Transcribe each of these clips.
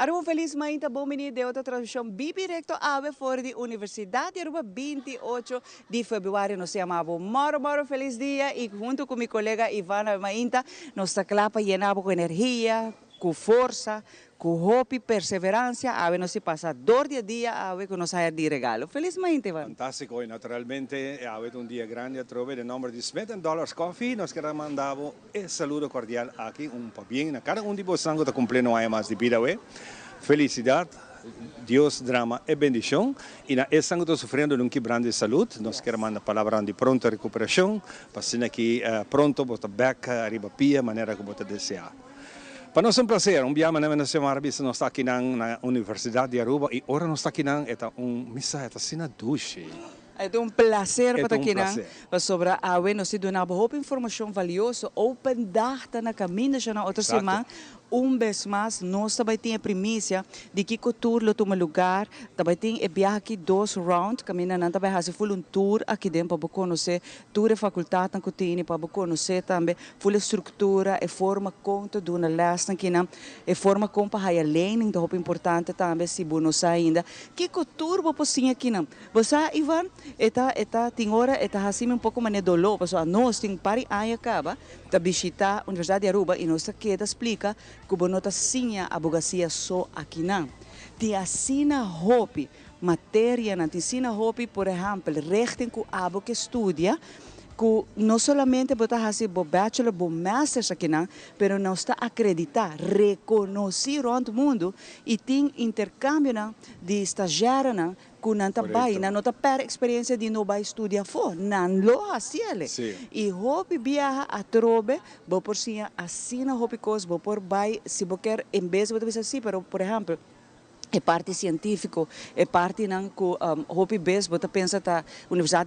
Aruba, felis mainta, bon bini den otro transmision bibi directo awe for di Universidad di Aruba, 28 di februari. Nos ta yama bo moro moro felis dia y hunto cu mi colega Ivana mainta, nos ta cla pa yena cu energia, cu forsa, cu hopi perseverancia. Awe nos pasa door di dia, awe cu nos haya di regalo. Felis mainta, Ivana. Fantastico y naturalmente awe un dia grandi atrobe. Den nomber di Smith Dollars Coffee, nos kier manda un saludo cordial aki, un pabien na cada un di boso cu ta cumpliendo aña mas di bida awe. Felicidad, Dios drama e bendicion y na esnan cu ta sufriendo di un quebranto di salud, nos kier manda palabra di pronto recuperacion, pa asina cu pronto bo ta back ariba pia manera cu bo ta desea. Pa nos un placer, un biaha mas nos nos ta aki na Universidad di Aruba y ora nos ta aki na ta un misa, ta asina dushi. Ta un placer E pa un aki, placer. Sobre awe nos ta duna hopi informacion valioso. Open dag ta na caminda ya na otro siman. Un bes mas, nos tambe tin primicia di cu tour lo tuma luga. Tambe tin e biaha aki dos round, caminda nan tambe hasi full un tour aki den pa conoce tur e facultad cu tin, pa conoce tambe full structura e forma con ta duna les aki nan, e forma con pa haya lening, ta hopi importante tambe si bo no sa ainda. Kico tur bo por siña aki nan. Bo, Ivan, e ta tin ora e ta hasi un poco mane dolo, paso nos tin par di aña caba ta bishita Universidad di Aruba y nos ta keda splica cu bo no ta siña abogacia so aki nan. Tin asina hopi materia nan, tin asina hopi, por ehempel, rechten cu abo kier studia, cu no solamente bo ta hasi bo bachelor, bo masters aki nan, pero nos ta acredita, reconoci rond mundo y tin intercambio nan di estagiario nan cu nan ta bay, nan no ta perde experiencia di no bay studia afo, nan lo hasiele. Y hopi biaha atrobe, bo por siña asina hopi cos, bo por bay, si bo kier, en bes bo ta bisa si, pero por ehempel, e parti cientifico, e parti nan cu hopi bes bo ta pensa ta universidad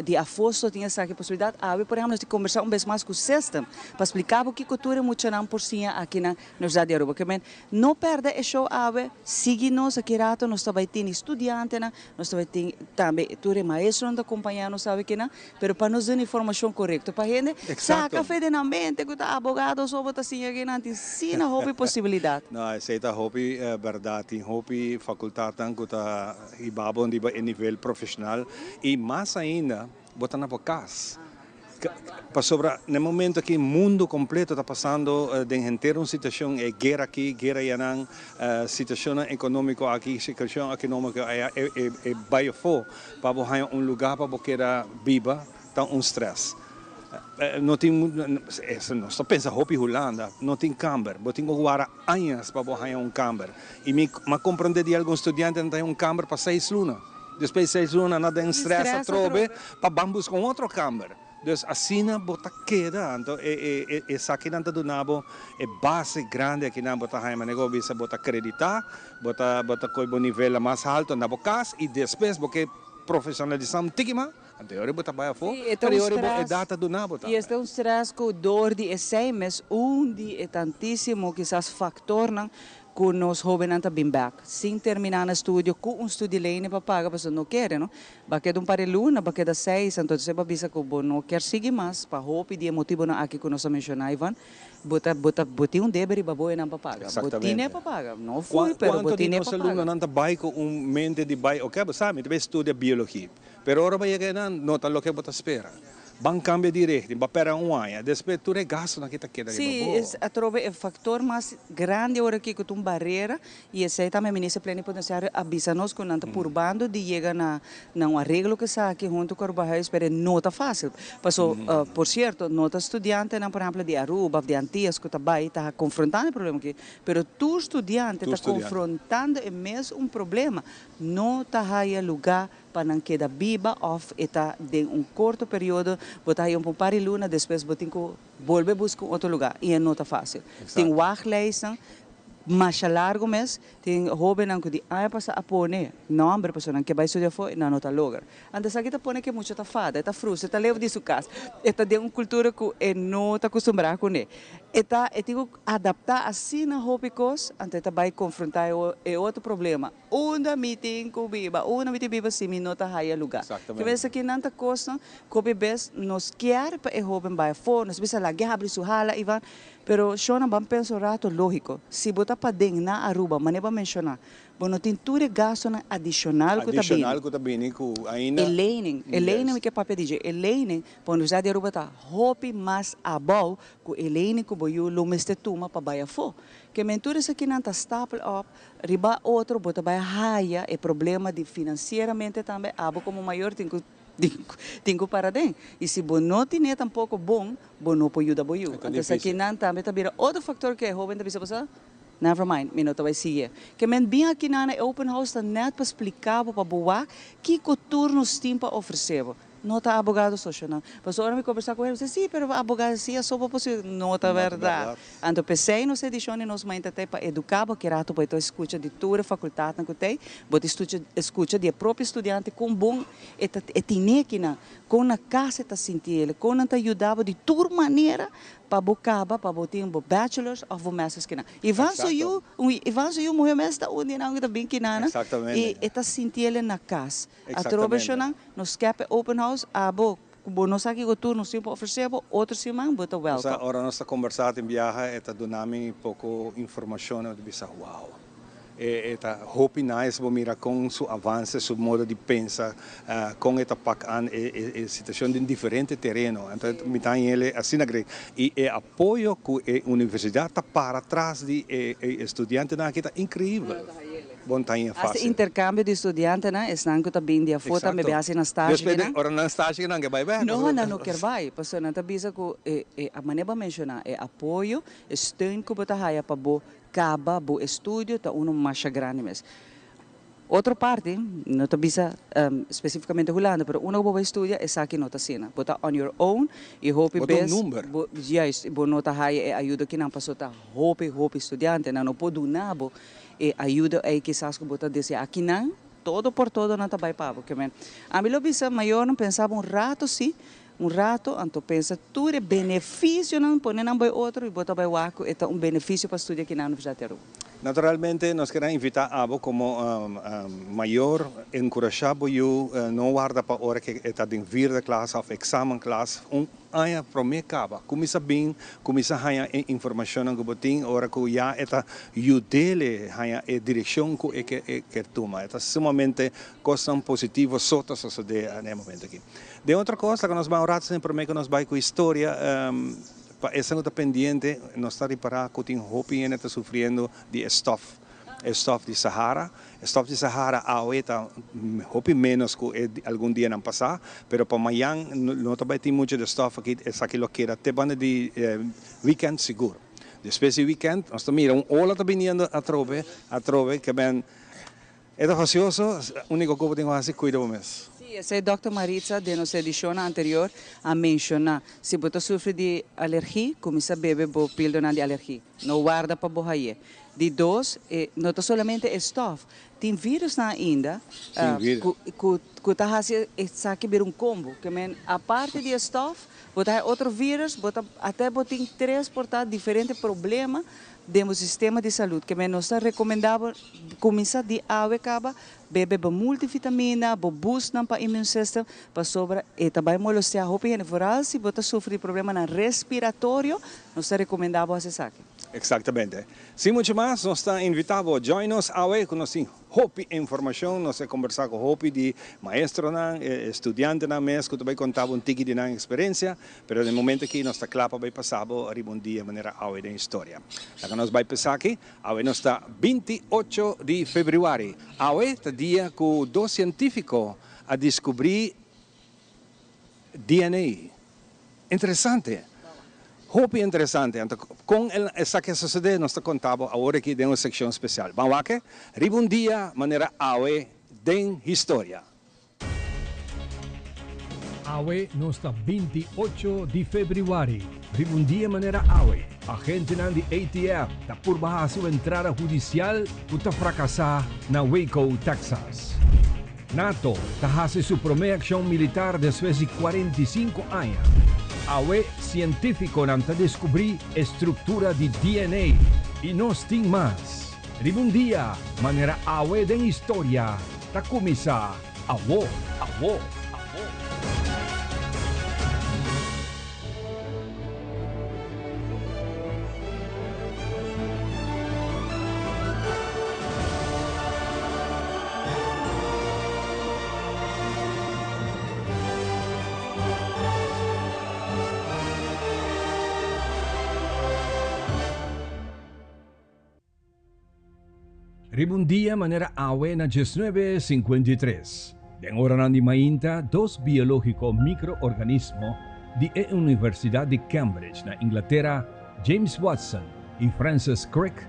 di afo so tin esaki posibilidad. Awe, por ehempel, nos conversa un bes mas cu system, pa splica kico tur muchanan por siña aki na Universidad di Aruba. Kiermen, no perde e show awe, sigui nos aki rato, nos tambe tin studiante nan, nos tambe tin tambe tur maestro nan acompaña nos awe aki nan, pero pa nos duna informacion corecto, pa hende saca for di nan mente cu ta abogado so bo ta siña aki nan, tin asina hopi posibilidad. No, esey ta hopi berdad, tin hopi facultad cu ta hiba bo riba e nivel profesional y mas ainda, bo ta na bo cas. Pasobra, na momento cu e mundo completo ta pasando den henter un situacion, e guera aki, guera ayanan, situacion economico aki, situacion economico aya, e bay afo, pa un luga pa keda biba, ta un stress. No tin, nos ta pensa hopi Hulanda, no tin kamber, bo tin cu warda aña pa un kamber. Y mi a comprende di algun studiante nan tin un kamber pa 6 luna. Despues 6 luna nan tin stress atrobe pa ban busca un otro kamber. Dus asina bo ta keda, anto esaki nan ta duna bo e base grandi aki nan bo ta haya manera bisa bo ta acredita, bo ta coy bo nivel mas halto na bo cas y despues bo kier profesionalisa un tiki mas, anto ora bo ta bay afo, pero ora bo e data duna bo. Y este un stress cu door di esey mes un di e tantisimo kisas factor nan cu nos hobennan ta bin back. Sin termina na estudio, cu un studielening pa paga, paso no kier, no? Ba keda un par di luna, ba keda 6, anto bo ta bisa cu bo no kier sigui mas, pa hopi di motibo nan aki cu nos a menciona, Ivan, bo tin un debe riba bo nan pa paga. Bo tin pa paga. No full, pero Cuanto bo di tin nos pa paga. alumno nan ta bay cu un mente di bay, ok, bo sabi, ta bay studia biologia. Pero ora bay yega no ta loke bo ta spera. Ban cambia di richting, ba pera un aña, despues tur e gasto nan ta keda Si, riba bo. Atrobe e factor mas grandi awor aki cu un barera y esey tambe minister plenipotenciario a avisa nos cu nan ta purbando di yega na un areglo cu aki hunto cu Aruba Huis, pero no ta facil. Paso, por cierto, no ta studiante nan, por ehempel, di Aruba, di Antillas, cu ta bay ta confrontando e problema aki, pero tur studiante Tur ta studiante. confrontando e mes un problema. No ta haya luga pa nan keda biba of e ta den un corto periodo, bo ta haya un par di luna, despues bo tin cu bolbe busca otro luga y no ta facil. Tin wachtlijsten, mas largo mes, tin hobennan cu di aña pasa a pone nomber, persona cu bay studia afo, nan no ta logra. Anto aki ta pone cu mucha ta fada, ta frustra, ta leu di su cas. E ta den un cultura cu e no ta acostumbra cu ne. E ta e tin ku adaptá asina hopi kos, anto e ta bai konfrontá e otro problema, Unda mi tin ku biba? Unda mi tin biba si mi no ta haya lugá? Ke bes aki nan ta kosnan ku hopi bes nos kier pa e hóben bai afó, nos bisa lag'é habri su hala, Ivan, pero shornan ban pensa un rato lógiko, si bo ta paden na Aruba, manera bo a menshoná, Bo no tin tur e gastonan adishonal ku ta bini. Adishonal ku ta bini ku ainda. E lening, e lening mi ke papia di dje, e lening pa Universidat di Aruba ta hopi mas abou ku e lening ku bo yu lo mester tuma pa bai afó. Ke men tur esakinan ta stapel op riba otro, bo ta bai haya e problema di finansieramente tambe, abo komo mayor tin ku tin ku para den. I si bo no tine tampoko bon, bo no por yuda bo yu. Anto esakinan tambe ta bira otro faktor ku e hoben ta bisa bo sa. Never mind, mi no ta bai sigue. Ke men bin aki na na e open house ta net pa splica bo pa bo wak kico tur nos tin pa ofrece bo. No ta abogado socionan. Pasobra ora mi conversa cu hende, mi bisa, si, pero abogado si a soba posible. No ta berdad. Anto pesey nos edicion di nos mainta ta pa educa bo ki rato bo ta scucha di tur e facultadnan cu t'ey, bo ta scucha di e propio studiante con bon e ta e tine kinan, con na cas e ta sinti el, con nan ta yuda bo di tur manera Pa bo kaba pa bo tin bo bachelors of bo masters kinan. Ivan su yu, un Ivan su yu muhe mes ta un di nan ku ta bin kinana i e ta sinti el na kas. Atrobe shonan, nos skep e open house, abo ku bo no sa kiko tur nos tin pa ofresé bo, otro siman bo ta welkom. Ora nos ta kombersá tin biaha e ta duna mi poko informashon i mi ta bisa wow. E ta hopi nice bo mira con su avance, su modo di pensa, con e ta pak an e situacion den diferente tereno. Anto mi ta haña el asina great. Y e apoyo cu e universidad ta para tras di e estudiantenan aki ta increibel. Bo no ta haña Hasta facil. intercambio di estudiantenan, esnan cu ta bin di afo tambe bin haci nan stage Despues kinan. ora nan stage kinan ke bai bek. No, nan no kier bai, pasobra nan ta bisa cu e manera bo a menciona, e apoyo, e steun cu bo ta haya pa bo Caba bo estudio ta uno masha grandi mes. Otro parti, no ta bisa specificamente Hulanda, pero unda cu bo bay studia esaki no ta asina. Bo ta on your own y hopi Bo ta un bes number. bo, juist, bo no ta haya e ayudo kinan paso ta hopi, hopi studiante. Nan no por duna bo e ayudo ey kisas cu bo ta desea. Akinan todo por todo nan ta bay pa bo. Ke men, ami lo bisa mayornan pensa bo un rato si, Un rato, anto pensa tur e beneficionan, pone nan bai otro y bo ta bai wak cu e ta un beneficio pa studia aki na Universidad di Aruba. Naturalmente nos keda invita abo como mayor encurasha bo yu no warda pa ora ke e ta den vierde klas of examen klas un aña prome caba cuminsa bin cuminsa haña e informacionnan cu bo tin ora cu ya e ta yudele haña e direccion cu e kier tuma e ta sumamente cosnan positivo so ta sosode na e momento aki. Den otro kos, laga nos bai un rato sin promé ku nos bai ku historia, pa esnan ku ta pendiente, nos ta ripará ku tin hopi hende ta sufriendo di e stòf, e stòf di Sahara. E stòf di Sahara awe ta hopi ménos ku e algun dianan pasá, pero pa mayan no ta bai tin muchu di stòf aki, esaki lo keda te banda di wikènt sigur. Despues di wikènt nos ta mira un ola ta biniendo atrobe, atrobe, ke men E ta fasioso, unico cu bo tin cu haci, cuida bo mes. Sí, esei Dòkter Maritza den nos edicionnan anterior a menciona. Si bo ta sufri di alergi, cuminsa bebe bo pildonan di alergi. No warda pa bo haye. Di dos, e no ta solamente e stof. Tin virusnan ainda cu cu cu ta haci esaki bira un combo. Ke men aparte di e stof, bo ta haya otro virus, bo ta ate bo tin tres por ta diferente problema Den bo sistema di salud ke men nos ta rekomendá bo kuminsá di awe kaba bebe bo multivitamina, bo boostnan pa immune system, pasobra e ta bai molestiá hopi hende, vooral si bo ta sufri di problemanan respiratorio, nos ta rekomendá bo hasi esaki. Exactamente. Sin mucho mas, nos ta invitá bo join nos awe ku nos tin Hopi informacion, nos a combersa cu hopi di maestronan, e studiantenan mes cu ta bay conta bo un tiki di nan experiencia, pero den momento aki nos ta cla pa bay pasa bo riba un dia manera awe den historia. Laga nos bay p'esaki, aki, awe nos ta 28 di februari, awe ta dia cu dos cientifico a descubri DNA. Interesante. Hopi interesante. Anto kon esaki a sosodé nos ta konta bo awor aki den un sekshon spesial. Ban wak riba un dia manera awe den historia. Awe nos ta 28 di febrüari. Riba un dia manera awe, agentenan di ATF ta purba hasi un entrada hudisial ku ta frakasá na Waco, Texas. Nato ta hasi su promé akshon militar despues di 45 aña. Awe sientífikonan ta deskubrí e struktura di DNA i nos tin mas. Riba un dia manera awe den historia ta kuminsá awo, awo, awo. Riba un dia manera awe na diesnuebe 53, den oranan di mainta, dos biológiko mikroorganismo di e Universidat di Cambridge na Inglatera, James Watson i Francis Crick,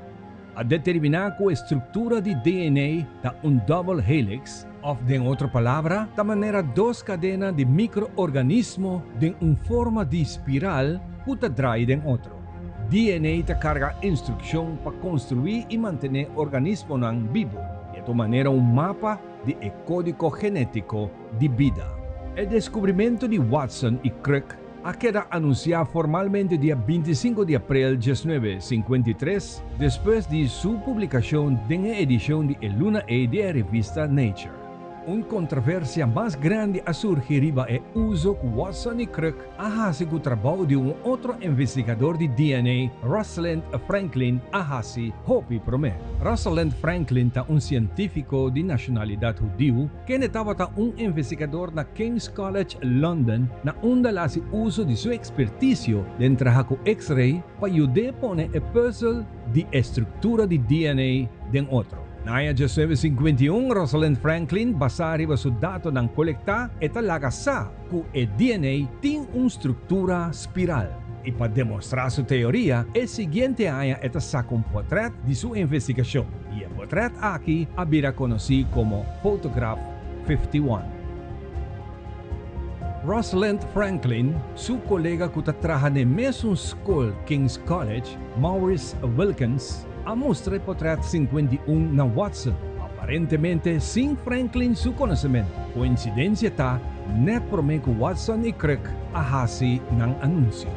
a determiná ku e struktura di DNA ta un double helix, òf den otro palabra, ta manera dos kadena di mikroorganismo den un forma di spiral ku ta drai den otro. DNA ta karga instrukshon pa konstruí i mantené organismonan bibu, i e ta manera un mapa di e kódigo genétiko di bida. E deskubrimentu di Watson i Crick a keda anunsiá formalmente dia 25 di aprel 1953, despues di su publikashon den e edishon di e luna ei di e revista Nature. Un kontroversia mas grandi a surgi riba e uso ku Watson i Crick a hasi ku trabou di un otro investigador di DNA, Rosalind Franklin, a hasi hopi promé. Rosalind Franklin ta un sientífiko di nashonalidat hudiu kende tabata un investigador na King's College London na unda el a hasi uso di su ekspertisio den traha ku X-ray pa yud'é pone e pùzel di e struktura di DNA den otro. Na aña 1951, Rosalind Franklin, basá riba su datonan kolektá, e ta laga sa ku e DNA tin un struktura spiral. I pa demostrá su teoria, e siguiente aña e ta saka un potrèt di su investigashon, i e potrèt aki a bira konosí komo Photograph 51. Rosalind Franklin su kolega ku ta traha n'e mesun skol King's College, Maurice Wilkins, a mustra e potrèt 51 na Watson, aparentemente sin Franklin su konosementu. Koinsidensia ta nèt promé ku Watson i Crick a hasi nan anunsio.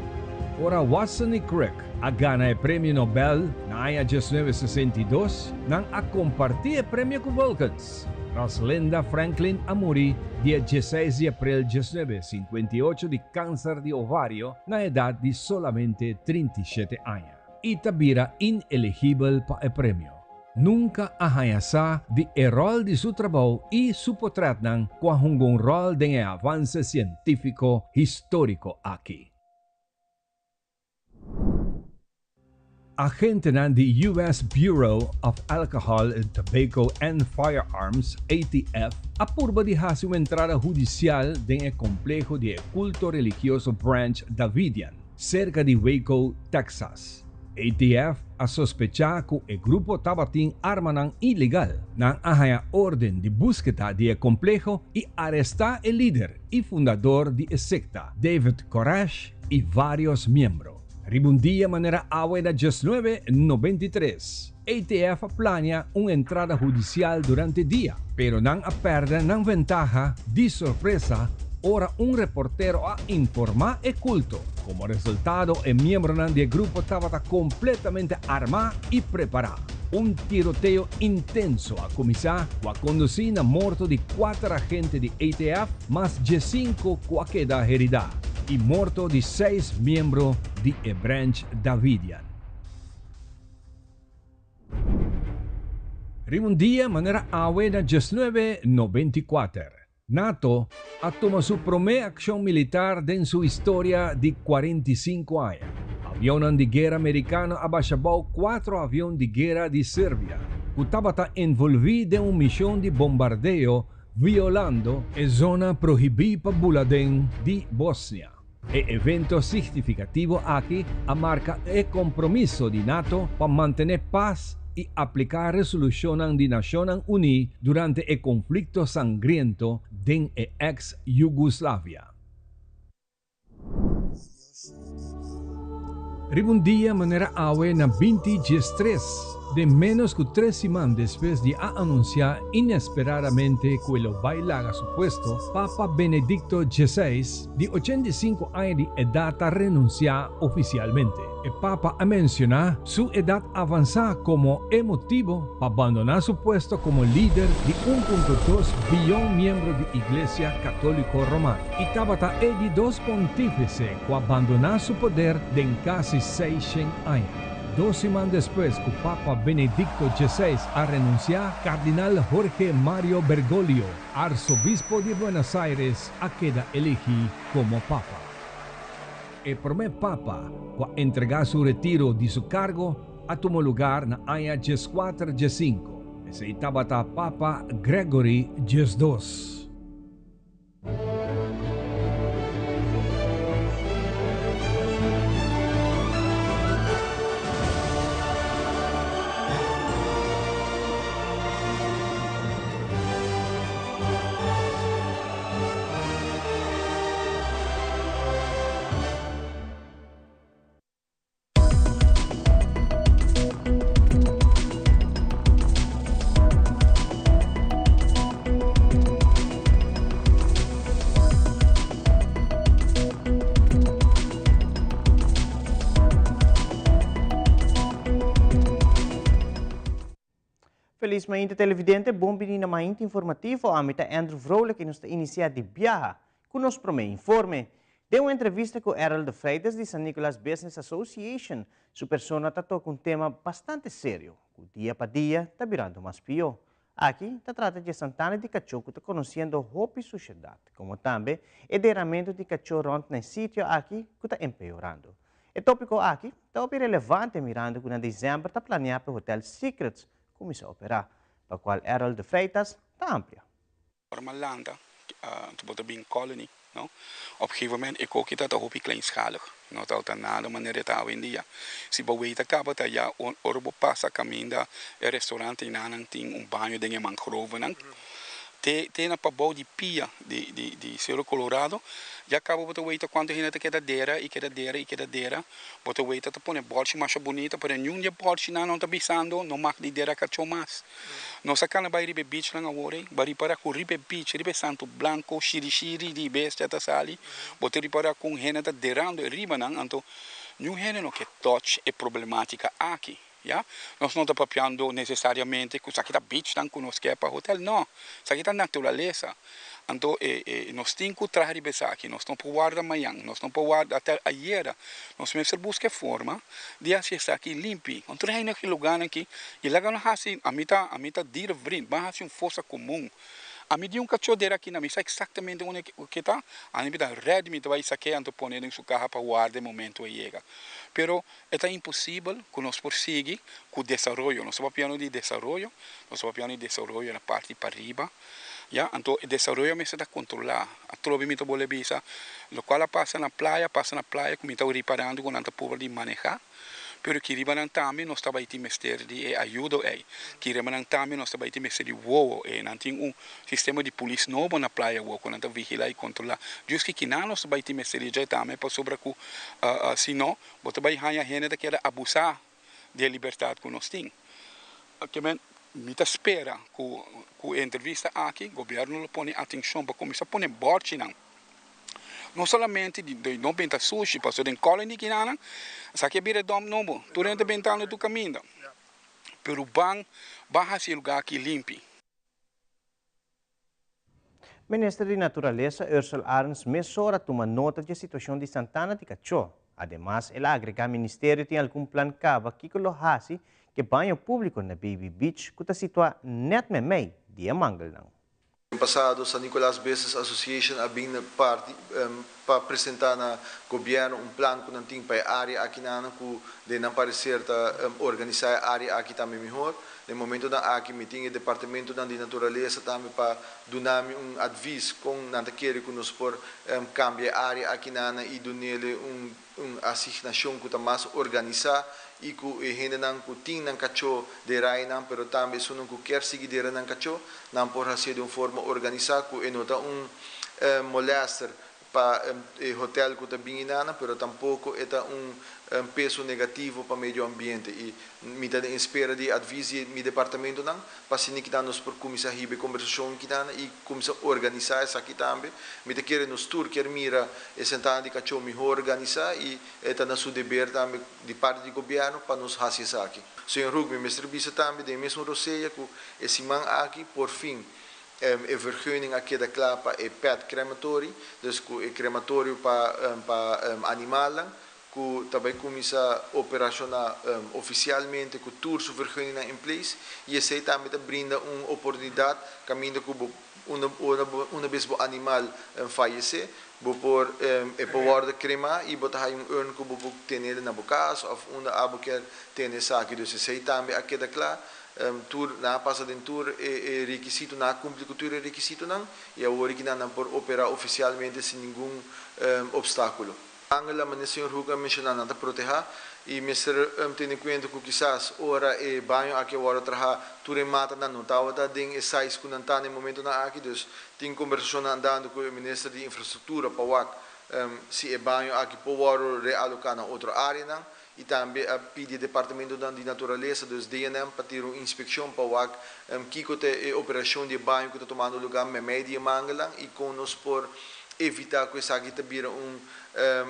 Ora Watson i Crick a gana e premio Nobel na aña 1962, nan a kompartí e premio ku Wilkins. Roslinda Franklin a muri dia 16 di aprel 1958 di kanser di ovario na edat di solamente 37 aña i ta bira ineligibel pa e premio. Nunka a haña sa di e ròl di su trabou i su potrètnan ku a hunga un ròl den e avanse sientífiko históriko aki. Agentenan di US Bureau of Alcohol, Tobacco and Firearms, ATF, a purba di hasi un entrada hudisial den e kompleho di e kulto religioso Branch Davidian, serka di Waco, Texas. ATF a sospechá ku e grupo tabatin armanan ilegal. Nan a haña órden di búskeda di e kompleho i arestá e lider i fundador di e sekta, David Koresh, i vários miembro. Riba un dia manera awe na 1993, ATF a plania un entrada hudisial durante dia, pero nan a pèrdè nan ventaha di sorpresa ora un reportero a informá e kulto. Komo resultado, e miembronan di e grupo tabata kompletamente armá i prepará. Un tiroteo intenso a kuminsá ku a kondusí na morto di kuater agente di ATF mas 15 ku a keda heridá i morto di seis miembro di e Branch Davidian. Riba un dia manera awe na 1994, NATO a tuma su promé akshon militar den su historia di 45 aña. Avionnan di guera merikano a basha bou kuatro avion di guera di Serbia, ku tabata envolví den un mishon di bombardeo violando e zona prohibí pa bula den di Bosnia. E evento signifikativo aki a marka e kompromiso di NATO pa mantené pas i apliká resolushonnan di Nashonnan Uní durante e konflikto sangriento den e eks-Yugoslavia. Riba un dia manera awe na 2013, Den ménos ku tres siman despues di a anunsiá inesperadamente ku e lo bai laga su puesto, Papa Benedicto xvi, di 85 aña di edat ta renunsiá ofisialmente. E Papa a mensioná su edat avansá komo e motibu pa bandoná su puesto komo lider di 1.2 biyon miembro di Iglesia Katóliko Romano i tabata e di dos pontífise ku a bandoná su poder den kasi 600 aña. 2 siman despues ku Papa Benedicto xvi a renunsiá, Kardinal Jorge Mario Bergoglio, Arsobispo di Buenos Aires, a keda eligí komo Papa. E promé Papa ku a entregá su retiro di su kargo a tuma lugar na aña 1415. Esei tabata Papa Gregory XII. Feliz mainta televidente, bon bini na Mainta Informativo. Ami ta Andrew Vrolijk y nos ta inicia di biaha cu nos prome informe. Den un entrevista cu Errol de Freitas di San Nicolas Business Association, su persona ta toca un tema bastante serio, cu dia pa dia ta birando mas pio. Aki ta trata di Santana di Cachó cu ta conociendo hopi suciedad, como tambe e deramento di cachó rond na e sitio aki cu ta empeorando. E topico aki ta hopi relevante mirando cu na december ta planea pa Hotel Secrets cuminsa opera, pa cual Errol de Freitas ta amplia. Ora m'a lanta, tu bo ta bin Colony, no? Op gegeven moment e koki ta ta hopi kleinschalig, no ta ta nada manera e ta awendia. Si bo wei ta kaba ta ya ora bo pasa kaminda e restaurant einanan tin un baño den e mangrovenan, te te na pabou di pia di di di Cerro Colorado, ya kaba bo ta wei ta kuantu hende ta keda dera i keda dera i keda dera. Bo ta wei ta ta pone bòlchi masha bunita, pero niun di e bòlchinan no ta bisando no mag di dera kachó mas. Nos a kana bai riba e beachnan awor ei, bo a ripara ku riba e beach, riba e santu blanko, shirishiri di bestia ta sali, bo ta ripara ku un hende ta derando e ribanan, anto niun hende no ke touch e problematica aki, ya. Nos no ta papiando necesariamente ku esaki ta beachnan ku nos ke pa hotel, no, esaki ta naturalesa. Anto e e nos tin ku traha riba esaki, nos no por warda mañan, nos no por warda te ayera, nos mester buska e forma di hasi esaki limpi. Anto reina ki lugarnan aki i laga nos hasi, ami ta ami ta dierenvriend, ban hasi un fosa komun. Ami di un kachodera aki na mi sa eksaktamente unda ke ta, ami ta ready mi ta bai sak'é anto pone den su kaha pa warda e momento e yega. Pero e ta imposibel ku nos por sigui ku desaroyo, nos ta papiando di desaroyo, nos ta papiando di desaroyo na parti pariba. Ya, anto e desaroyo mester ta kontrolá. Atrobe mi ta bolbe bisa, lokual a pasa na playa, a pasa na playa ku mi ta riparando ku nan ta purba di manehá, pero ki riba nan tambe nos ta bai tin mester di e ayudo ei. Ki riba nan tambe nos ta bai tin mester di wowo ei. Nan tin un sistema di polis nobo na playa awor ku nan ta vigilá i kontrolá. Djus ki kinan nos ta bai tin mester di dje tambe pasobra ku si no bo ta bai haña hende ta keda abusá di e libertat ku nos tin. Kimen mi ta spera ku ku e entrevista aki gobièrnu lo pone atenshon pa kuminsá pone bòrchinan no solamente di di no benta sushi pasobra den kòlon di kinanan esaki a bira e dòmp nobo tur hende ta bentando tur kaminda pero ban ban hasi e lugá aki limpi. Minister di Naturalesa Ursell Arends mesora a tuma nota dje situacion di Santana di Cachó. Ademas el a agrega ministerio tin algun plan caba kico lo haci ke baño publico na Baby Beach cu ta situa net memey di e mangelnan. Den pasado San Nicolas Business Association a bin na parti pa presenta na gobierno un plan cu nan tin pa e area aki nan cu den nan parecer ta organisa e area aki tambe mihor. Den momentonan aki mi tin e departamentonan di naturalesa tambe pa duna mi un advis con nan ta kere cu nos por cambia e area aki nan y dunele un un asignacion cu ta mas organisa y cu e hendenan cu tin nan cacho den rainan pero tambe esunnan cu kier sigui dera nan cacho nan por hacié den un forma organisa cu e no ta un molester. Pa e hotel ku ta bin einan, pero tampoko e ta un peso negativo pa medio ambiente. I mi ta den espera di advies di mi departamentonan pa asina kinan nos por kuminsá hiba e kombersashon kinan i kuminsá organisá esaki tambe. Mi ta kere nos tur kier mira e sentana di kachó mihó organisá i e ta na su deber tambe di parti di gobièrnu pa nos hasi esaki. Señor Hoek, mi mester bisa tambe den e mesun rosea ku e siman aki por fin E vergunning a keda kla pa e pet crematory, dus ku e krematorio pa pa animalnan ku ta bai kuminsá operashoná ofisialmente ku tur su vergunningnan in place i esei tambe ta brinda un oportunidat kaminda ku bo unda ora bo una bes bo animal fayesé bo por e por wòrdu kremá i bo ta haña un urn ku bo por tene na bo kas òf unda abo kier tene esaki. Dus esei tambe a keda kla. Tur nan a pasa den tur e rekisito, nan a kumpli ku tur e rekisitonan i awor aki nan nan por operá ofisialmente sin ningun opstákulo. Angela, manera señor Hoek a menshoná, nan ta protehá i mester tene kuenta ku kisas ora e baño aki a wòrdu trahá tur e matanan no tabata den e size ku nan ta na e momentonan aki. Dus tin kombersashonnan andando ku e minister di infrastruktura pa wak si e baño aki por wòrdu realoká na otro áreanan. I tambe a pidi e departamentonan di naturalesa, dus DNM, pa tira un inspekshon pa wak kiko ta e operashon di e baño ku ta tumando lugá meimei di e mangelnan i kon nos por evitá ku esaki ta bira un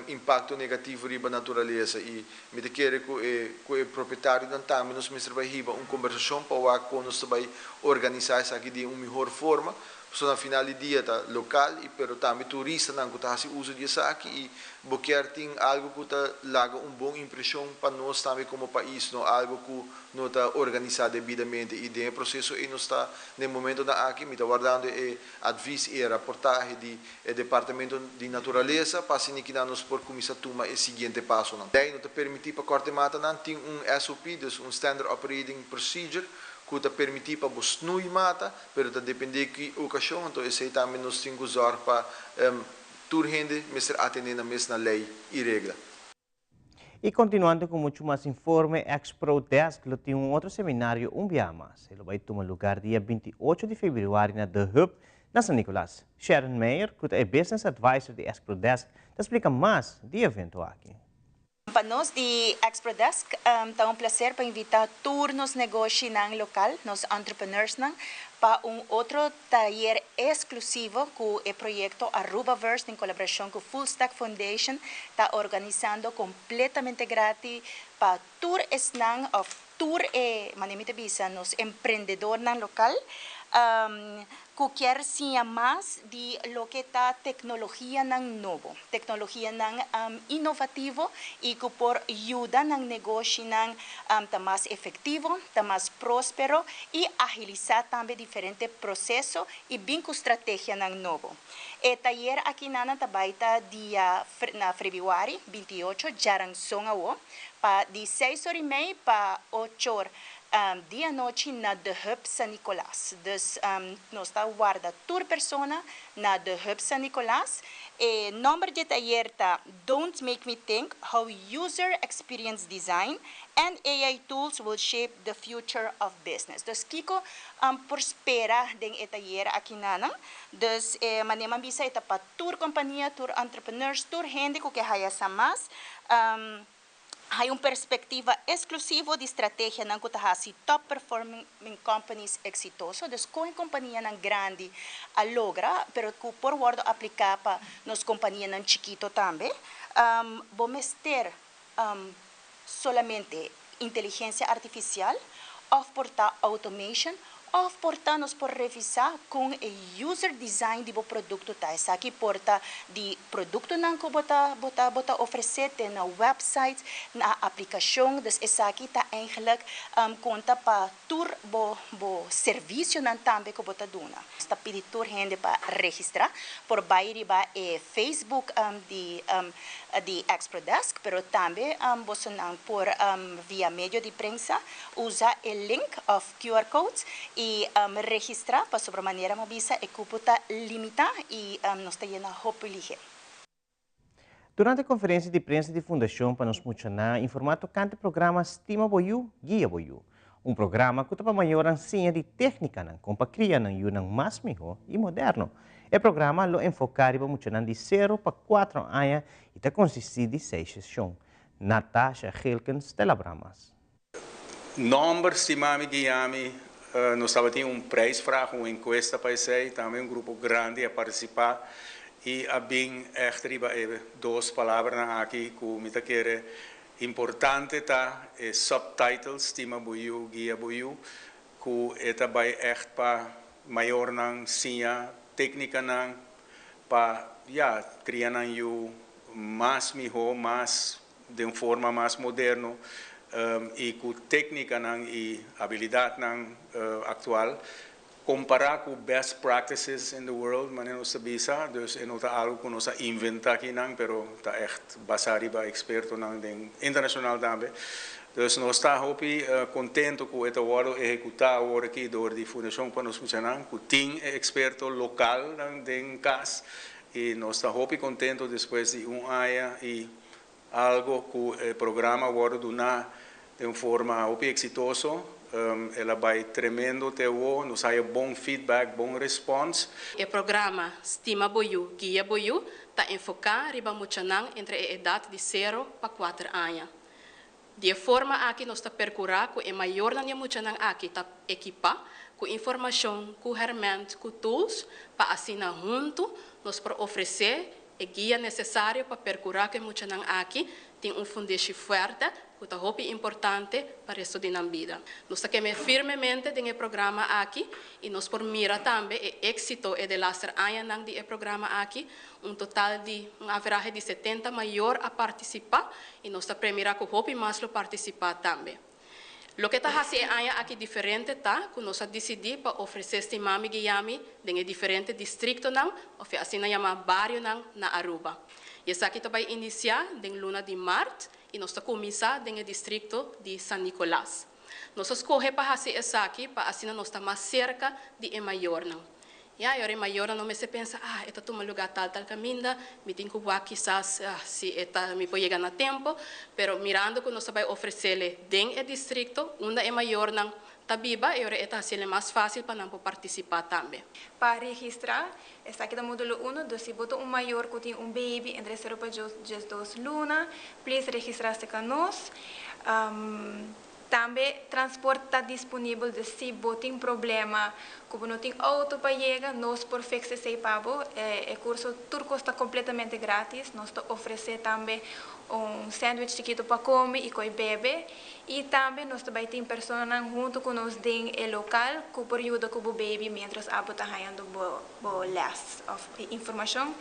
impakto negativo riba naturalesa. I mi ta kere ku e ku e propietarionan tambe nos mester bai hiba un kombersashon pa wak kon nos ta bai organisá esaki di un mihor forma. Pasobra na final di dia ta lokal i pero tambe turistanan ku ta hasi uso di esaki i bo kier tin algu ku ta laga un bon impreshon pa nos tambe komo pais, no algu ku no ta organisá debidamente i den e proseso ei nos ta na e momentonan aki. Mi ta wardando e advis i e raportahe di e Departamento di Naturalesa pa asina kinan nos por kuminsá tuma e siguiente pasonan. Lei no ta permití pa kòrta e matanan, tin un SOP, dus un Standard Operating Procedure, ku ta permití pa bo snui mata, Pero ta dependé ki okashon, anto esei tambe nos tin ku zòrg pa tur hende mester atendé nan mes na lei i regla. I kontinuando ku muchu mas informe, Expro Desk lo tin un otro seminario un biaha mas. E lo bai tuma lugar dia 28 di febrüari na The Hub na San Nicolas. Sharon Meyer, ku ta e Business Advisor di Expro Desk, ta splika mas di e evento aki. Pa nos di Exprodesk ta un placer pa invita tur nos negoshinan local, nos entrepreneursnan, pa un otro tayer exclusivo cu e proyecto Arubaverse den colaboracion cu Full Stack Foundation ta organisando completamente gratis pa tur esnan of tur e, manera mi ta bisa, nos emprendedornan local cu kier siña mas di loke ta tecnologianan nobo, tecnologianan inovativo y cu por yuda nan negoshinan ta mas efectivo, ta mas prospero y agilisa tambe diferente proceso y bin cu strategianan nobo. E tayer akinan ta bay ta dia na Februari 28, djaranson awo, pa di seis or y mei pa ocho or di anochi na The Hub San Nicolas. Dus nos ta warda tur persona na The Hub San Nicolas. E nomber di e tayer ta Don't Make Me Think, How User Experience Design and AI Tools Will Shape the Future of Business. Dus kiko por spera den e tayer akinanan? Dus e manera mi a bisa e ta pa tur kompania, tur entrepreneurs, tur hende ku ke haya sa mas. Hay un perspectiva exclusivo di strategianan cu ta haci top performing companies exitoso, dus con e companianan grandi a logra, pero cu por wordo aplica pa nos companianan chikito tambe. Bo mester solamente inteligencia artificial of por ta automation Of por ta nos por revisá kon e user design di bo produkto ta. Esaki por ta di produktonan ku bo ta bo ta bo ta ofresé te na websites, na aplikashon. Dus esaki ta eigenlijk konta pa tur bo bo servisionan tambe ku bo ta duna. Nos ta pidi tur hende pa registrá. Por bai riba e Facebook di di Exprodesk, pero tambe bosonan por via medio di prensa usa e link of QR codes y registra pasobra manera mi a bisa e cupo ta limita y nos ta yena hopi lihe. Durante conferencia di prensa di Fundacion pa Nos Muchanan informa tocante programa Stima Bo Yu, Guia Bo Yu. Un programa cu ta pa mayornan siña di tecnicanan con pa cria nan yunan mas miho y moderno. E programa lo enfoká riba muchanan di sero pa kuatro aña i ta konsistí di seis seshon. Natasha Gilkens ta elaborá mas. Nomber Stimami Guiami Nos tabatin un prijsvraag, un encuesta pa esey, tambe un grupo grandi a participa y a bin echt riba e dos palabranan aki cu mi ta kere importante ta e subtitle Stima bo yu, guia bo yu, cu e ta bay echt pa mayornan siña tecnicanan pa ya cria nan yu mas miho, mas den un forma mas moderno y cu tecnicanan y habilidadnan actual compara cu best practices in the world manera nos ta bisa, dus e no ta algo cu nos a inventa akinan pero ta echt basa riba expertonan den internacional tambe. Dus nos ta hopi contento cu e ta wordo ehecuta awor aki door di Fundacion pa Nos Muchanan cu tin e experto localnan den cas y nos ta hopi contento despues di un aña y Algo ku e programa a wòrdu duná den un forma hopi eksitoso. El a bai tremendo te awo, nos haya bon feedback, bon respons. E programa Stima Bo Yu, Guia Bo Yu ta enfoká riba muchanan entre e edat di sero pa kuater aña. Di e forma aki nos ta perkurá ku e mayornan di e muchanan aki ta ekipá ku informashon, ku hèrmènt, ku tools pa asina huntu nos por ofresé E guia nesesario pa perkurá ku e muchanan aki tin un fundeshi fuerte ku ta hopi importante pa resto di nan bida. Nos ta keme firmemente den e programa aki i nos por mira tambe e éksito e delaster añanan di e programa aki. Un total di un averahe di setenta mayor a partisipá i nos ta premirá ku hopi mas lo partisipá tambe. Loke ta hasi e aña aki diferente ta ku nos a disidí pa ofresé Stimami Guiami den e diferente distriktonan òf e asina yamá barionan na Aruba. I esaki ta bai inisiá den luna di mart i nos ta kuminsá den e distrikto di San Nicolas. Nos a skohe pa hasi esaki pa asina nos ta mas serka di e mayornan. Ya, e ora e mayornan no mester pensa, ah, e ta tuma lugá tal tal kaminda, mi tin ku wak kisas si e ta mi por yega na tempu. Pero mirando ku nos ta bai ofresele den e distrikto unda e mayornan ta biba, e ora e ta hasiele mas fásil pa nan por partisipá tambe. Pa registrá, esaki ta módulo uno, dus si bo ta un mayor ku tin un baby entre sero pa diesdos luna, please registrá serka nos. Tambe transport ta disponibel dus si bo tin problema ku bo no tin outo pa yega nos por fix esei pa bo. E kurso tur kos ta kompletamente gratis. Nos ta ofresé tambe un sandwich chikitu pa kome i koi bebe. I tambe nos ta bai tin personanan huntu ku nos den e lokal ku por yuda ku bo baby mientras abo ta hañando bo bo lès òf informashon.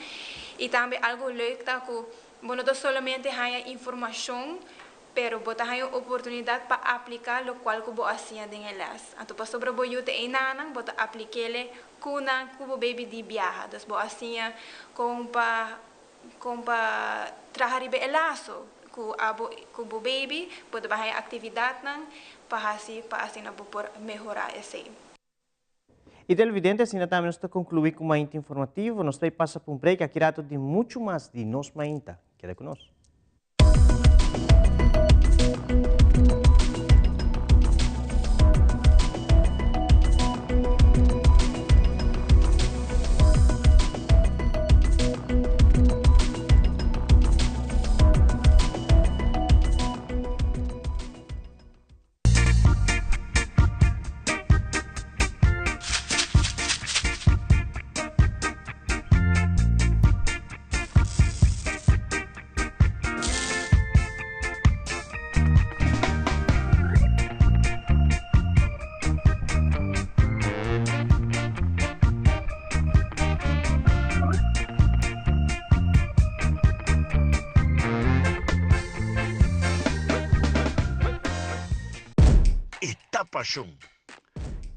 I tambe algu leuk ta ku bo no ta solamente haña informashon Pero bo ta haña un oportunidat pa apliká lokual ku bo a siña den e lès. Anto pasobra bo yu ta einanan, bo ta aplik'é ku nan ku bo baby di biaha. Dus bo a siña kon pa kon pa traha riba e laso ku abo ku bo baby, bo ta bai haña aktividatnan pa hasi pa asina bo por mehorá esei. I televidente, asina tambe nos ta konkluí ku Mainta Informativo. Nos ta bai pasa pa un break, aki rato tin muchu mas di Nos Mainta. Keda ku nos. E ta pashon.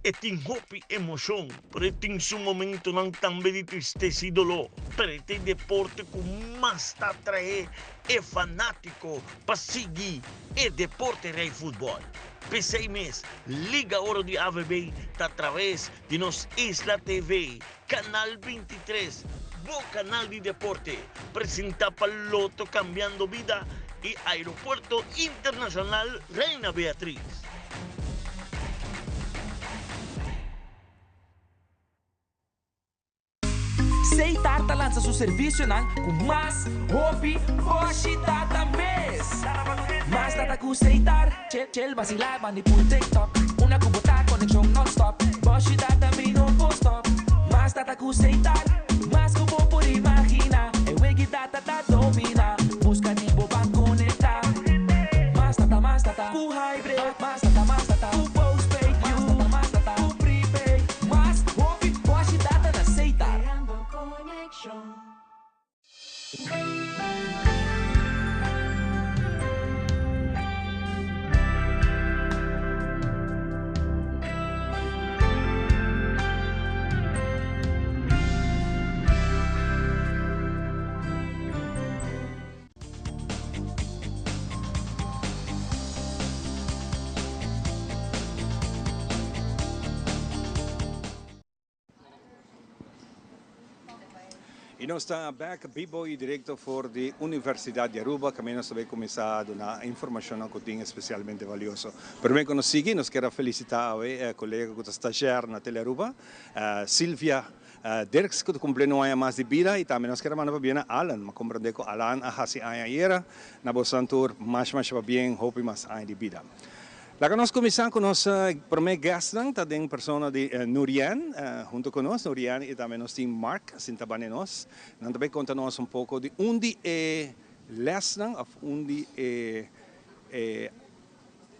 E tin hopi emoshon, pero e tin su momentonan tambe di tristesa i doló. Pero e ta e deporte ku mas ta atraé e fanátiko pa sigui e deporte rei futbòl. P'esei mes, Liga Oro di AVB ta atraves di nos Isla TV, Kanal 23, bo kanal di deporte, presentá pa Lotto Cambiando Bida i Aeropuerto Internacional Reina Beatriz. Setar ta lansa su servicionan cu mas hopi boshi data mes. Mas data cu Setar, chill chill vacila bandi pul TikTok. Una cu bo ta conexion non-stop, boshi data mi no por stop. Mas data cu Setar, mas cu bo por imagina. E wegi data ta domina, busca di bo ban conecta. Mas data, mas data cu hybrid, mas data, mas data cu postpaid, mas data, mas data cu prepaid. Mas hopi boshi data na Setar. Creando conexion. Y nos ta back bibo y directo for di Universidad di Aruba, caminda nos ta bay cuminsa duna informacionnan cu tin especialmente valioso. Prome cu nos sigui, nos kier a felicita awe e colega cu ta stagiair na Telearuba, Silvia Dirks cu ta cumpliendo un aña mas di bida y tambe nos kier a manda pabien na Alan. Mi a comprende cu Alan a haci aña ayera. Na boso tur masha masha pabien, hopi mas aña di bida. Laga nos kuminsá ku nos promé guestnan ta den persona di Nurian hunto ku nos. Nurian i tambe nos tin Mark sinta banda di nos. Nan ta bai konta nos un poko di un di e lèsnan òf un di e e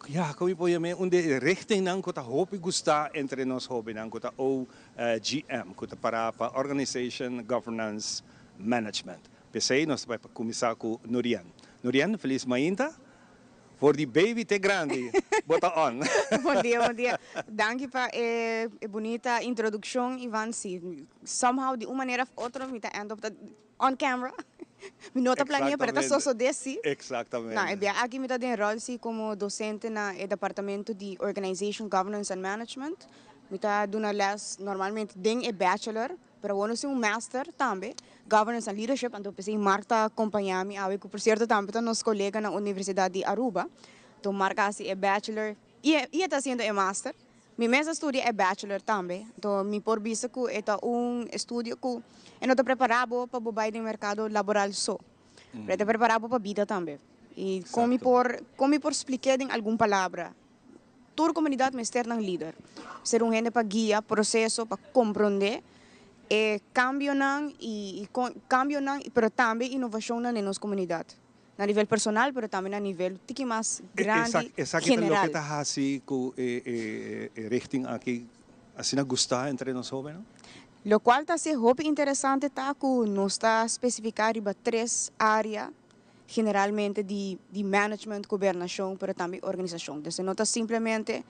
ya komo mi por yam'é un di e richtingnan ku ta hopi gustá entre nos hóbennan ku ta OGM ku ta pará pa Organization Governance Management. P'esei nos ta bai kuminsá ku Nurian. Nurian, felis mainta. For di baby te grandi, bo ta on. Bon dia, bon dia. Danki pa e bunita introduccion, Ivan. Si, somehow, di un manera of otro, mi ta end up ta on camera. Mi no ta planea, pero ta sosode si. Exactamente. Na, e bia aki mi ta den rol si como docente na e departamento di Organization, Governance and Management. Mi ta duna les normalmente den e bachelor. Pero awor nos tin un master tambe, Governance and Leadership, anto p'esei Mark ta acompaña mi awe, cu por cierto tambe ta nos colega na Universidad di Aruba. Anto Mark a haci e bachelor y e ta haciendo e master. Mi mes a studia e bachelor tambe, anto mi por bisa cu e ta un estudio cu e no ta prepara bo pa bo bay den mercado laboral so, pero e ta prepara bo pa bida tambe. Y con mi por, con mi por spliké den algun palabra? Tur komunidat mester nan lider. Ser un hende pa guia proseso pa komprondé e kambionan i kambionan pero tambe inovashonnan den nos komunidat. Na nivel personal pero tambe na nivel tiki mas grandi Esaki ta general. loke ta hasi ku e richting aki asina gustá entre nos hóbennan? Lokual ta hasi hopi interesante ta ku nos ta spesifiká riba tres área generalmente di di management, gobernashon, pero tambe organisashon. Entonces no ta simplemente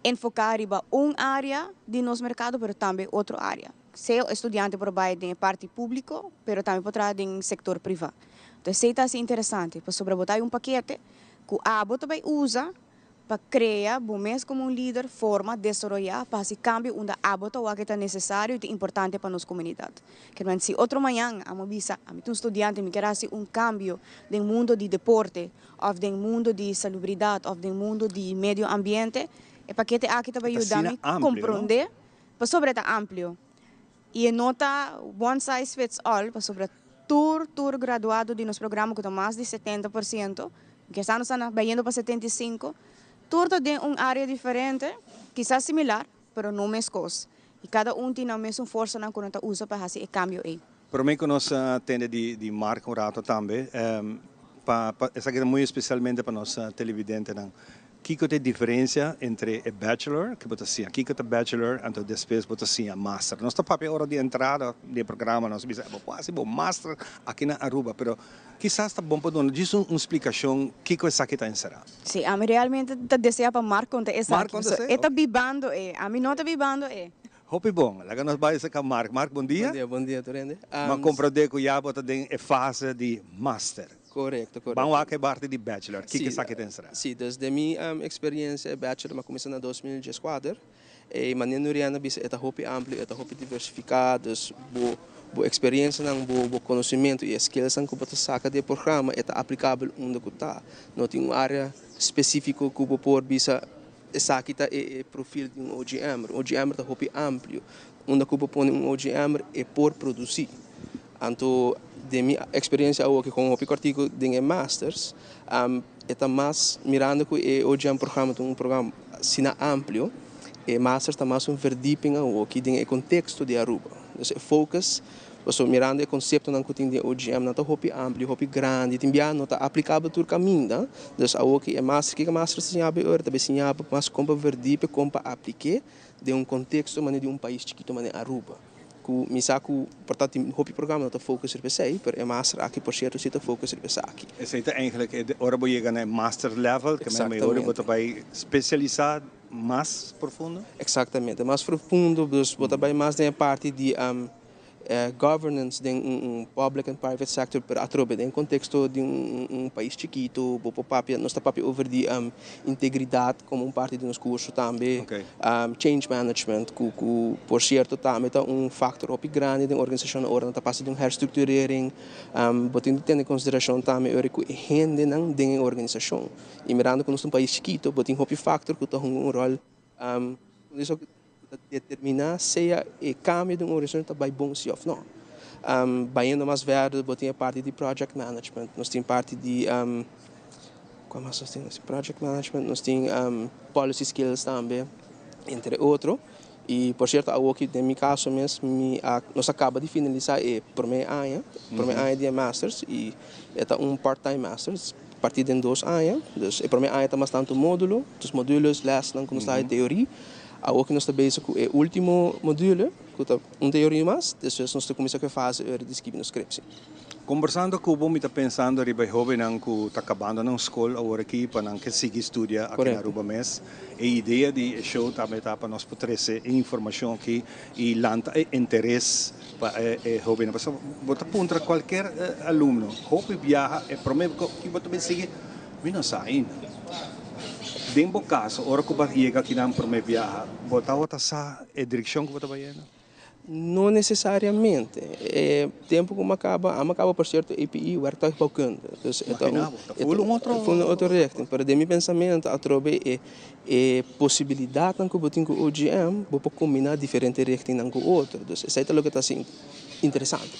enfoká riba un área di nos merkado, pero tambe otro área. Sea e studiante por bai den e parti públiko, pero tambe por traha den sektor privá. Entonces esei ta hasi interesante, pasobra bo ta hay un pakete ku abo ta bai usa Pa krea bo mes komo un lider, forma, desaroyá pa hasi kambio unda abo ta wak e ta nesesario i ta importante pa nos komunidat. Kermen si otro mañan amo bisa, ami ta un studiante, mi kier hasi un kambio den mundo di deporte òf den mundo di salubridat òf den mundo di medio ambiente, e pakete aki ta bai yuda mi komprondé pasobra e ta amplio i e no ta one size fits all pasobra tur tur graduado di nos programa ku ta mas di 70%, Kisas nos ta bayendo pa 75, tur ta den un área diferente, kisas similar, pero no meskos. I kada un tin nan mesun forsanan ku nan ta usa pa hasi e kambio ei. Promé ku nos tende di Mark un rato tambe, pa esaki ta muy espesialmente pa nos televidentenan. Kiko ta e diferencia entre e bachelor ku bo ta siña? Kiko ta bachelor anto despues bo ta siña master? Nos ta papia ora di entrada di e programa nos bisa bo por hasi bo master aki na Aruba pero kisas ta bon pa duna djis un splikashon kiko esaki ta enserá. Sí, ami realmente ta desea pa Mark konta esaki. Mark konta esei? E ta bibando e, ami no ta bibando e. Hopi bon. Laga nos bai esaki Mark. Mark, bon dia. Bon dia, bon dia tur hende. M'a komprondé ku ya bo ta den e fase di master. Korekto, korekto. Ban wak e parti di bachelor. Kiko esaki ta enserá? Sí, dus den mi eksperiencia e bachelor m'a kuminsá na 2014. E manera Nuriana a bisa e ta hopi amplio, e ta hopi diversifiká, dus bo bo eksperiencianan, bo bo konosementu i e skillsnan ku bo ta saka di e programa e ta aplikabel unda ku ta. No tin un área spesífiko ku bo por bisa Esaki ta e profil di un OGM'er. Un OGM'er ta hopi amplio. Unda ku bo pone un OGM'er e por produsí. Anto den mi eksperensia awo ku hopi kòrtiku den e masters, e ta mas mirando ku e OGM programa ta un programa asina amplio, e masters ta mas un verdieping awoki den e konteksto di Aruba. Dus e focus, pasobra mirando e konseptonan ku tin den OGM nan ta hopi amplio, hopi grandi, tin bia no ta aplikabel tur kaminda. Dus awoki e master, kiko e master ta siña bo e ora? Ta bay siña bo mas kon pa verdiep, kon pa aplik'é den un konteksto manera di un pais chikito manera Aruba. Ku mi sa ku por ta tin hopi programa no ta focus riba esei, pero e master aki por sierto si ta focus riba esaki. Esei ta eigenlijk e ora bo yega na e master level, ke men mehor bo ta bai spesialisá mas profundo? Exactamente, mas profundo, dus bo ta bai mas den e parti di governance den un public and private sector, pero atrobe den contexto di un pais chikito, bo por papia, nos ta papia over di integridad como un parti di nos curso tambe, change management, cu cu por cierto tambe ta un factor hopi grandi den organisacionnan ora nan ta pasa di un herstructurering, bo tin di tene en consideracion tambe ora cu e hendenan den e organisacion, y mirando cu nos ta un pais chikito, bo tin hopi factor cu ta hunga un rol. Ku ta determiná sea e kambio den un organisashon ta bai bon si òf nò. Bayendo mas verder bo tin e parti di project management, nos tin parti di kua mas nos tin? Nos tin project management, nos tin policy skills tambe, entre otro. I por sierto awoki den mi kaso mes mi a nos a kaba di finalisá e promé aña, promé aña di e masters i e ta un part time masters partí den dos aña. Dus e promé aña ta mas tantu módulo, dus modules, lèsnan ku nos ta haña teorí. Awor ku nos ta bezig ku e último module, ku ta un teoria mas, despues nos ta kuminsá ku e fase ora di skibi nos skripsi. Kombersando ku bo mi ta pensando riba e hóbennan ku ta kabando nan skol awor aki pa nan ke sigui studia aki na Aruba mes. E idea di e show tambe ta pa nos por trese e informashon aki i lanta e interes pa e hóbennan. Pasobra bo ta puntra kualker alumno, hopi biaha e promé ku bo ta bin sigui, mi no sa ainda. Den bo kaso, ora ku bo a yega akinan promé biaha, bo tabata sa e direkshon ku bo ta bayendo? No nesesariamente. E tempu ku mi a kaba, ami a kaba por sierto EPI, Werktuigbouwkunde. Dus e ta un, e ta un full un otro richting. Pero den mi pensamentu atrobe e e posibilidatnan ku bo tin ku OGM, bo por kombiná diferente richtingnan ku otro. Dus esei ta loke ta hasi interesante,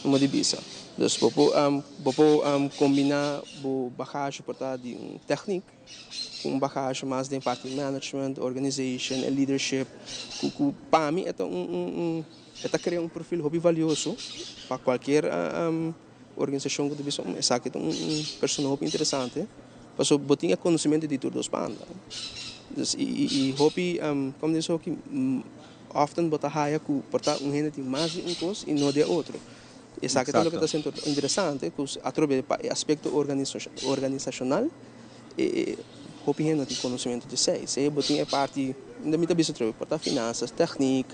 mi di bisa. Dus bo por bo por kombiná bo bagage por ta di un tèknik, Ku un bagage mas den parti di management, organization e leadership ku ku pa mi e ta un un un e ta krea un perfil hopi valioso pa kualkier organisashon ku ta bisa esaki ta un un persona hopi interesante pasobra bo tin e konosementu di tur dos banda. Dus i i i hopi komo ta bisa hoki often bo ta haya ku por ta un hende tin mas di un kos i no di e otro. Esaki ta loke ta siendo interesante ku atrobe pa e aspekto organisashonal e hopi hende no tin konosementu di esei. Sea bo tin e parti, mi ta bisa atrobe por ta finansas, tèknik,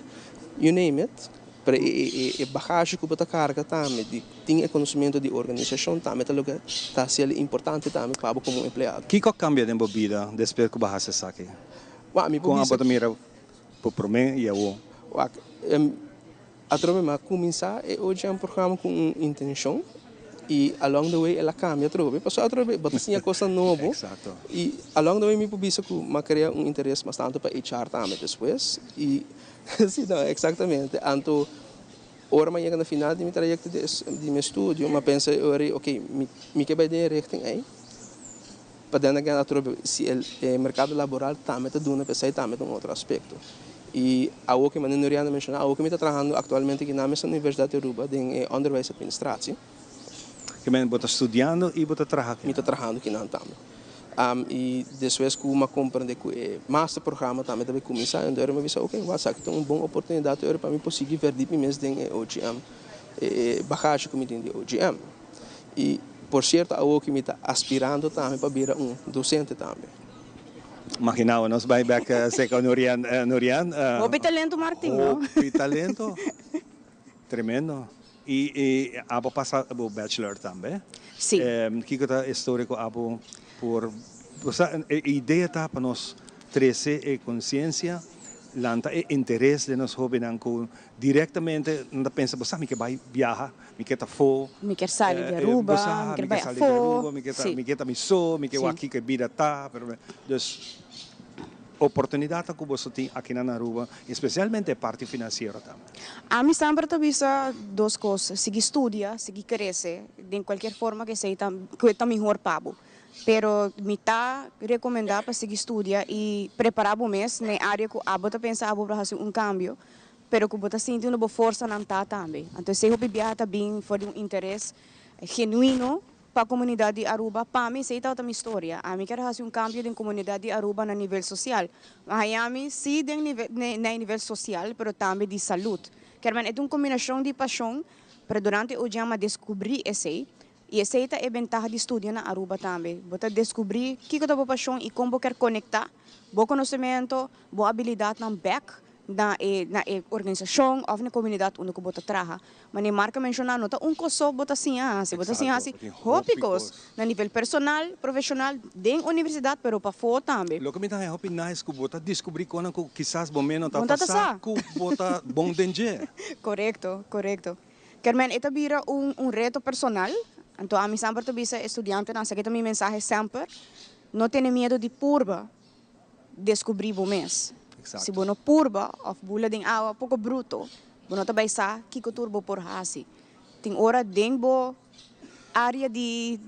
you name it, pero e bagashi ku bo ta karga tambe di tin e konosementu di organisashon tambe ta loke ta hasiel importante tambe pa bo komo un empleado. Kiko a kambia den bo bida despues ku bo a hasi esaki? Kon abo ta mira bo promé i awor? Wak, Atrobe mi a cuminsa e OGM programa cu un intencion y along the way el a cambia atrobe pasobra atrobe bo ta siña cosnan nobo y along the way mi por bisa cu mi a crea un interes mas tanto pa HR tambe despues y si no exactamente anto ora mi a yega na final di mi trayecto di mi estudio mi a pensa e ora ok mi ke bay den e richting ey Pa den again atrobe si e mercado laboral tambe ta duna p'esei tambe ta un otro aspecto. Y awo ke manera Nuriana a menciona awo ke mi ta trahando actualmente aki na mes Universidad di Aruba den e onderwijsadministratie. Ke men bo ta studiando y bo ta traha akinan? Mi ta trahando akinan tambe. Y despues cu mi a comprende cu e master programa tambe ta bay cuminsa entonces mi a bisa ok wak esaki ta un bon oportunidad ahora pa mi por sigui verdiep mi mes den e OGM e bagage cu mi tin di OGM. Y por cierto awo ki mi ta aspirando tambe pa bira un docente tambe. Magina bo nos bai bek seca Nurian Nurian. Hopi talento Martin no. Hopi talento. Tremendo. Y y abo pasa bo bachelor tambe. Si. Kico ta e storia cu abo por bo sa e idea ta pa nos trece e conciencia lanta e interes den nos hobennan cu Directamente nan ta pensa, bo sa mi ke bai biaha, mi ke ta afó. Mi kier sali di Aruba, mi kier bai afó. Mi ke ta mi so, mi ke wak kiko e bida ta, pero dus. Oportunidatnan ku boso tin akinan na Aruba, espesialmente e parti finansiero tambe. Ami semper ta bisa dos kos, sigui studia, sigui krese den kualkier forma ku esei ta ku e ta mihor pa bo. Pero mi ta rekomendá pa sigui studia i prepará bo mes na e área ku abo ta pensa abo por hasi un kambio, pero ku bo ta sinti unda bo forsanan ta tambe. Anto esei hopi biaha ta bin for di un interes genuino Pa comunidad di Aruba, pa mi esey tabata mi storia. Ami kier haci un cambio den comunidad di Aruba na nivel social. Haña mi si den nivel na e nivel social pero tambe di salud. Kier men e ta un combinacion di pasion pero durante oji ami a descubri esey y esey ta e bentaha di studia na Aruba tambe. Bo ta descubri kico ta bo pasion y con bo kier conecta bo conocemento, bo habilidadnan bek na e na e organisashon òf na e komunidat unda ku bo ta traha. Manera Mark a menshoná, no ta un kos so bo ta siña hasi, bo ta siña hasi hopi kos na nivel personal, profeshonal, den universidat pero pafó tambe. Loke mi ta haña hopi nice ku bo ta diskubrí konan ku kisas bo mes no tabata sa ku bo ta bon den dje. Korekto, korekto. Kermen, e ta bira un un reto personal, anto ami semper ta bisa e studiantenan, esaki ta mi mensahe semper, no tene miedu di purba. Descubrí bo mes. Si bo no purba of bula den awa poco bruto, bo no ta bay sa kico tur bo por haci. Tin ora den bo area di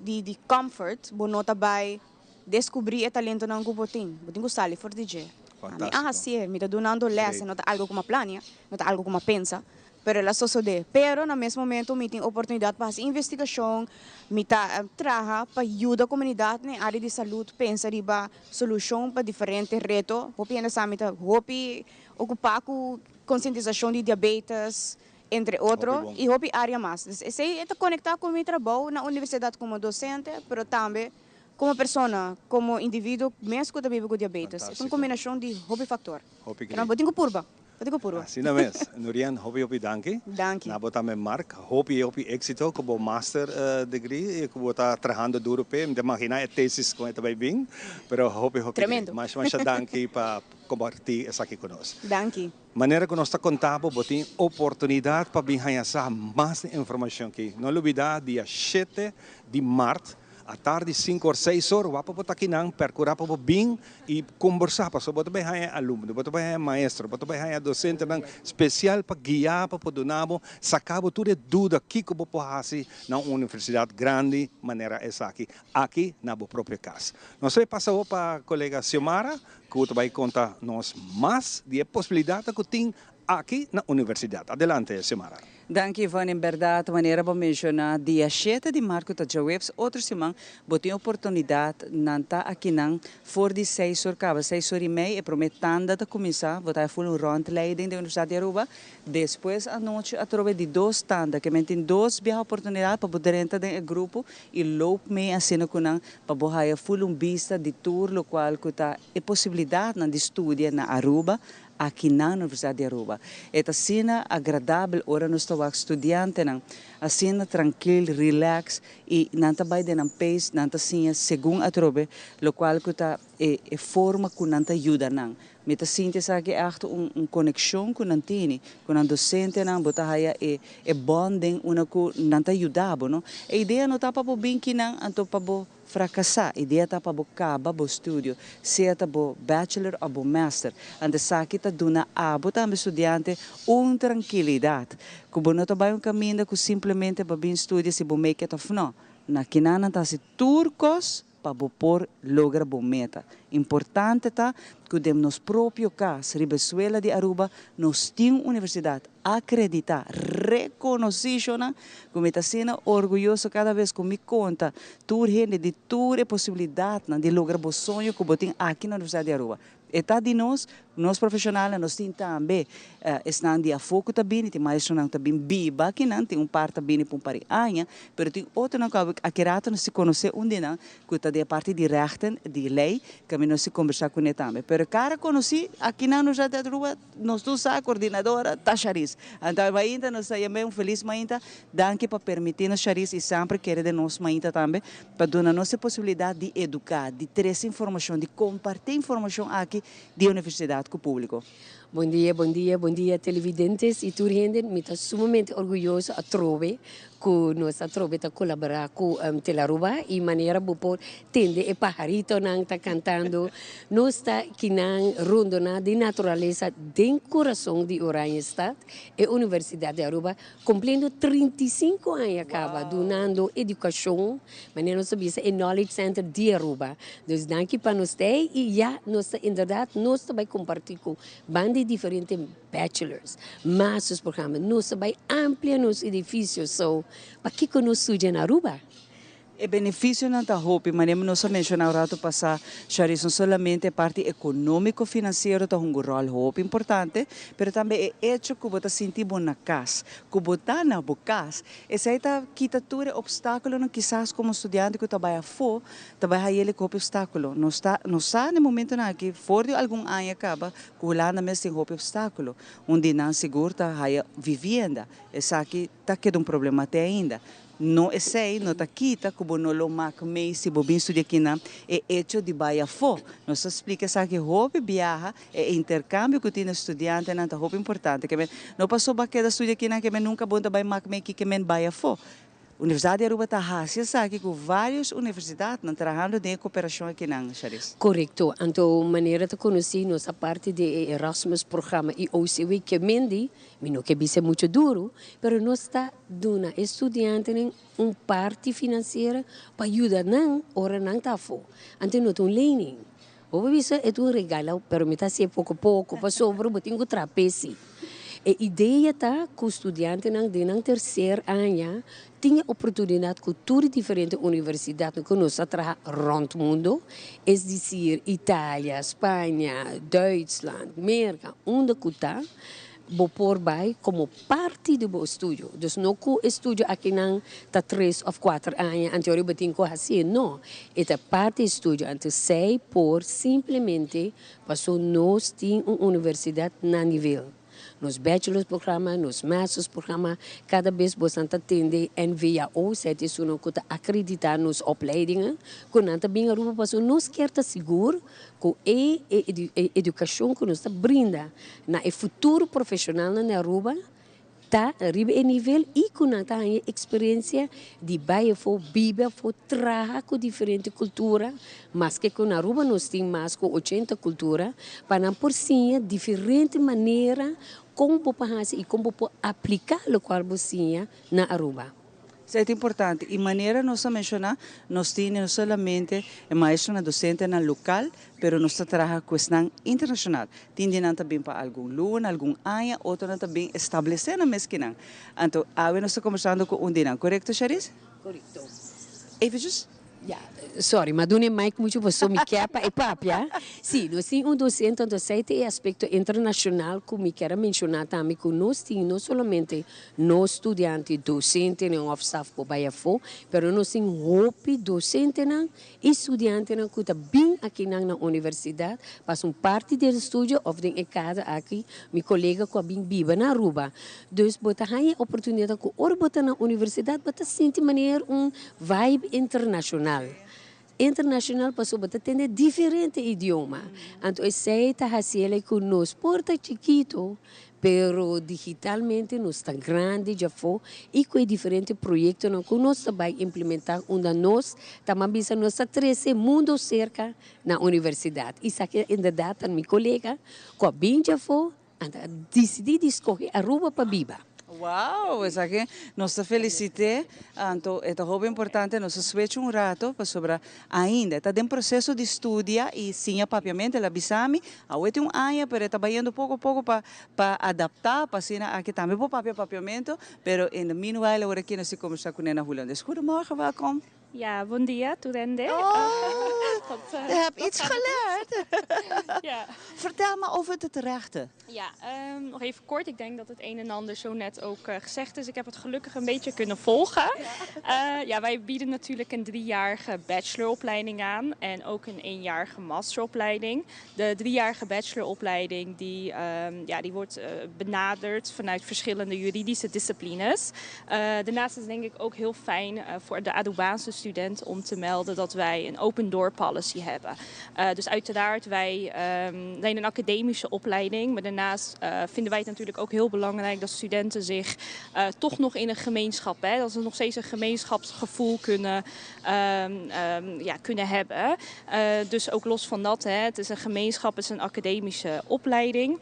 di comfort bo no ta bay descubrí e talentonan cu bo tin. Bo tin cu sali for di dje. Ami a hacié, mi ta dunando les, no ta algo cu mi a plania, no ta algo cu mi a pensa. Pero el a sosodé. Pero na mes momento mi tin oportunidat pa hasi investigashon, mi ta traha pa yuda komunidat na e área di salud pensa riba solushon pa diferente reto. Hopi hende sa mi ta hopi okupá ku konsientisashon di diabetes, entre otro, i hopi área mas. Dus esei e ta konektá ku mi trabou na universidat komo dosente, pero tambe komo persona, komo individuo mes ku ta biba ku diabetes. E ta un kombinashon di hopi faktor. Pero bo tin ku purba. Bo tin ku purba. Asina mes. Nurien, hopi hopi danki. Danki. Na bo tambe Mark, hopi hopi exito ku bo master degree i ku bo ta trahando duro p'e. Mi ta imagina e tesis kon e ta bai bin, pero hopi hopi Tremendo. Masha masha danki pa komparti esaki ku nos. Danki. Manera ku nos ta konta bo, bo tin oportunidat pa bin haña sa mas informashon aki. No lubida dia shete di mart Atardi sinku or seis or wak pa bo ta kinan, percura pa bo bin y combersa pasobra bo ta bay haña alumno, bo ta bay haña maestro, bo ta bay haña docentenan special pa guia bo, pa duna bo, saca bo tur e duda kico bo por haci na un universidad grandi manera esaki, aki na bo propio cas. Nos ta bay pasa awor pa colega Xiomara cu ta bay conta nos mas di e posibilidadnan cu tin aki na universidad. Adelante Xiomara. Danki Ivonne, en berdad manera bo menciona dia shete di mart cu ta djaweps otro siman bo tin oportunidad nan ta akinan for di seis or caba seis or y mei e prome tanda ta cuminsa bo ta haya full un rondleiding den Universidad di Aruba despues anochi atrobe di dos tanda ke men tin dos biaha oportunidad pa bo drenta den e grupo y loop mee asina cu nan pa bo haya full un bista di tur locual cu ta e posibilidadnan di studia na Aruba Aki na Universidad di Aruba. E ta asina agradabel ora nos ta wak studiantenan asina trankil, relax y nan ta bay den nan pace, nan ta siña segun atrobe locual cu ta e e forma cu nan ta yuda nan. Mi ta sinti esaki echt un un conexion cu nan tini cu nan docentenan, bo ta haya e e bonding una cu nan ta yuda bo no. E idea no ta pa bo bin kinan anto pa bo Frakasá, idea ta pa bo kaba bo studio, sea ta bo bachelor òf bo master. Anto esaki ta duna abo tambe studiante un trankilidat, ku bo no ta bai un kaminda ku simplemente bo a bin studia si bo make it òf no. Na kinan nan ta hasi tur kos pa bo por logra bo meta. Importante ta ku den nos propio kas riba e suela di Aruba nos tin un universidat akreditá, rekonosí shonnan, ku mi ta asina orguyoso kada bes ku mi konta tur hende di tur e posibilidatnan di logra bo soño ku bo tin aki na Universidat di Aruba. E ta di nos, nos profeshonalnan, nos tin tambe esnan di afó ku ta bini, tin maestronan ku ta bin biba akinan, tin un par ta bini pa un par di aña, pero tin otronan ku aki rato nos si konosé un di nan ku ta di e parti di rechten, di lei, ku ami nos si kombersá kuné tambe. Pero e kara konosí aki na Universidat di Aruba, Nos tur sa coordinadora ta Charis. Anto e mainta nos ta yam'é un feliz mainta. Danki pa permiti nos Charis y semper kere den nos mainta tambe pa duna nos e posibilidad di educa, di trece informacion, di comparti informacion aki di universidad. komunidat, ku públiko. Bon dia, bon dia, bon dia televidentes y tur hende. Mi ta sumamente orguyoso atrobe cu nos atrobe ta colabora cu Telaruba y manera bo por tende e paharitonan ta cantando. Nos ta kinan rondona di naturalesa den corazon di Oranjestad, e Universidad di Aruba, cumpliendo 35 aña caba dunando educacion, manera nos ta bisa e Knowledge Center di Aruba. Dus danki pa nos t'ey y ya nos ta inderdaad nos ta bay comparti cu banda di diferente bachelors, masters programma, nos ta bay amplia nos edificio so pakico nos studia na Aruba? E beneficionan ta hopi, manera nos a menciona un rato pasa, Charis, no solamente e parti economico financiero ta hunga un rol hopi importante, pero tambe e hecho cu bo ta sinti bo na cas, cu bo ta na bo cas, esey ta kita tur e obstaculonan kisas como studiante cu ta bay afo, ta bay haya cu hopi obstaculo. Nos ta, nos sa na e momentonan aki, for di algun aña caba, cu Hulanda mes tin hopi obstaculo. Un di nan sigur ta haya vivienda, esaki ta keda un problema te ainda. No esey no ta kita cu bo no lo mak mee si bo bin studia kinan e hecho di bay afo. Nos ta splica esaki hopi biaha, e intercambio cu tin e studiantenan ta hopi importante. Ke men no pasobra bo a keda studia kinan ke men nunca bo no ta bay mak mee ki ke men bay afo. Universidad di Aruba ta haci esaki cu varios universidadnan trahando den e cooperacion akinan, Charis. Corecto. Anto manera ta conoci nos ta parti di e Erasmus programa y OCW ke men di, mi no ke bisa mucho duro, pero nos ta duna e studiantenan un parti financiero pa yuda nan ora nan ta afo. Anto no ta un lening. Bo por bisa e ta un regalo, pero mi ta hacié poco poco pasobra bo tin cu traha p'esei. E idea ta cu studiantenan den nan tercer aña tin e oportunidad cu tur e diferente universidadnan cu nos ta traha rond mundo, es decir Italia, Spaña, Duitsland, Merca, unda cu ta, bo por bai como parti di bo estudio. Dus no cu e studio akinan ta tres of cuater aña anto ora bo tin cu hacié, no. E ta parti e studio. Anto esey por simplemente paso nos tin un universidad na nivel. Nos bachelor's programa, nos master's programa, cada bes bosan ta tende NVAO, esey ta esunnan cu ta acredita nos opleidingen, cu nan ta bin Aruba paso nos kier ta sigur Ku e edukashon ku nos ta brinda na e futuro profeshonalnan di Aruba ta riba e nivel i ku nan ta haña eksperensia di bai afó, biba afó, traha ku diferente kultura, maske ku na Aruba nos tin mas ku ochenta kultura, pa nan por siña diferente manera kon bo por hasi i kon bo por apliká lokual bo siña na Aruba. Esei ta importante y manera nos a menciona nos tin no solamente e maestronan docentenan local pero nos ta traha cu esnan internacional. Tin di nan ta bin pa algun luna, algun aña, otronan ta bin establece nan mes kinan. Anto awe nos ta conversando cu un di nan, corecto Charis? Corecto. Eventjes. Ya, sorry, m'a duna e mic mucho paso mi kier pa e papia. Si, nos tin un docente, anto esei ta e aspecto internacional cu mi kier a menciona tambe cu nos tin no solamente nos studiante, docentenan of staf por bay afo, pero nos tin hopi docentenan y studiantenan cu ta bin akinan na universidad pasa un parti di e studio of den e kada aki mi colega cu a bin biba na Aruba. Dus bo ta haña e oportunidad cu ora bo ta na universidad bo ta sinti manera un Vibe internacional. Internacional pasobra bo ta tende diferente idioma. Anto esey ta haciele cu nos por ta chikito, pero digitalmente nos ta grandi djafo y cu e diferente proyectonan cu nos ta bay implementa unda nos ta mas bisa nos ta trece mundo cerca na universidad. Esaki inderdaad ta mi colega cu a bin djafo Anta a disidí di skohe Aruba pa biba. Wow, esaki nos ta felicit'é. Anto e ta hopi importante nos a switch un rato pasobra ainda e ta den proceso di studia y siña papiamento. El a bisa mi awe tin un aña pero e ta bayendo poco poco pa pa adapta pa asina aki tambe por papia papiamento pero in the meanwhile awor aki nos tin combersa cu Nena Hulandes. Goedemorgen, welkom. Ja, bon dia tur hende. Oh, je hebt iets geleerd. Ja. Vertel me over het rechten. Ja, nog even kort. Ik denk dat het een en ander zo net ook gezegd is. Ik heb het gelukkig een beetje kunnen volgen. Ja, wij bieden natuurlijk een 3-jarige bacheloropleiding aan en ook een 1-jarige masteropleiding. De 3-jarige bacheloropleiding ja, die wordt benaderd vanuit verschillende juridische disciplines. Daarnaast is het denk ik ook heel fijn voor de Arubaanse student om te melden dat wij een open door policy policy hebben. Dus uiteraard, wij um, zijn een academische opleiding. Maar daarnaast vinden wij het natuurlijk ook heel belangrijk dat studenten zich toch nog in een gemeenschap, hè, dat ze nog steeds een gemeenschapsgevoel kunnen, um, um, ja, kunnen hebben. Dus ook los van dat, hè, het is een gemeenschap, het is een academische opleiding.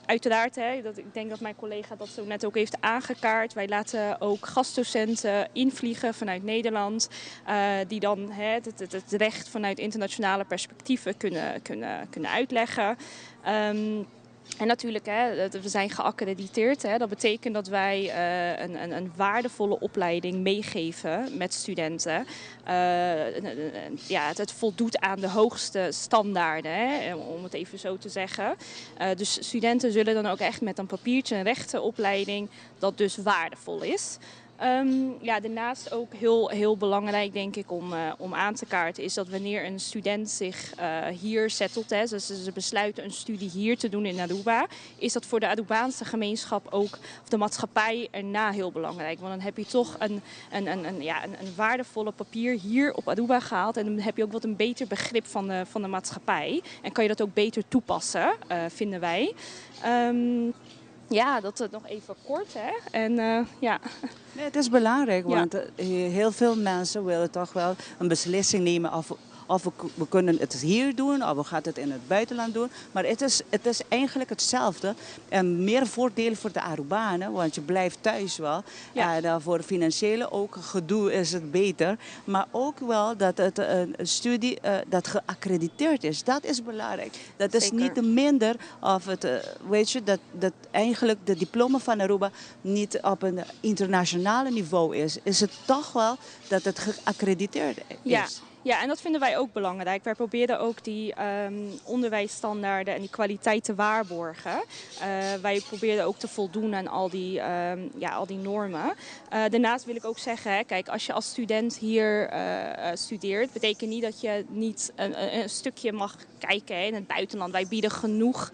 Uiteraard, hè, dat, ik denk dat mijn collega dat zo net ook heeft aangekaart. Wij laten ook gastdocenten invliegen vanuit Nederland, die dan hè, het recht vanuit internationale perspectieven kunnen uitleggen. En natuurlijk, hè, we zijn geaccrediteerd. Hè. Dat betekent dat wij een waardevolle opleiding meegeven met studenten. Ja, het voldoet aan de hoogste standaarden, hè, om het even zo te zeggen. Dus studenten zullen dan ook echt met een papiertje een rechtenopleiding dat dus waardevol is. Ja, daarnaast ook heel, heel belangrijk, denk ik, om aan te kaarten, is dat wanneer een student zich hier settelt, hè, dus ze besluiten een studie hier te doen in Aruba, is dat voor de Arubaanse gemeenschap ook, of de maatschappij erna heel belangrijk. Want dan heb je toch een, ja, een waardevolle papier hier op Aruba gehaald en dan heb je ook wat een beter begrip van de maatschappij. En kan je dat ook beter toepassen, vinden wij. Ja, dat nog even kort, hè. En ja. Nee, het is belangrijk, want heel veel mensen willen toch wel een beslissing nemen of we kunnen het hier doen of we gaan het in het buitenland doen. Maar het is eigenlijk hetzelfde. En meer voordeel voor de Arubanen, want je blijft thuis wel. En voor financiële ook gedoe is het beter. Maar ook wel dat het een studie dat geaccrediteerd is. Dat is belangrijk. Dat is niet minder of het, weet je, dat eigenlijk de diploma van Aruba niet op een internationale niveau is. Is het toch wel dat het geaccrediteerd is. Ja, en dat vinden wij ook belangrijk. Wij proberen ook die onderwijsstandaarden en die kwaliteit te waarborgen. Wij proberen ook te voldoen aan ja, al die normen. Daarnaast wil ik ook zeggen, hè, kijk, als je als student hier studeert, betekent niet dat je niet een stukje mag kijken, hè, in het buitenland. Wij bieden genoeg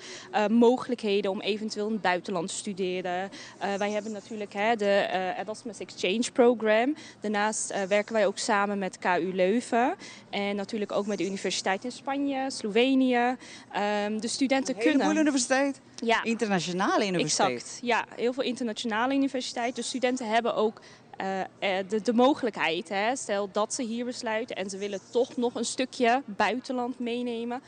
mogelijkheden om eventueel in het buitenland te studeren. Wij hebben natuurlijk, hè, de Erasmus Exchange Program. Daarnaast werken wij ook samen met KU Leuven. En natuurlijk ook met de universiteit in Spanje, Slovenië. De studenten Een kunnen. heleboel universiteit. Ja. Internationale universiteit. Exact, ja. Heel veel internationale universiteiten. Dus studenten hebben ook de mogelijkheid. Hè, stel dat ze hier besluiten en ze willen toch nog een stukje buitenland meenemen,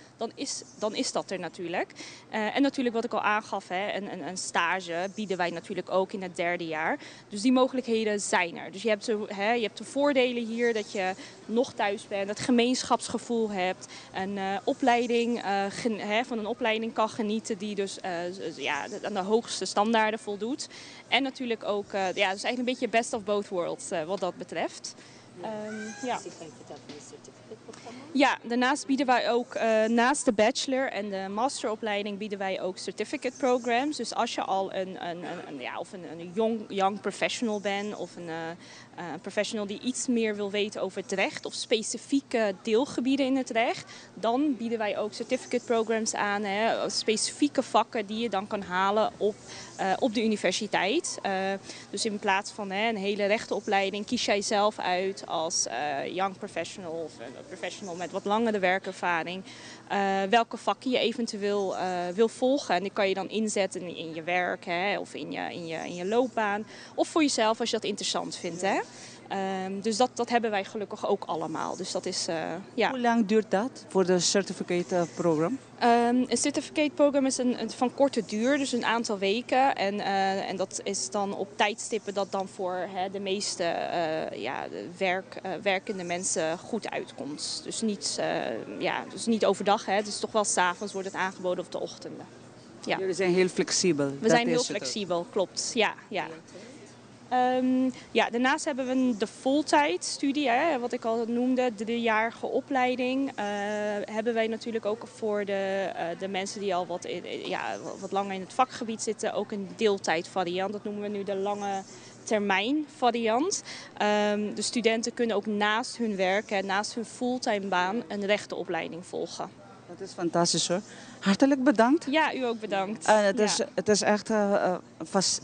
dan is dat er natuurlijk. En natuurlijk wat ik al aangaf, hè, een stage bieden wij natuurlijk ook in het derde jaar. Dus die mogelijkheden zijn er. Dus hè, je hebt de voordelen hier dat je nog thuis bent, het gemeenschapsgevoel hebt, een opleiding, hè, van een opleiding kan genieten die dus ja, aan de hoogste standaarden voldoet. En natuurlijk ook, ja, dus eigenlijk een beetje best of both worlds wat dat betreft. Ja. Ja, daarnaast bieden wij ook naast de bachelor en de masteropleiding bieden wij ook certificate programs. Dus als je al een, ja, of een young professional bent of een professional die iets meer wil weten over het recht of specifieke deelgebieden in het recht, dan bieden wij ook certificate programs aan, hè, specifieke vakken die je dan kan halen op de universiteit. Dus in plaats van, hè, een hele rechtenopleiding kies jij zelf uit als young professional of een professional met wat langere werkervaring, welke vakken je eventueel wil volgen. En die kan je dan inzetten in je werk, hè, of in je loopbaan. Of voor jezelf als je dat interessant vindt. Hè. Dus dat hebben wij gelukkig ook allemaal. Dus dat is, ja. Hoe lang duurt dat voor de certificate program? Een certificate program is een van korte duur, dus een aantal weken. En dat is dan op tijdstippen dat dan voor, hè, de meeste ja, de werkende mensen goed uitkomt. Dus niet, ja, dus niet overdag, hè. Het is toch wel 's avonds wordt het aangeboden of de ochtenden. Ja. Jullie zijn heel flexibel. We Dat zijn heel is het ook. flexibel, klopt. Ja. Ja, daarnaast hebben we de voltijdstudie, hè, wat ik al noemde, de driejarige opleiding. Hebben wij natuurlijk ook voor de mensen die al ja, wat langer in het vakgebied zitten, ook een deeltijdvariant. Dat noemen we nu de lange termijn variant. De studenten kunnen ook naast hun werk, hè, naast hun fulltime baan, een rechtenopleiding volgen. Dat is fantastisch hoor. Hartelijk bedankt. Ja, u ook bedankt. En het is echt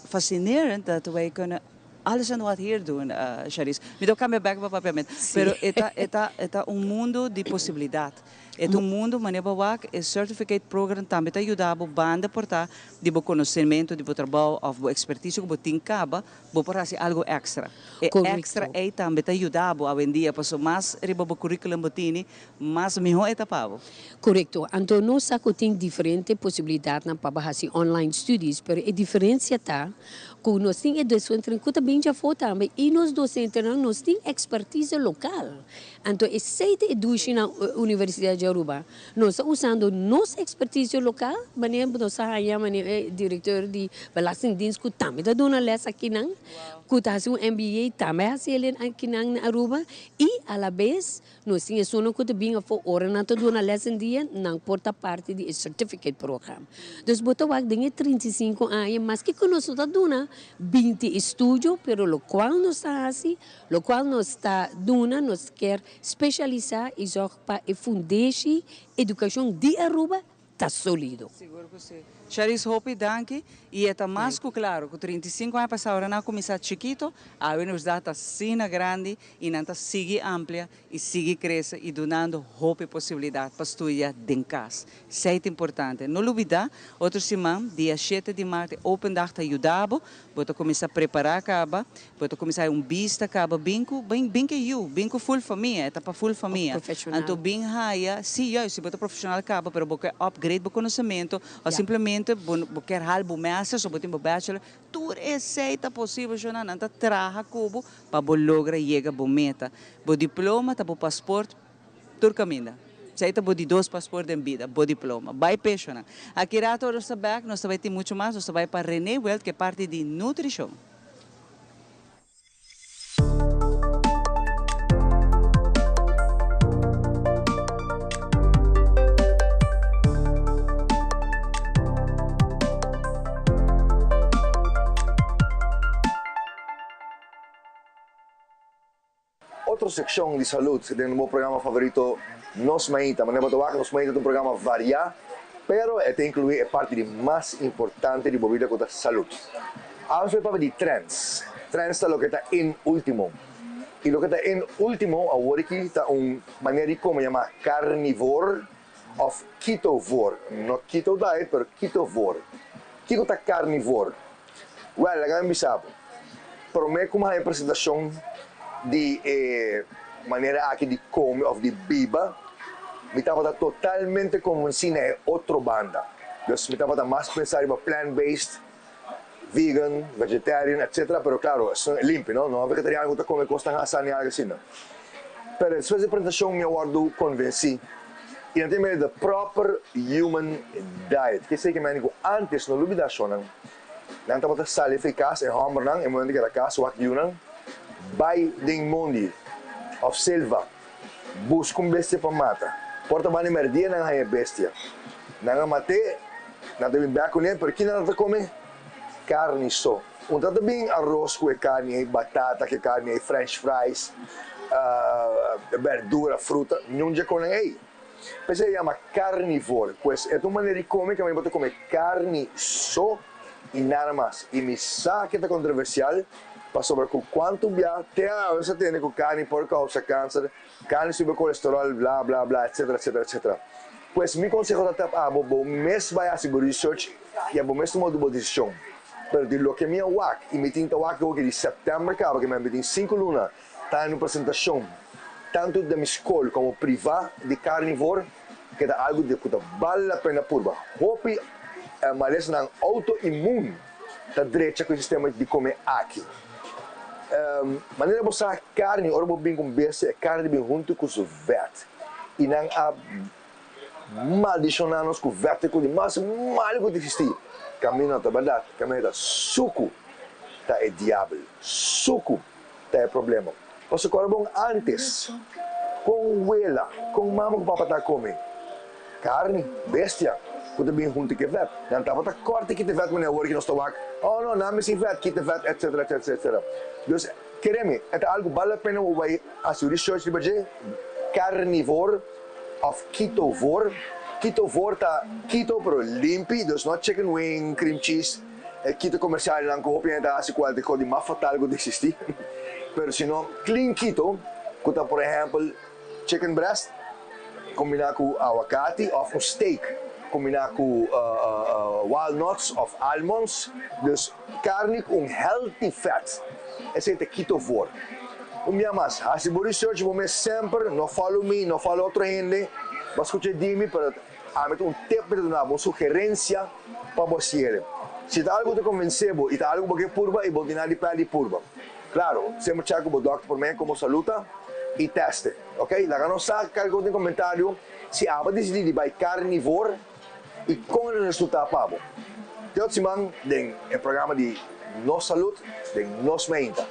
fascinerend dat wij kunnen Alles en wat hier doen, Charis. Mi ta cambia bek pa papiamento. Pero e ta, e ta, e ta un mundo di posibilidad. E ta un mundo manera bo wak, e certificate program tambe ta yuda bo banda por ta di bo conocemento di bo trabou of bo experticio cu bo tin caba, bo por haci algo extra. E extra ey tambe ta yuda bo awendia paso mas riba bo curriculum bo tini, mas miho e ta pa bo. Corecto. Anto nos sa cu tin diferente posibilidadnan pa bo haci online studies, pero e diferencia ta Ku nos tin e dosentenan ku ta bin djafó tambe i nos dosentenan nos tin ekspertise lokal. Anto esei ta e dushi na Universidat di Aruba. Nos ta usando nos ekspertise lokal, manera nos a haña manera e direktor di Belastingdienst ku tambe ta duna lès akinan, ku ta hasi un MBA tambe a hasi el akinan na Aruba i alabes Nos tin esunnan ku ta bin afó ora nan ta duna lès den dia, nan por ta parti di e certificate program. Dus bo ta wak den e 35 aña, maske ku nos no ta duna binti estudio, pero lokual nos ta hasi, lokual nos ta duna, nos kier spesialisá i zòrg pa e fundeshi edukashon di Aruba ta solido. Sigur ku si. Charis hopi danki y e ta mas ku claro ku 35 aña pasa ora nan a cuminsa chikito awe universidad ta asina grandi y nan ta sigui amplia y sigui crece y dunando hopi posibilidad pa studia den cas. Esey ta importante. No lubida otro siman dia shete di maart e open dag ta yuda bo, bo ta cuminsa prepara caba, bo ta cuminsa hay un bista caba bin cu bin bin cu e yu, bin cu full famia, e ta pa full famia. Anto bin haya, si juist si bo ta profesional caba pero bo ke upgrade bo conocemento of simplemente bo bo kier haal bo masters of bo tin bo bachelor, tur esey ta posibel shona, nan ta traha cu bo pa bo logra yega bo meta. Bo diploma ta bo paspoort tur caminda. Esey ta bo di dos paspoort den bida, bo diploma. Bay peshonan. Aki rato ora nos ta bek nos ta bay tin mucho mas, nos ta bay pa Rene Wild ke parti di nutricion. Otro seccion di salud den bo programa favorito Nos Mainta. Manera bo ta wak, Nos Mainta ta un programa varia, pero e ta inclui e parti di mas importante di bo bida cu ta salud. Awe nos papia di trends. Trends ta loke ta in ultimo. Y loke ta in ultimo awor aki ta un manera di come yama carnivore of ketovore. No keto diet, pero ketovore. Kico ta carnivore? Well, laga mi bisa bo. Prome cu mi haña presentacion di e manera aki di come of di biba, mi tabata totalmente convenci na e otro banda. Dus mi tabata mas pensa riba plant-based, vegan, vegetarian, etcetera, pero claro, esnan e limpi, no? No vegetariano cu ta come cosnan asa ni algo asina. Pero despues di e presentacion mi a wordo convenci y nan tin mira the proper human diet. Kesey ke meni cu antes no lubida shownan. Nan tabata sali for e kas, e hòmbernan, e muhé di keda kas, wak yunan, bai den mondi òf selva, buska un bestia pa mata. Por ta banda mèrdia nan haña e bestia. Nan a mat'é, nan ta bin bèk kuné, pero ki nan ta kome? Karni so. Un ta ta bin aros ku e karni ei, batata ku e karni ei, french fries, bèrdura, fruta, niun dje konan ei. P'esei e yama carnivore, pues e ta un manera di come caminda bo ta come carni so y nada mas. Y mi sa ke ta controversial pasobra cu cuanto bia te awe sa tende cu carni por causa cancer, carni subi colesterol bla bla bla etcetera etcetera etcetera. Pues mi conseho ta tap abo bo mes bay haci bo research y abo mes tuma bo decision. Pero di loke mi a wak y mi tin ta wak awo ke di september caba ke mi tin cinco luna Ta en un presentacion tanto den mi scol como priva di carnivore ke ta algo di cu ta bal la pena purba. Hopi malesanan autoimmuun ta drecha cu e sistema di come aki. Manera bo sa carni ora bo bin cu un bestia e carni ta bin hunto cu su vet y nan a maldiciona nos cu vet cu di mas malo cu ta existi. Camino ta berdad, camino ta sucu ta e diabel, sucu. ta e problema. Pasobra kòrda bon ántes, kon wela, kon mama ku papa ta kome karni, bestia, ku ta bin huntu ku e vèt. Nan tabata kòrta kita e vèt manera awor ku nos ta wak, oh no, nan mester vèt, kita e vèt, etsetera, etsetera, etsetera. Dus, kere mi, e ta algu bal la pena bo bai hasi un research riba dje, carnivore òf ketovore. Ketovore ta keto pero limpi, dus no chicken wing, cream cheese. e keto comercialnan cu hopi hende ta haci cual ta e cos di mas fatal cu ta existi, pero sino clean keto cu ta por ehempel chicken breast combina cu awacati of un steak combina cu walnuts of almonds, dus carni cu un healthy fat, esey ta ketovore. Un bia mas, haci bo research bo mes semper, no follow mi, no follow otro hende, bo a scucha di mi pero ami ta un tip mi ta duna bo, un sugerencia pa bo haciele. Si ta algo ta convence bo y ta algo bo ke purba y bo tin nada di perdi purba. Claro, semper check cu bo doctor prome como salud ta y teste, ok? Laga nos sa calco den comentario si abo a dicidi di bay carnivore y con el resulta pa bo. Te otro siman den e programa di Nos Salud den Nos Mainta.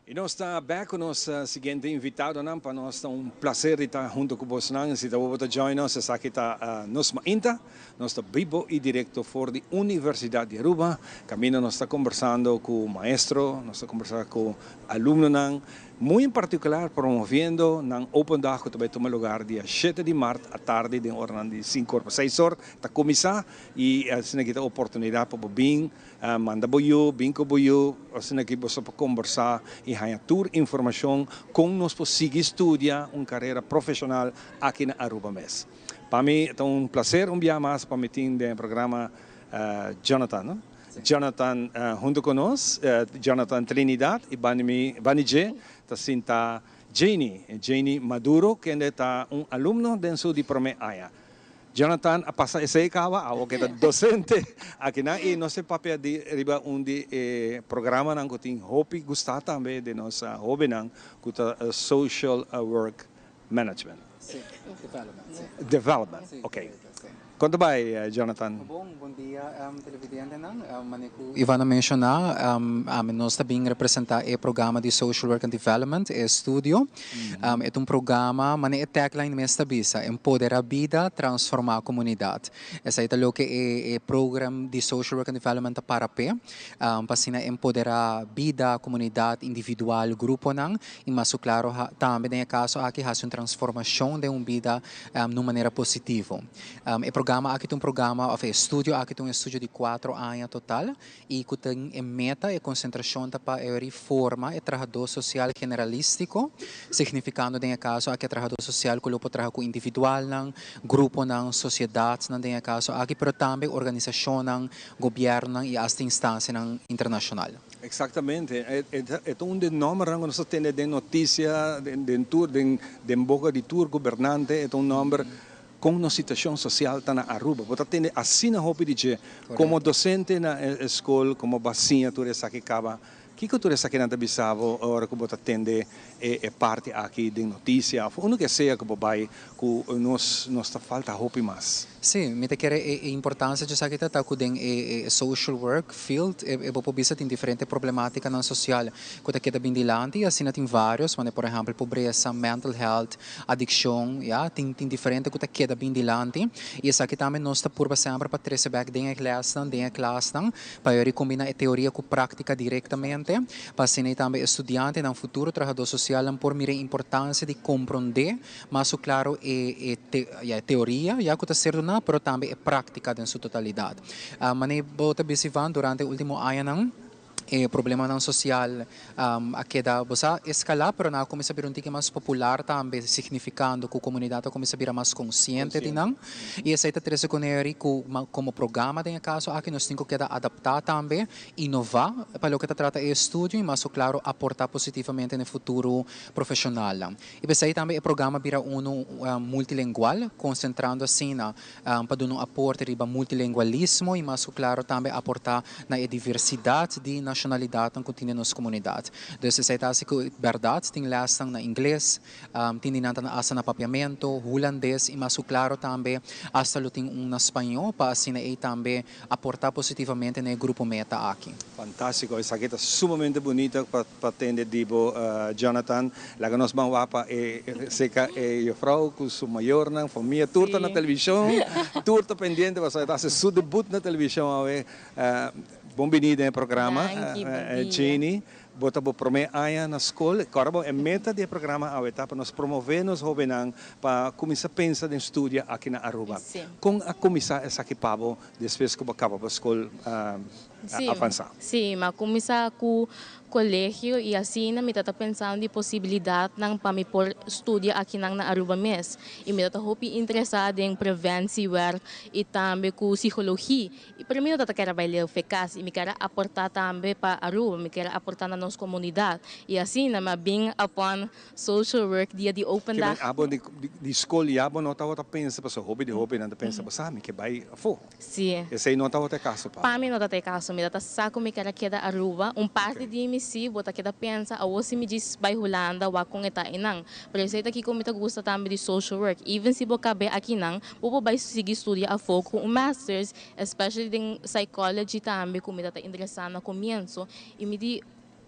Y nos ta back cu nos siguiente invitadonan. Pa nos ta un placer di ta hunto cu bosnan. Si ta bo ta join nos, esaki ta Nos Mainta. Nos ta bibo y directo for di Universidad di Aruba. Caminda nos ta conversando cu maestro, nos ta conversa cu alumnonan. Muy en particular promoviendo nan open dag cu ta bay tuma lugar dia shete di mart atardi den oranan di sinku or pa seis or ta cuminsa y asina aki ta oportunidad pa bo bin manda bo yu, bin cu bo yu, asina aki boso por combersa y haya tur informacion con nos por sigui studia un carera profesional aki na Aruba mes. Pa mi ta un placer un bia mas pa mi tin den e programa Jonathan, no? Jonathan hunto cu nos, Jonathan Trinidad y bani mi, bani dje ta sinta Janie, Janie Maduro kende ta un alumno den su di prome aña. Jonathan a pasa esey caba, awo ke ta docente akinan y nos ta papia di riba un di e programanan cu tin hopi gusta tambe di nos hobennan cu ta Social Work Management. Sí, development, sí. Development, Sí, ok. correcto, sí. Con ta bay, Jonathan? Bon, bon dia televidentenan. Mane cu Ivan a menciona, ami nos ta bin representa e programa di Social Work and Development, e estudio. E ta un programa, mane e tagline mes ta bisa, Empodera bida, transforma comunidad. Esey ta loke e program di Social Work and Development ta para p'e, pa asina empodera bida, comunidad, individual, gruponan. I mas su klaro tambe den e kaso aki hasi un transformashon den un bida na un manera positivo. E programa aki ta un programa òf e estudio aki ta un estudio di kuatro aña total i ku tin e meta, e konsentrashon ta pa e forma e trahadó sosial generalístiko, signifikando den e kaso aki e trahadó sosial ku lo por traha ku individualnan, gruponan, sosiedatnan den e kaso aki, pero tambe organisashonnan, gobièrnunan i asta instansianan internashonal. Exactamente, e ta un di e nombernan cu nos ta tende den noticia, den tur, den boca di tur gobernante, e ta un nomber con nos situacion social ta na Aruba. Bo ta tende asina hopi di dje. Como docente na e scol, como bo a siña tur esaki caba, kico tur esakinan ta bisa bo ora cu bo ta tende e parti aki den noticia of unda ke sea cu bo bay cu nos nos ta falta hopi mas? Sí, mi ta kere e importancia djesaki ta ta cu den e social work field e bo por bisa tin diferente problematicanan social cu ta keda bin dilanti y asina tin varios manera por ehempel pobresa, mental health, adiccion, ya, tin tin diferente cu ta keda bin dilanti y esaki tambe nos ta purba semper pa trece bek den e lesnan, den e klasnan pa yori combina e teoria cu practica directamente pa asina y tambe e studiantenan futuro trahador socialnan por mira e importancia di compronde Mas su claro e e ya e teoria ya cu ta ser duna pero tambe e practica den su totalidad. Mane bo ta bisa Ivan durante e ultimo añanan e problemanan social a keda bo sa escala pero nan a cuminsa bira un tiki mas popular tambe significando cu comunidad a cuminsa bira mas consciente di nan y esey ta trece cu neri cu como programa den e caso aki nos tin cu keda adapta tambe inova pa loke ta trata e estudio y mas su claro aporta positivamente na e futuro profesionalnan. I p'esei tambe e programa bira unu multilengual, konsentrando asina pa duna un aporte riba multilengualismo i mas ku klaro tambe aportá na e diversidat di nashon. nashonalidatnan ku tin den nos komunidat. Dus esei ta hasi ku bèrdat tin lèsnan na ingles, tin di nan ta hasta na papiamentu, hulandes i mas ku klaro tambe hasta lo tin un na spañó pa asina ei tambe aportá positivamente na e grupo meta aki. Fantástiko, esaki ta sumamente bunita pa tende di bo Jonathan. Laga nos ban wak pa e seka e jufrou ku su mayornan, famia tur ta na televishon, tur ta pendiente pasobra e ta hasi su debut na televishon awe. Bon bini den e programa Janie. Bo ta bo promé aña na skol. Kòrda bo e meta di e programa awe ta pa nos promové nos hóbennan pa kuminsá pensa den studia aki na Aruba. Kon a kuminsá esaki pa bo despues ku bo kaba bo skol avansá? Sí, mi a kuminsá ku colegio y asina mi ta ta pensando di posibilidadnan pa mi por studia akinan na Aruba mes. Y mi ta ta hopi interesa den preventiewerk y tambe cu psicologie. Y pero mi no ta ta kere bay leu fe cas y mi kere aporta tambe pa Aruba, mi kere aporta na nos comunidad. Y asina mi a bin upon social work dia di open dag. Kimen abo di school ya bo no tabata pensa pasobra hopi di hopinan ta pensa bo sa mi ke bay afo. Sí. Esei no tabata e kaso pa bo? Pa mi no tabata e kaso. Mi tabata sa ku mi ker a keda Aruba. Un parti di mi sí, bo ta keda pensa, awor si mi djis bai Hulanda, wak kon e ta einan. Pero esei ta kiko mi ta gusta tambe di social work. Even si bo kab'é akinan, bo por bai sigui studia afó ku un masters, especially den psychology tambe ku mi tabata interesá na komienso. I mi di,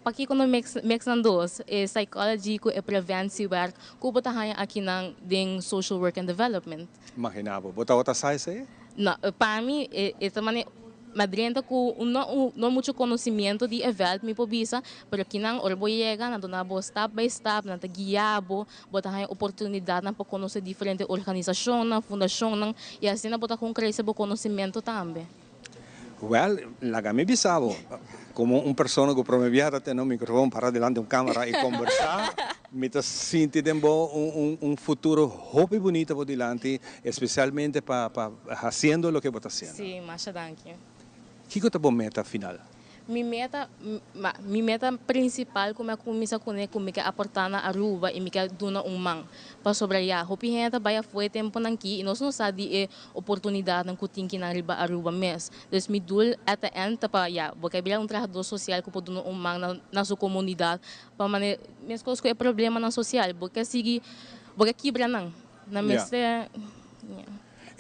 Pakiko no mix mix nan dos, e psychology ku e preventiewerk ku bo ta haña akinan den social work and development? Imagina bo, bo tabata sa esei? No, pa mi e e ta mane mi a drenta ku un no un no mucho konosimiento di e vèlt mi por bisa, pero kinan ora bo yega nan duna bo stap by stap, nan ta guia bo, bo ta haña oportunidatnan pa konosé diferente organisashonnan, fundashonnan i asina bo ta kon krese bo konosimento tambe. Wèl, laga mi bisa bo, komo un persona ku promé biaha ta tene un mikrofon para dilanti un kamera i kombersá, mi ta sinti den bo un futuro hopi bunita bo dilanti, espesialmente pa pa hasiendo loke bo ta hasiendo. Sí, masha danki. Kiko ta bo meta final? Mi meta, mi meta principal cu mi a cuminsa cune cu mi ke aporta na Aruba y mi ke duna un man. Pasobra ya, hopi hende ta bay afo e temponan ki y nos no sa di e oportunidadnan cu tin kinan riba Aruba mes. Dus mi doel at the end ta pa ya, bo ke bira un trahador social cu por duna un man na na su comunidad pa mane mescos cu e problemanan social, bo ke sigui, bo ke kibra nan. Nan mester, ya.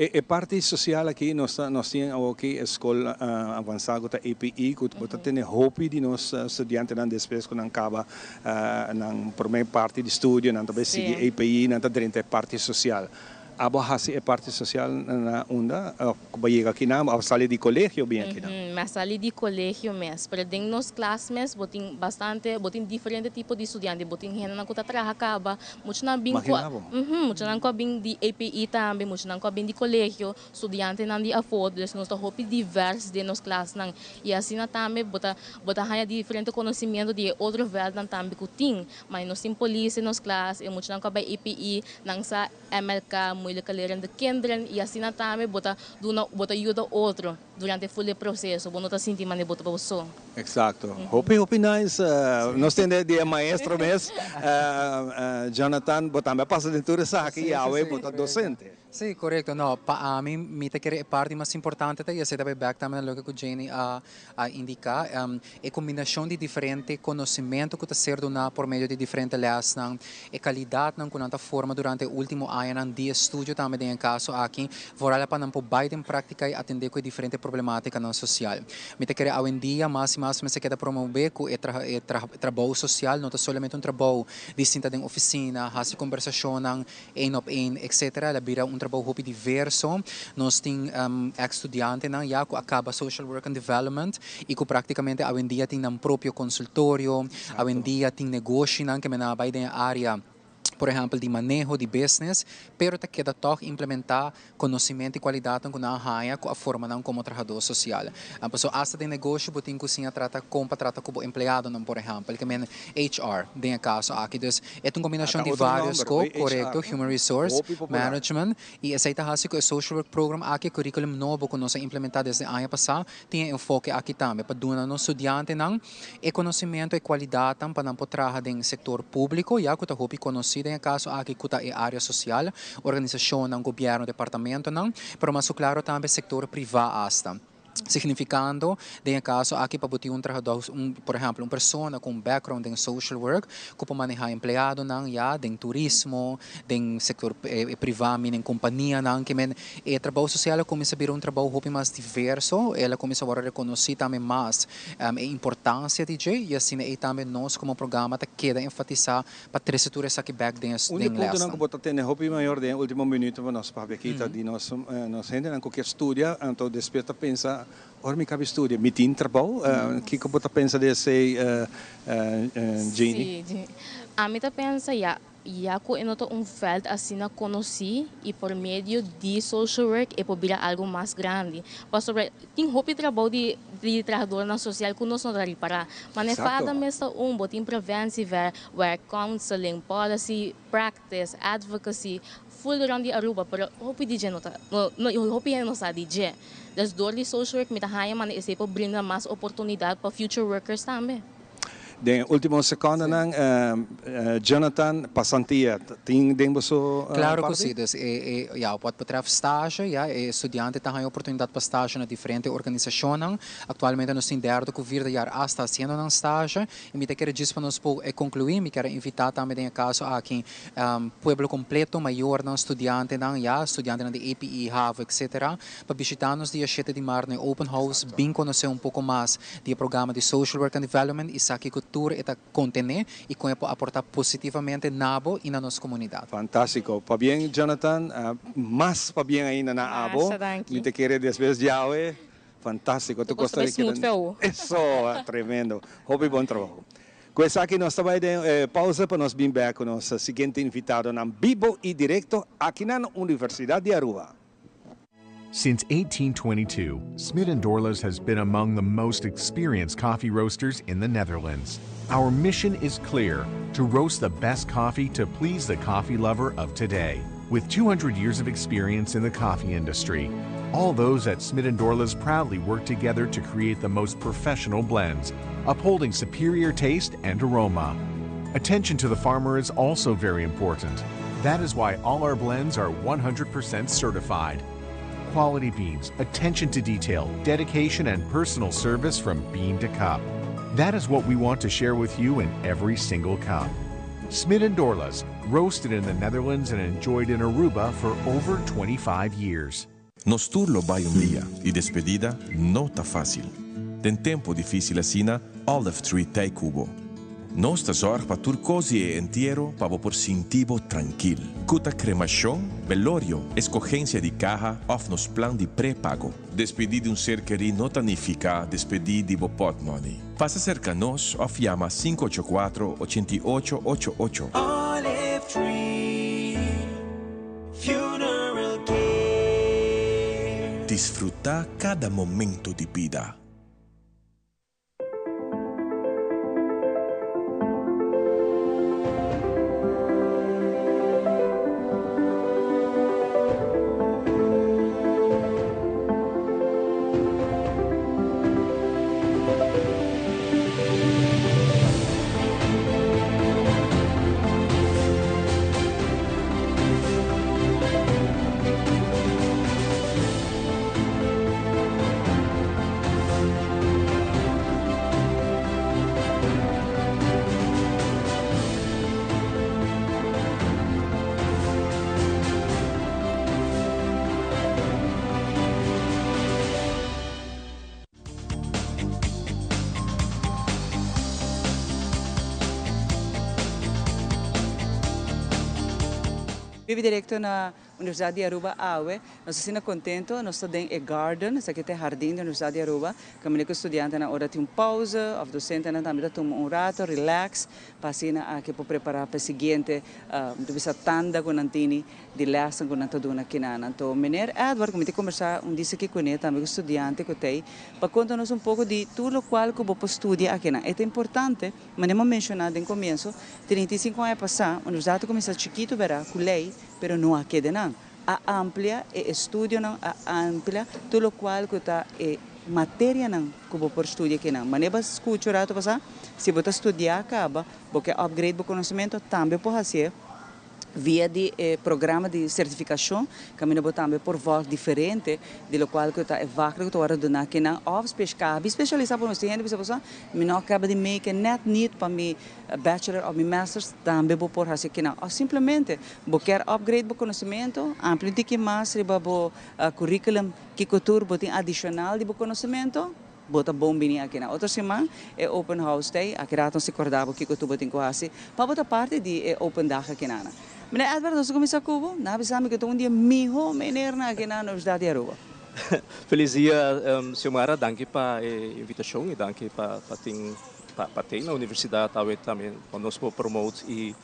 E parti social aki nos ta nos tin awoki e skol avansa ku ta APE ku bo ta tene hopi di nos studiantenan despues ku nan kaba nan prome parti di studio nan ta bai sigui APE nan ta drenta e parti social. Abo a hasi e parti social na unda ku bo a yega akinan bo a sali di kolegio bin akinan? Mi a sali di kolegio mes pero den nos klas mes bo tin bastante bo tin diferente tipo di studiante bo tin hendenan ku ta traha kaba Muchanan bin ku a, muchanan ku a bin di APE tambe, muchanan ku a bin di kolegio, studiantenan di afó, dus nos ta hopi divers den nos klasnan. I asina tambe bo ta bo ta haña diferente konosimiento di e otro vèldnan tambe ku tin. Ma nos tin polis den nos klas, e muchanan ku a bai APE, nan sa MLK, Moeilijke Lerende Kinderen, i asina tambe bo ta duna bo ta yuda otro. Durante full e proceso bo no ta sinti mane bo ta bo so. Exacto. Hopi hopi nice. Nos tende di e maestro mes. Jonathan, bo tambe a pasa den tur esaki y awe bo ta docente. Sí, corecto. No, pa ami mi ta kere e parti mas importante ta y esey ta bay bek tambe na loke cu Janie a a indica, e combinacion di diferente conocimento cu ta ser duna por medio di diferente lesnan, e calidadnan cu nan ta forma durante e ultimo añanan di estudio tambe den e caso aki, Vooral pa nan por bai den práktika i atendé ku e diferente problemátikanan sosial. Mi ta kere awendia mas i mas mester keda promobé ku e e trabou sosial no ta solamente un trabou di sinta den ofisina, hasi kombersashonnan één op één, etcetera. El a bira un trabou hopi diverso. Nos tin èks studiantenan ya ku a kaba Social Work and Development i ku práktikamente awendia tin nan propio konsultorio, awendia tin negoshinan ke men a bai den e área. por ehèmpel di maneho di business, pero ta keda tòg implementá konosimento i kualidatnan ku nan a haña ku a forma nan komo trahadó sosial. Pasobra asta den negoshi bo tin ku siña trata kon pa trata ku bo empleadonan, por ehèmpel, ke men HR den e kaso aki. Dus e ta un kombinashon di vários scope, korekto, Human Resource Management, i esei ta hasi ku e Social Work Program aki, e curriculum nobo ku nos a implementá desde aña pasá, tin e enfoke aki tambe pa duna nos studiantenan E conocimento, e cualidadnan pa nan por traha den sector publico, ya cu ta hopi conoci den e caso aki cu ta e area social, organisacionnan, gobierno, departamentonan, pero mas su claro tambe sector priva hasta. Significando, den e caso aki pa bo tin un trahador, un, por ehempel, un persona cu un background den social work, cu por maneha empleadonan, ya, den turismo, den sector priva, mi den companianan, ke men e trabou social a cuminsa bira un trabou hopi mas diverso, el a cuminsa worde reconoci tambe mas e importancia di dje, y asina ey tambe nos como programa ta keda enfatisa pa trece tur esaki bek den Un di den puntonan ku lesnan. bo ta tene hopi mayor den e ultimo minuto pa nos papia aki ta di nos nos hendenan ku kier studia anto despues ta pensa ora mi kabi studia mi tin trabou? Kiko bo ta pensa di esei Jeanny? Sí, ami ta pensa ya ya ku e no ta un veld asina konosí i por medio di social work e por bira algu mas grandi pasobra Tin hopi trabou di di trahadornan sosial ku nos no ta ripará. Mane fada mes ta un, bo tin preventiewerk, counseling, policy, practice, advocacy, full rond di Aruba, pero hopi di dje no ta, no, hopi hende no sa di dje. Dus dor di social work mi ta haña mane esei por brinda mas oportunidat pa future workers tambe. Den e ultimo secondanan, Jonathan, pasantia tin den boso Claro cu parti? si. Dus e, e, ja, op wat betreft stage, ja, e studiante ta haña oportunidad pa stage na diferente organisacionnan. Actualmente nos tin derde cu vierde jaar hasta haciendo nan stage. Y mi ta kere djis pa nos por e conclui, mi kier a invita tambe den e caso aki pueblo completo, mayornan, studiantenan, ja, studiantenan di APE, havo, etcetera, pa bishita nos dia shete di maart na e open house, bin conoce un poco mas di e programa di Social Work and Development i sa kiko tur e ta kontené i kon e por aportá positivamente na bo i na nos komunidat. Fantástiko. Pabien Jonathan, mas pabien ainda na abo. Masha danki. Mi ta kere despues djawe. Fantástiko. Tu kosta bai smooth fe awo. Eso, tremendo. Hopi bon trabou. Ku esaki nos ta bai den e pausa pa nos bin bek ku nos siguiente invitadonan bibo i direkto aki na Universidat di Aruba. Since 1822, Smit & Dorlas has been among the most experienced coffee roasters in the Netherlands. Our mission is clear, to roast the best coffee to please the coffee lover of today. With 200 years of experience in the coffee industry, all those at Smit & Dorlas proudly work together to create the most professional blends, upholding superior taste and aroma. Attention to the farmer is also very important. That is why all our blends are 100% certified. Quality beans, attention to detail, dedication and personal service from bean to cup. That is what we want to share with you in every single cup. Smit and Dorlas, roasted in the Netherlands and enjoyed in Aruba for over 25 years. Nos tur lo bai un dia y despedida no ta facil. Den tempo dificil asina, Olive Tree t'ey cu bo. Nos ta zorg pa tur cos di e entiero pa bo por sinti bo trankil. Cu ta cremacion, belorio, escogencia di caha of nos plan di pre-pago. Despedi di un ser keri no ta nifica despedi di bo potmoney. Pasa cerca nos of yama sinku ocho kuatro, ochenta i ocho, ocho ocho. Olive Tree Funeral Care. Disfruta cada momento di bida. Bibi directo na Universidad di Aruba awe. Nos ta asina contento, nos ta den e garden, esaki ta e hardin di Universidad di Aruba, caminda cu studiantenan ora tin un pauze of docentenan tambe ta tuma un rato relax pa asina aki por prepara pa e siguiente ta bisa tanda cu nan tini di lesnan cu nan ta duna kinan. Anto meneer Edward cu mi ta combersa un dis aki cune tambe cu studiante cu ta ey pa conta nos un poco di tur locual cu bo por studia akinan. E ta importante, manera mi a menciona den comienzo, 35 aña pasa Universidad ta cuminsa chikito bera cu ley pero no a keda nan. A amplia e estudionan, a amplia tur locual cu ta e materianan cu bo por studia akinan. Manera bo a scucha un rato pasa, si bo ta studia caba, bo ke upgrade bo conocimento, tambe por hacié Via di e programa di sertifikashon kaminda bo tambe por vòlg diferente di lokual ku ta e vaknan ku ta wòrdu duná kinan òf kabi spesialisá por nos tin hende bisa bo sa mi no a kaba di make nèt nit pa mi bachelor òf mi masters tambe bo por hasi kinan òf simplemente bo kier upgrade bo konosementu amplia un tiki mas riba bo curriculum kiko tur bo tin adishonal di bo konosementu. Bo ta bon bini aki na otro siman e open house t'ei. Aki rato nos ta korda bo kiko tur bo tin ku hasi pa bo ta parti di e open dag aki na. Meneer Edward, nos ta kuminsá ku bo. Nan a bisa mi ku ta un di e mihó meneernan aki na Universidat di Aruba. Felis dia, Xiomara. Danki pa e invitashon i danki pa tin pa t'ei na universidat awe tambe pa nos por promote i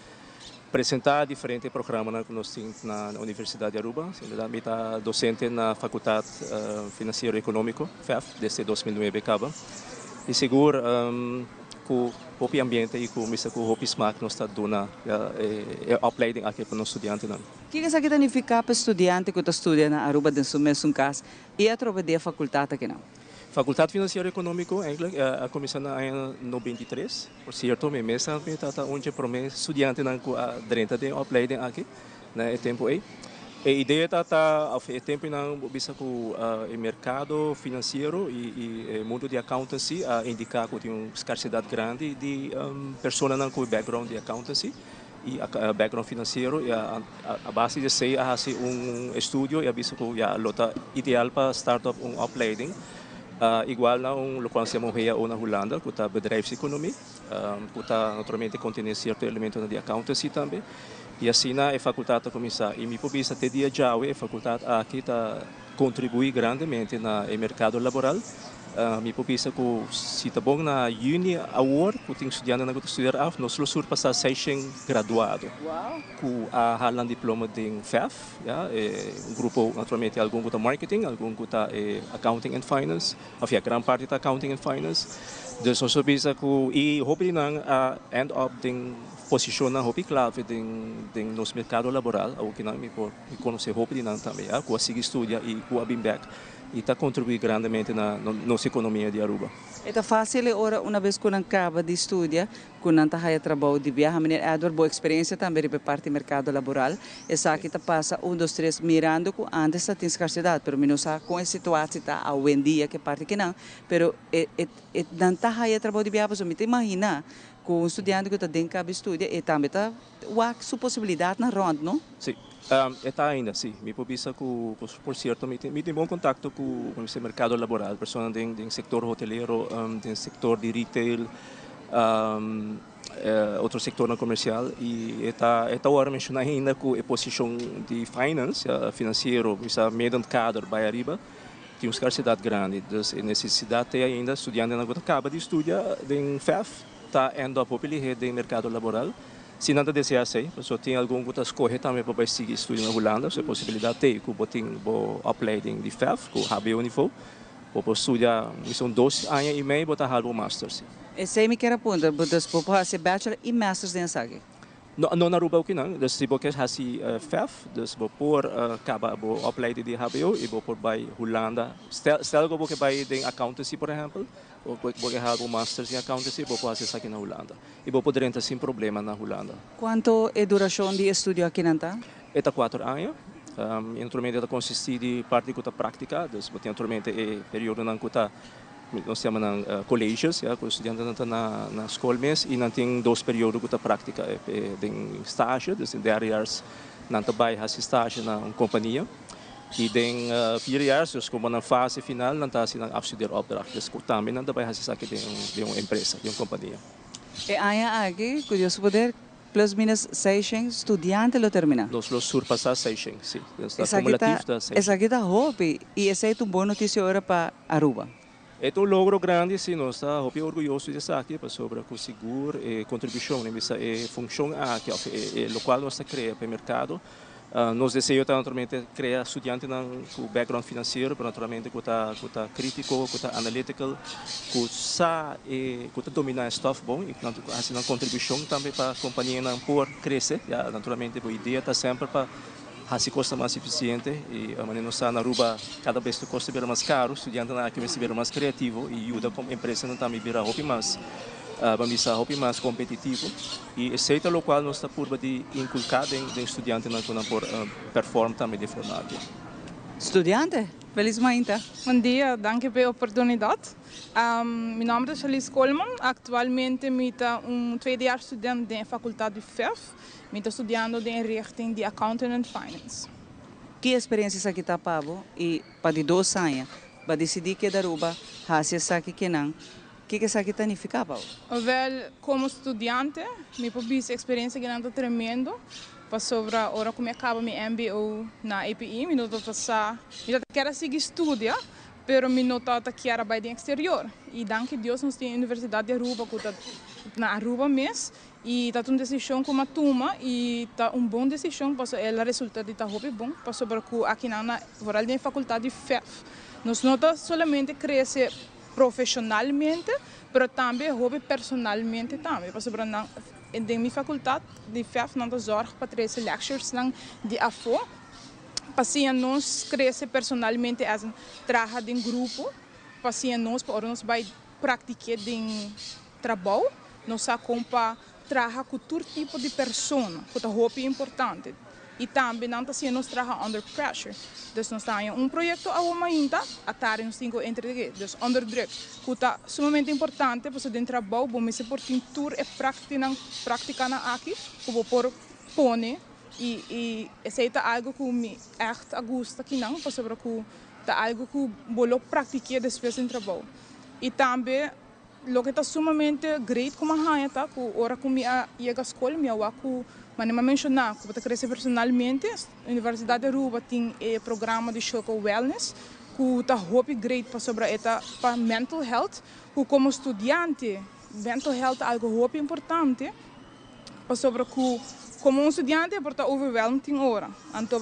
Presenta diferente programanan ku nos tin na Universidat di Aruba. Si berdad mi ta docente na Facultad Financiero Economico, FEF, desde 2009 caba. Y sigur cu hopi ambiente y cu mester cu hopi smaak nos ta duna e opleiding aki pa nos studiantenan. Kiko esaki ta nifica pa e studiante cu ta studia na Aruba den su mesun cas y atrobe di e facultad akinan? Facultad Financiero Economico eigenlijk a cuminsa na aña 93. Por cierto, mi mes tambe ta ta un dje prome studiantenan cu a drenta den e opleiding aki na e tempo ey. E idea ta ta, of e temponan bo bisa cu e mercado financiero y y e mundo di accountancy a indica cu tin un scarcedad grandi di personanan cu e background di accountancy y background financiero y a base di esey a haci un estudio y a bisa cu ya lo ta ideal pa start up un opleiding igual na un locual se yama un HAO na Hulanda cu ta bedrijfseconomie cu ta naturalmente contene cierto elementonan di accountancy tambe y asina e facultad ta cuminsa y mi por bisa te dia djawe e facultad aki ta contribui grandemente na e mercado laboral. Mi por bisa cu si ta bon na juni awor cu tin studiantenan cu ta studiar af, nos lo surpasa seishen graduado cu a hala nan diploma den FEF, ya, e un grupo naturalmente algun cu ta marketing, algun cu ta e accounting and finance, of ya gran parti ta accounting and finance. Dus nos por bisa cu y hopi di nan a end up den posicionnan hopi clave den den nos mercado laboral, awo kinan mi por mi conoce hopi di nan tambe ya cu a sigui studia y cu a bin bek. y ta contribui grandemente na nos economia di Aruba. E ta facil e ora una bes cu nan caba di studia cu nan ta haya trabou di biaha. Meneer Edward, bo experiencia tambe riba e parti mercado laboral. Esaki ta pasa un, dos, tres mirando cu antes ta tin scarcedad, pero mi no sa con e situatie ta awendia cu e parti kinan, pero e e e nan ta haya trabou di biaha pasobra mi ta imagina cu un studiante cu ta den caba di studia e tambe ta wak su posibilidadnan rond, no? Si. E ta ainda, si. Mi por bisa ku, por sierto, mi tin mi tin bon kontakto ku ku e merkado laboral, personanan den den sektor hotelero, den sektor di retail, otro sektornan komersial i e ta e ta wòrdu menshoná ainda ku e posishon di finance, finansiero, bisa midden kader bai ariba, tin un skarsedat grandi. Dus e nesesidat t'e ainda, studiantenan ku ta kaba di studia den FEF ta end up hopi lihé den merkado laboral. Si nan ta desea esei, pasobra tin algun ku ta skohe tambe pa bai sigui studia na Hulanda, so e posibilidat t'ei ku bo tin bo opleiding di FEF ku hbo nivo, bo por studia un dos aña i mei bo ta hal bo masters. Esei mi kier a puntra, bo dus bo por hasi bachelor i masters den esaki? No, no na Aruba okinan, dus si bo kier hasi FEF, dus bo por kaba bo opleiding di hbo i bo por bai Hulanda, stel stel ku bo ke bai den accountancy por ehèmpel, bo ke hal bo masters den accountancy bo por hasi esaki na Hulanda. I bo por drenta sin problema na Hulanda. Kuantu e durashon di e studio akinan ta? E ta kuater aña. I naturalmente e ta konsistí di parti ku ta práktika, dus bo tin naturalmente e periodonan ku ta, nos yama nan colleges, ya, ku e studiantenan ta na na skol mes i nan tin dos periodo ku ta práktika, den stage, dus den derde jaars nan ta bai hasi stage na un kompania i den vierde jaars, dus komo nan fase final, nan ta hasi nan afstudeeropdracht, dus ku tambe nan ta bai hasi esaki den den un empresa, den un kompania. E aña aki, ku Dios su poder, plus minus seishen studiante lo terminá. Nos lo surpasá seishen, sí. Ta kumulatif ta seishen. Esaki ta hopi i esei ta un bon notisia ora pa Aruba. E ta un logro grandi, sí. Nos ta hopi orguyoso di esaki pasobra ku sigur e kontribushon, mi bisa e funshon aki òf e lokual nos ta krea pa e merkado. Nos deseo ta naturalmente crea studiantenan cu background financiero, pero naturalmente cu ta cu ta critico, cu ta analytical, cu sa e cu ta domina e stof bon y cu haci nan contribucion tambe pa companianan por crece. Ya naturalmente bo idea ta semper pa haci cosnan mas eficiente y manera nos sa na Aruba cada bes tur cos ta bira mas caro, studiantenan aki mester bira mas creativo y yuda com empresanan tambe bira hopi mas. Ban bisa hopi mas competitivo y esey ta locual nos ta purba di inculca den den studiantenan cu nan por perform tambe den forma aki. Studiante, felis mainta. Bon dia, danki pa e oportunidad. Mi nomber ta Shalise Coleman, actualmente mi ta un tweedejaars student den e facultad di FEF. Mi ta studiando den e richting di Accounting and Finance. Ki experiencia esaki ta pa bo y pa di dos aña bo a dicidi keda Aruba haci esaki kinan? Kiko esaki ta nifiká pa bo? Wèl, komo studiante, mi por bisa eksperensia kinan ta tremendo, pasobra ora ku mi a kaba mi mbo na API, mi no tabata sa, mi tabata kier a sigui studia, pero mi no tabata kier a bai den eksterior. I danki Dios nos tin e Universidat di Aruba ku ta na Aruba mes, i ta un desishon ku mi a tuma i ta un bon desishon pasobra el a resulta di ta hopi bon, pasobra ku akinan na, vooral den e fakultat di FEF, nos no ta solamente krese profesionalmente, pero tambe hopi personalmente tambe, pasobra nan den mi facultad di FEF nan ta zorg pa trece lecturesnan di afo pa siña nos crece personalmente as in traha den grupo, pa siña nos pa ora nos bay practique den trabou nos sa con pa traha cu tur tipo di persona, cu ta hopi importante. Y tambe nan ta haciendo nos traha under pressure. Dus nos ta haña un proyecto awo mainta, atardi nos tin cu entregue. Dus onder druk, cu ta sumamente importante pasobra den trabou bo mester por tin tur e practinan, practicanan aki cu bo por pone y y esey ta algo cu mi echt a gusta kinan pasobra cu ta algo cu bo lo practike despues den trabou. Y tambe Loke ta sumamente great ku mi a haña ta ku ora ku mi a yega skol mi a wak ku manera mi a menshoná ku bo ta krese personalmente. Universidat di Aruba tin e programa di Shoko Wellness ku ta hopi great pasobra e ta pa mental health ku komo studiante mental health ta algu hopi importante pasobra ku komo un studiante e por ta overwhelmed tin ora anto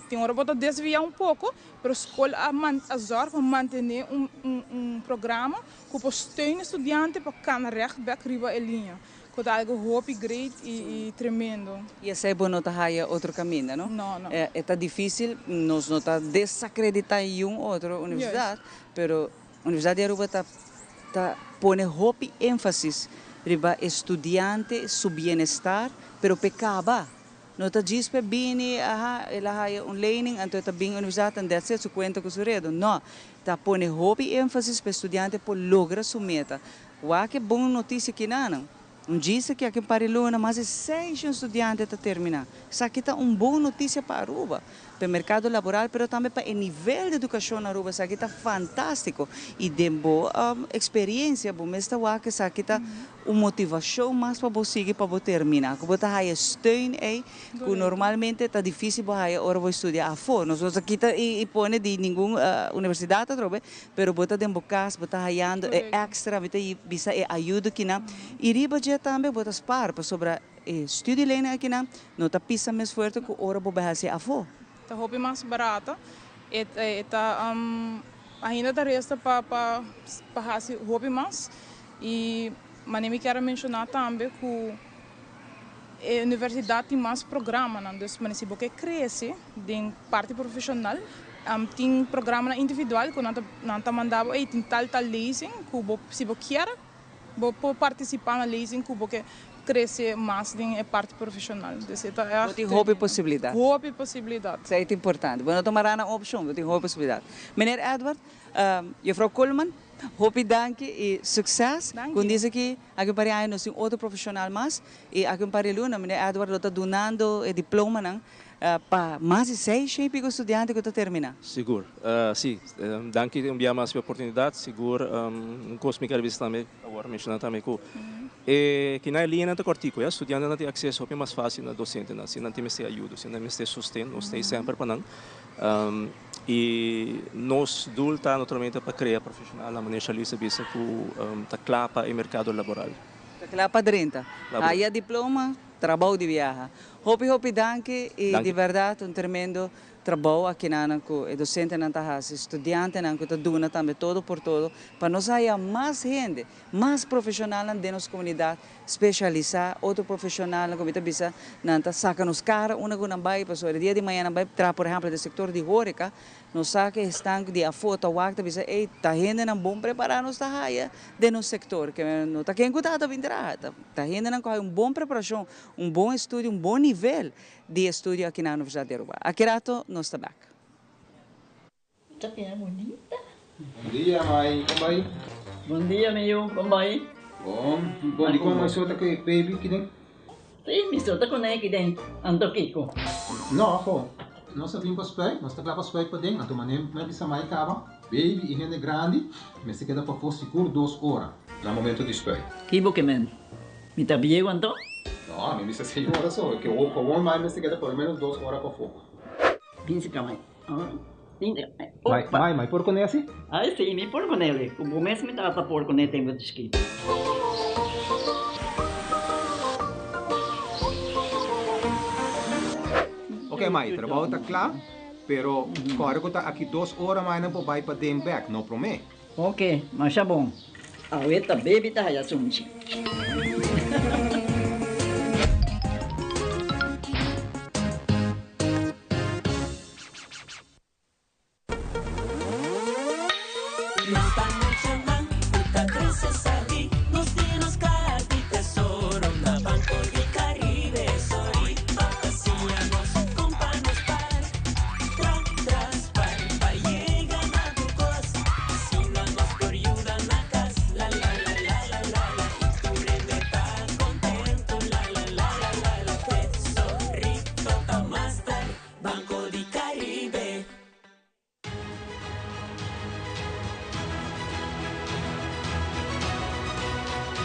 tin ora bo ta desviá un poko pero skol a a zòrg pa mantené un un programa Ku por steun e studiante pa kana recht bek riba e liña, ku ta algo hopi great i tremendo. I esei bo no ta haya otro kaminda, no? No, no. E ta difísil, nos no ta desakreditá niun otro universidat, pero Universidat di Aruba ta ta pone hopi énfasis riba e studiante su bienestar, pero p'e kaba. No ta djis p'e bini, aha, el a haya un lening, anto e ta bin universidat and that's it, su kuenta ku su redo. No, ta pone hopi énfasis p'e studiante por logra su meta. Wak e bon notisia kinanan. Un djis aki aki un par di luna, mas di seishon studiante ta terminá. Esaki ta un bon notisia pa Aruba, pa e merkado laboral, pero tambe pa e nivel di edukashon na Aruba. Esaki ta fantástiko. I den bo eksperiencia bo mes ta wak esaki ta Un motivashon mas pa bo sigui pa bo termina. Ku bo ta haya steun ei ku normalmente ta difisil bo haya ora bo studia afó. Nos no ta kita i pone di ningun universidat atrobe, pero bo ta den bo kas, bo ta hayando e èkstra, mi ta bisa e ayudo kinan. I riba dje tambe bo ta spar pasobra e studielenen akinan no ta pisa mes fuerte ku ora bo bai hasi afó. Ta hopi mas barata. E ta ainda ta resta pa pa hasi hopi mas. I manera mi kier a menshoná tambe ku e universidat tin mas programanan, dus manera si bo ke krese den parti profeshonal tin programanan individual ku nan ta nan ta manda bo ey tin tal tal lezing ku bo si bo kier bo por partisipá na lezing ku bo ke krese mas den e parti profeshonal. Dus e ta Bo ègt tin hopi posibilidat. Hopi posibilidat. Esei ta importante. Bo no ta mará na opshon, bo tin hopi posibilidat. Meneer Edward, Juffrouw Koolman. Hopi danki y succes. Con dice ki aki un par di aña nos tin otro profesional mas y aki un par di luna meneer Edward lo ta dunando e diplomanan pa mas di seis y pico studiante cu ta termina. Sigur. Si. Danki un bia mas pa e oportunidad. Sigur un cos mi ker bisa tambe, awor menciona tambe cu e kinan e liñanan ta cortico ya, studiantenan tin acceso hopi mas facil na docentenan si nan tin mester ayudo, si nan mester sosten, nos ta ey semper pa nan. I nos doel ta naturalmente pa krea profeshonalnan, manera Shalise a bisa, ku ta kla pa e merkado laboral. Ta kla pa drenta. Haya diploma, trabou di biaha. Hopi hopi danki y di berdad un tremendo trabou akinanan ku e dosentenan ta hasi, studiantenan ku ta duna tambe todo por todo pa nos haya mas hende, mas profeshonalnan den nos komunidat spesialisá, otro profeshonalnan ku mi ta bisa nan ta saka nos kara unda ku nan bai pasobra e dia di mañana nan bai traha por ehèmpel den sektor di hóreka, nos sa ku esnan di afó ta wak ta bisa ey ta hendenan bon prepará nos ta haya den nos sektor, ke no ta ken ku ta ta bin traha, ta hendenan ku haya un bon preparashon, un bon estudio, un bon nivel di estudio aki na Universidad di Aruba. Aki rato nos ta bek. Ta bira bunita. Bon dia mai, kon bai? Bon dia mi yu, kon bai? Bon, bon dikon mai so ta ku e baby kiden? Si, mi so ta kuné kiden, anto kiko? No, ho, nos a bin pa spuit, nos ta kla pa spuit paden, anto manera mi a bisa mai kaba, baby i hende grandi mester keda pafó sigur dos ora na momento di spuit. Ki bo ke men? Mi ta bieu anto? No, mi bisa seis ora so, ke gewoon mai mester keda por lo menos dos ora pafó. Bin si ka mai. Mai, mai, mai por kuné asi? Ai si, mi por kuné li. Ku bo mes mi tata por kuné tempu di chikito. Ok mai, trabou ta kla, pero kòrda ku ta aki dos ora mai nan por bai paden bèk, no promé. Ok, masha bon. Awe ta baby ta haya sunchi.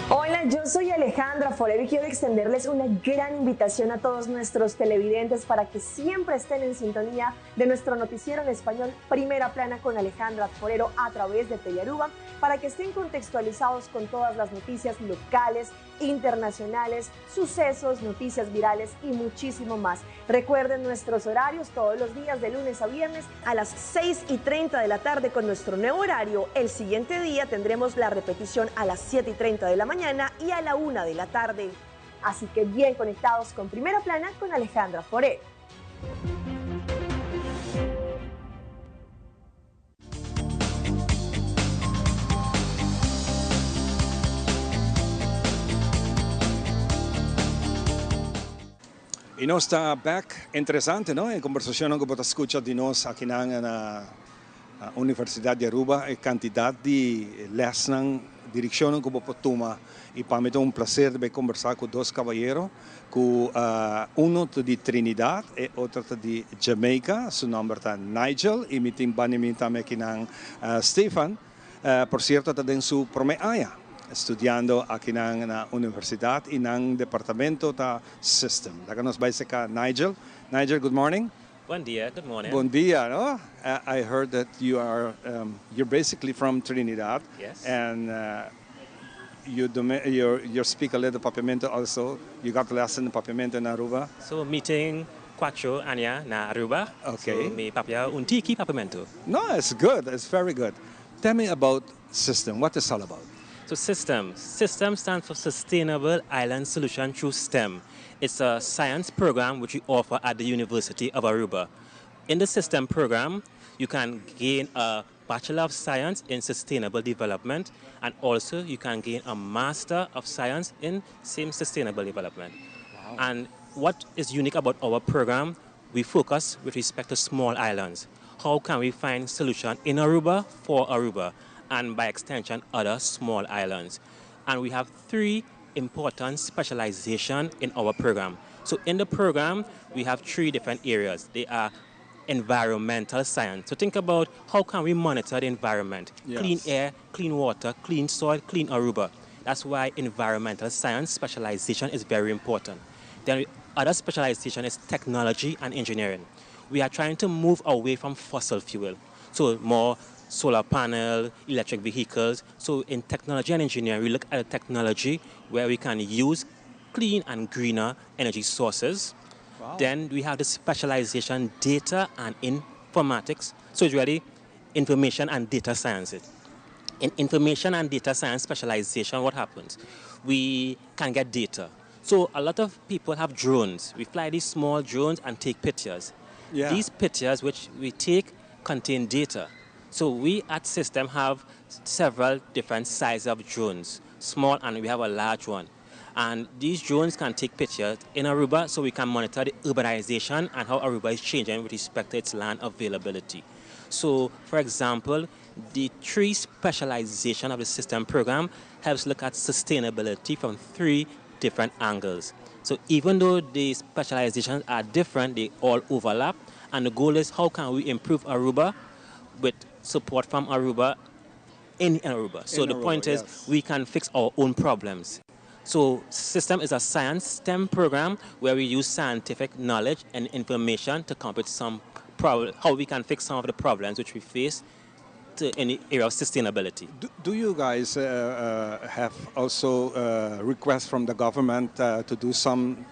Hola, yo soy Alejandra Forero y quiero extenderles una gran invitación a todos nuestros televidentes para que siempre estén en sintonía de nuestro noticiero en español Primera Plana con Alejandra Forero a través de Telearuba para que estén contextualizados con todas las noticias locales, internacionales, sucesos, noticias virales y muchísimo más. Recuerden nuestros horarios todos los días de lunes a viernes a las 6 y 30 de la tarde con nuestro nuevo horario. El siguiente día tendremos la repetición a las 7 y 30 de la mañana y a la 1 de la tarde. Así que bien conectados con Primera Plana con Alejandra Foré. Y nos ta back. Interesante, no? E conversacionnan cu bo ta scucha di nos akinan na Universidad di Aruba, e cantidad di lesnan, direccionnan cu bo por tuma. Y pa mi ta un placer di bay conversa cu dos cabayero cu uno ta di Trinidad, e otro ta di Jamaica. Su nomber ta Nigel y mi tin banda mi tambe akinan Stefan. Por cierto ta den su prome aña studiando akinan na universidad y nan departamento ta System. Laga nos bay seca Nigel. Nigel, good morning. Bon dia, good morning. Bon dia, no? I heard that you are, you're basically from Trinidad. Yes. And you, you, you speak a little Papiamento also. You got lesson in Papiamento in Aruba. So mi tin cuatro aña na Aruba. Okay. So mi papia un tiki Papiamento. No, it's good. It's very good. Tell me about system. What is all about? So SYSTEM. SYSTEM stands for Sustainable Island Solution Through STEM. It's a science program which we offer at the University of Aruba. In the SYSTEM program, you can gain a Bachelor of Science in Sustainable Development, and also you can gain a Master of Science in same Sustainable Development. Wow. And what is unique about our program, we focus with respect to small islands. How can we find solution in Aruba for Aruba, and by extension, other small islands? And we have three important specialization in our program. So in the program, we have three different areas. They are environmental science. So think about how can we monitor the environment? Yes. Clean air, clean water, clean soil, clean Aruba. That's why environmental science specialization is very important. Then other specialization is technology and engineering. We are trying to move away from fossil fuel. So more solar panel, electric vehicles. So in technology and engineering, we look at a technology where we can use clean and greener energy sources. Wow. Then we have the specialization data and informatics. So it's really information and data sciences. In information and data science specialization, what happens? We can get data. So a lot of people have drones. We fly these small drones and take pictures. These pictures which we take contain data. So we at System have several different sizes of drones, small and we have a large one. And these drones can take pictures in Aruba so we can monitor the urbanization and how Aruba is changing with respect to its land availability. So, for example, the tree specialization of the system program helps look at sustainability from three different angles. So even though the specializations are different, they all overlap. And the goal is how can we improve Aruba with support from Aruba in Aruba. So In the Aruba, point is we can fix our own problems. So system is a science STEM program where we use scientific knowledge and information to come up with some problem, how we can fix some of the problems which we face to, in the area of sustainability. Do you guys have also requests from the government to do some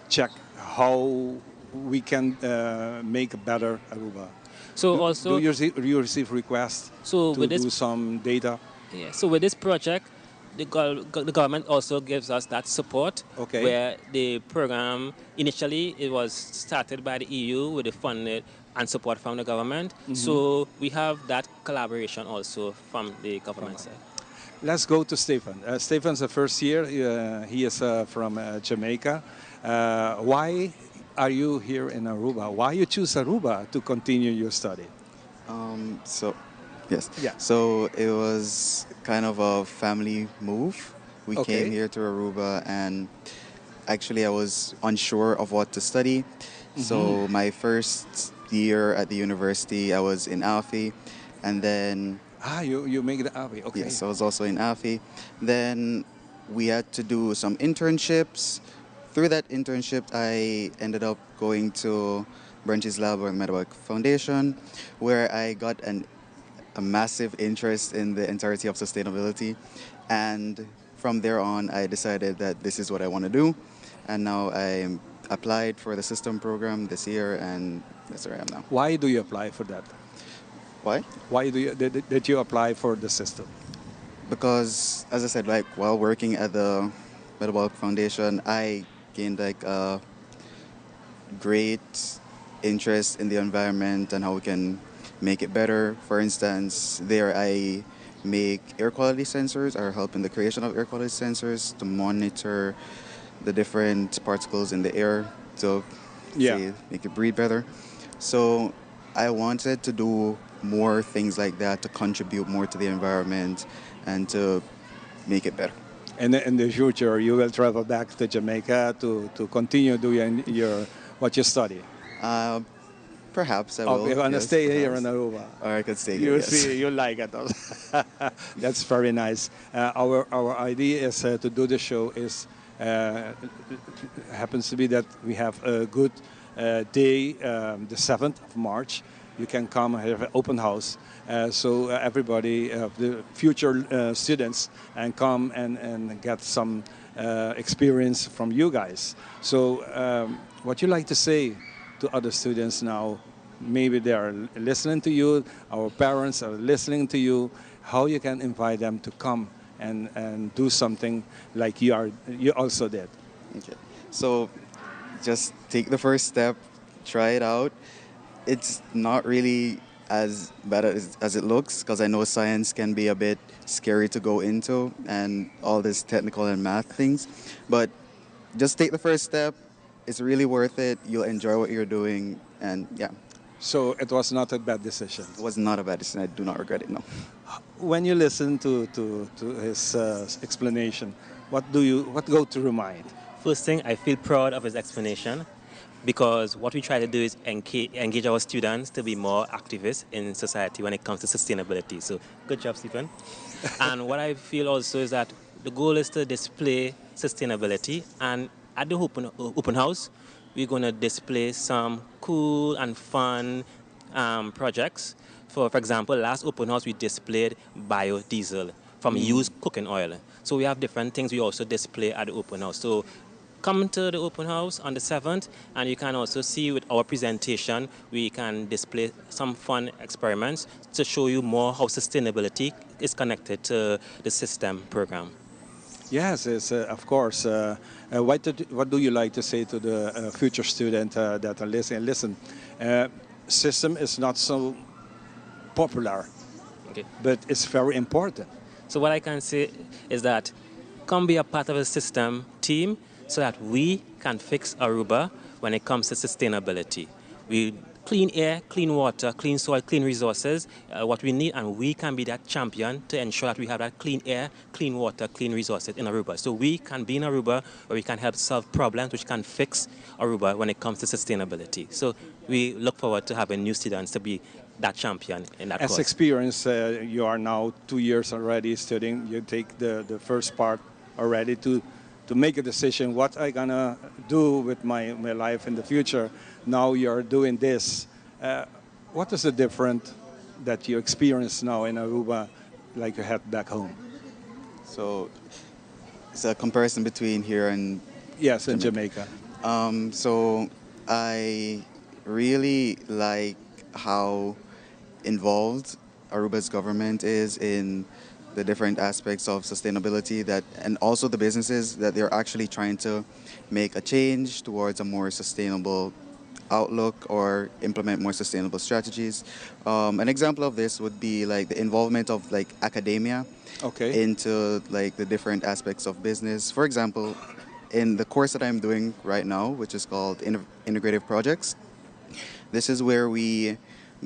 check how we can make a better Aruba? So also Do you receive requests So to with this do some data? Yeah, so with this project, the government also gives us that support. Where the program, initially it was started by the EU with the funding and support from the government. So we have that collaboration also from the government side. Let's go to Stephen. Stephen's the first year. He is from Jamaica. Why are you here in Aruba? Why you choose Aruba to continue your study? So, yes. So it was kind of a family move. We came here to Aruba, and actually, I was unsure of what to study. So my first year at the university, I was in AFI, and then Ah, you make the AFI. Okay. Yes, I was also in AFI. Then we had to do some internships. Through that internship, I ended up going to Brunches Lab or the Metabolic Foundation, where I got a massive interest in the entirety of sustainability. And from there on, I decided that this is what I want to do. And now I applied for the system program this year, and that's where I am now. Why do you apply for that? Why? Why did you apply for the system? Because, as I said, like while working at the Metabolic Foundation, I gained like a great interest in the environment and how we can make it better. For instance, there I make air quality sensors or help in the creation of air quality sensors to monitor the different particles in the air to see, make it breathe better. So I wanted to do more things like that to contribute more to the environment and to make it better. And in the future, you will travel back to Jamaica to continue doing your what you study. Perhaps I Oh, will. you're gonna Yes, stay here perhaps. in Aruba. Or I could stay You here. Yes. see, you like it. That's very nice. Our idea is to do the show is happens to be that we have a good day, the 7th of March. You can come have an open house, so everybody, the future students, and come and get some experience from you guys. So, what you like to say to other students now? Maybe they are listening to you, our parents are listening to you, how you can invite them to come and do something like you also did. Okay. So just take the first step, try it out. It's not really as bad as it looks because I know science can be a bit scary to go into and all this technical and math things. But just take the first step. It's really worth it. You'll enjoy what you're doing. And yeah. So it was not a bad decision. It was not a bad decision. I do not regret it, no. When you listen to his explanation, what go through your mind? First thing, I feel proud of his explanation because what we try to do is engage our students to be more activists in society when it comes to sustainability. So good job, Stephen. And what I feel also is that the goal is to display sustainability, and at the open house, we're going to display some cool and fun projects. For example, last open house we displayed biodiesel from used cooking oil. So we have different things we also display at the open house. So come to the open house on the 7th, and you can also see with our presentation, we can display some fun experiments to show you more how sustainability is connected to the system program. Yes, it's, of course. What do you like to say to the future student that are listening? Listen, system is not so popular, but it's very important. So what I can say is that come be a part of a system team so that we can fix Aruba when it comes to sustainability. We clean air, clean water, clean soil, clean resources, what we need, and we can be that champion to ensure that we have that clean air, clean water, clean resources in Aruba. So we can be in Aruba where we can help solve problems which can fix Aruba when it comes to sustainability. So we look forward to having new students to be that champion in that As cause. experience, you are now 2 years already studying. You take the first part already to make a decision what I gonna do with my life in the future. Now you're doing this. What is the difference that you experience now in Aruba like you had back home? So it's a comparison between here and Yes, in Jamaica. So I really like how involved Aruba's government is in the different aspects of sustainability that and also the businesses, that they're actually trying to make a change towards a more sustainable outlook or implement more sustainable strategies. An example of this would be like the involvement of like academia into like the different aspects of business. For example, in the course that I'm doing right now, which is called Integrative Projects, this is where we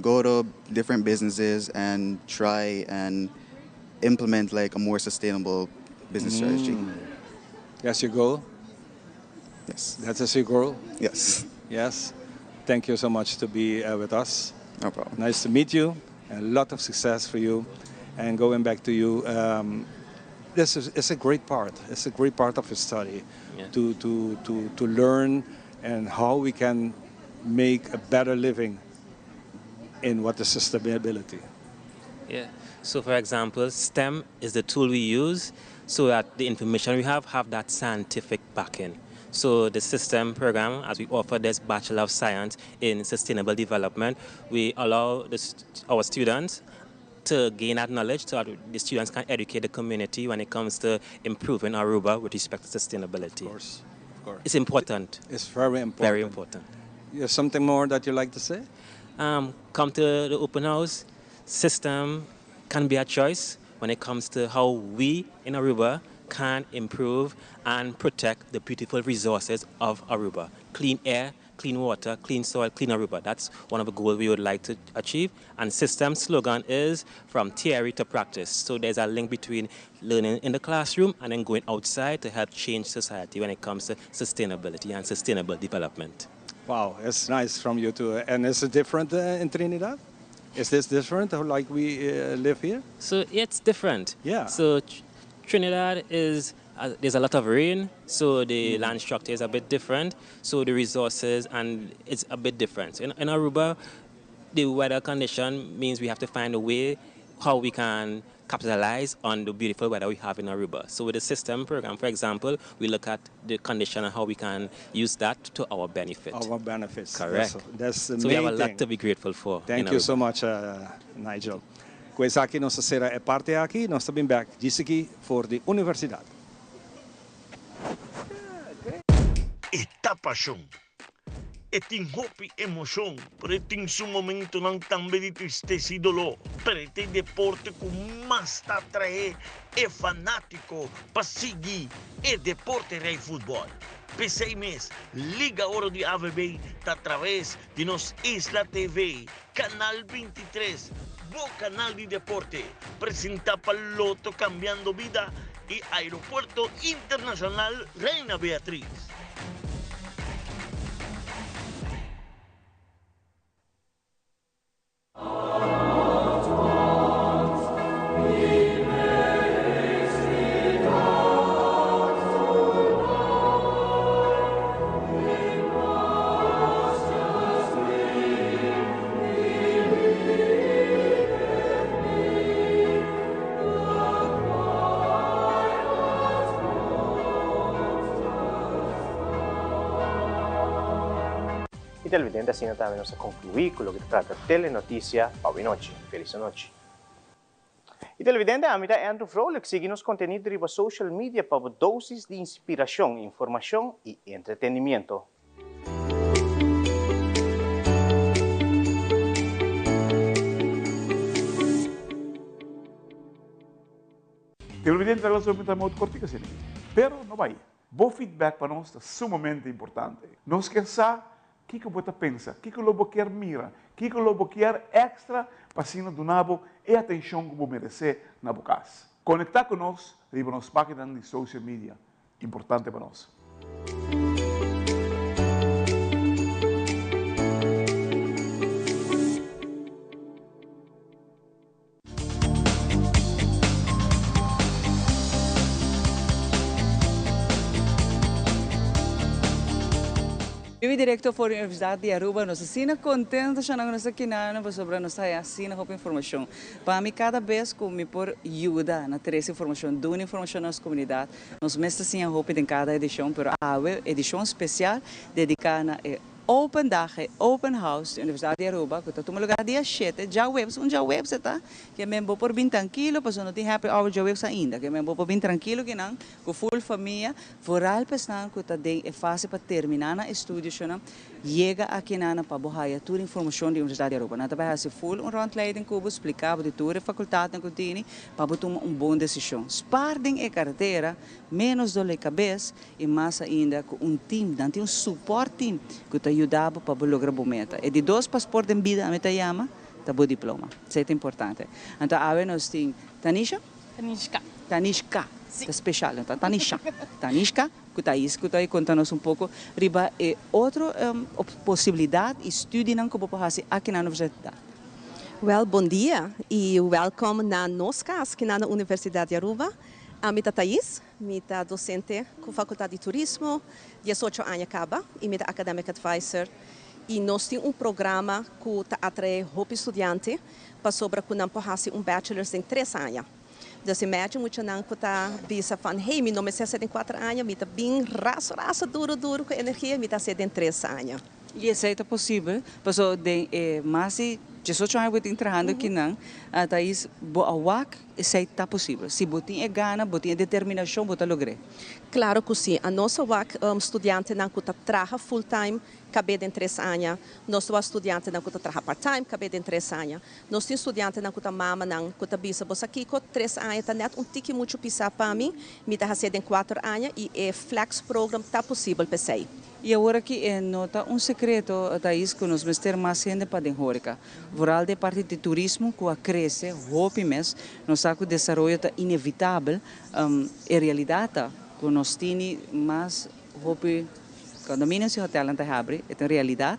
go to different businesses and try and implement like a more sustainable business strategy. That's your goal? Yes. That's your goal? Yes. Yes. Thank you so much to be with us. No problem. Nice to meet you. A lot of success for you. And going back to you, this is it's a great part. It's a great part of your study to learn and how we can make a better living in what is sustainability. Yeah. So, for example, STEM is the tool we use so that the information we have that scientific backing. So the system program, as we offer this Bachelor of Science in Sustainable Development, we allow our students to gain that knowledge so that the students can educate the community when it comes to improving Aruba with respect to sustainability. Of course, of course. It's important. It's very important. Very important. You have something more that you like to say? Come to the open house. System can be a choice when it comes to how we in Aruba can improve and protect the beautiful resources of Aruba. Clean air, clean water, clean soil, clean Aruba. That's one of the goals we would like to achieve. And system slogan is from theory to practice. So there's a link between learning in the classroom and then going outside to help change society when it comes to sustainability and sustainable development. Wow, it's nice from you too. And is it different in Trinidad? Is this different, like we live here? So it's different. So Trinidad is there's a lot of rain, so the land structure is a bit different. So the resources and it's a bit different. In Aruba, the weather condition means we have to find a way how we can capitalize on the beautiful weather we have in Aruba. So with the system program, for example, we look at the condition and how we can use that to our benefit. Our benefits. Correct. That's the So we have a main lot thing. To be grateful for Thank in you Aruba. So much, Nigel. Ku esaki nos ta sera e parti aki, nos ta bin back aki for di universidat. E ta pashon. E tin hopi emocion, pero e tin su momentonan tambe di tristesa y dolor. Pero e tin deporte cu mas ta atrae e fanatico pa sigui e deporte rey futbol. P'esey mes, Liga Oro di AVB ta atraves di nos Isla TV, Canal 23, bo canal di deporte, presenta pa Lotto Cambiando Bida y Aeropuerto Internacional Reina Beatriz. Y televidente asina tambe nos a conclui cu loke ta trata Telenoticia pa awe nochi. Feliz anochi. Y televidente ami ta Andrew Vrolijk sigui nos contenido riba social media pa bo dosis di inspiracion, informacion y entretenimiento. Televidente ta lansa un mot kortiku asina aki. Pero no bai. Bo feedback pa nos ta sumamente importante. Nos kier sa kiko bo ta pensa, kiko lo bo kier mira, kiko lo bo kier extra pa asina duna bo e atencion ku bo merece na bo kas. Conecta ku nos riba nos paginanan di social media. Importante pa nos. Bibi directo for di Universidad di Aruba. Nos asina contento shana cu nos ta kinano pasobra nos ta haya asina hopi informacion. Pa mi cada bes cu mi por yuda na trece informacion, duna informacion na nos comunidad, nos mes ta siña hopi den cada edicion, pero awe edicion special dedica na e Open Dag, e Open House di Universidad di Aruba cu ta tuma lugar dia shete, djaweps, un djaweps e ta, ke men bo por bin trankilo pasobra no tin happy hour djaweps ainda, ke men bo por bin trankilo kinan cu full famia, vooral pa esnan cu ta den e fase pa termina nan estudionan, yega akinan pa bo haya tur informacion di Universidad di Aruba. Nan ta bay haci full un rondleiding cu bo, splica bo di tur e facultadnan cu tini pa bo tuma un bon decision. Spaar den e cartera, menos dole cabes, I mas ainda ku un team, nan tin un support team ku ta yuda bo pa bo logra bo meta. E di dos pasport den bida ami ta yama ta bo diploma. Esei ta importante. Anto awe nos tin Tanisha? Tanishka. Tanishka. Ta special, no ta Tanisha. Tanishka ku Thais ku ta konta nos un poko riba e otro posibilidat i studinan ku bo por hasi aki na universidat. Wel, bon dia i welkom na nos kas aki na Universidat di Aruba. Ami ta Thais. Mi ta docente cu Facultad di Turismo, diesocho aña caba, y mi ta academic advisor. Y nos tin un programa cu ta atrae hopi studiante pasobra cu nan por haci un bachelors den tres aña. Dus imagine muchanan cu ta bisa van, hey, mi no mester haci den cuater aña, mi ta bin raso raso duro duro cu energia, mi ta haci den tres aña. Y esey ta posibel, pasobra den e mas di diesocho aña cu bo tin trahando akinan, Thais, bo a wak Esei ta posibel. Si bo tin e gana, bo tin e determinashon, bo ta logr'é. Klaro ku si. Anos a wak studiantenan ku ta traha full time kab'é den tres aña. Nos ta wak studiantenan ku ta traha part time kab'é den tres aña. Nos tin studiantenan ku ta mamanan ku ta bisa, Bo sa kiko, tres aña ta nèt un tiki muchu pisá pa mi, mi ta hasié den kuater aña i e flex program ta posibel p'esei. I awor aki e no ta un sekreto, Thais, ku nos mester mas hende pa den hóreka. Vooral den parti di turismo ku a krese hopi mes, nos sa ku desaroyo ta inevitabel. E realidat ta ku nos tini mas hopi kondominios i hotelnan ta habri, e ta un realidat.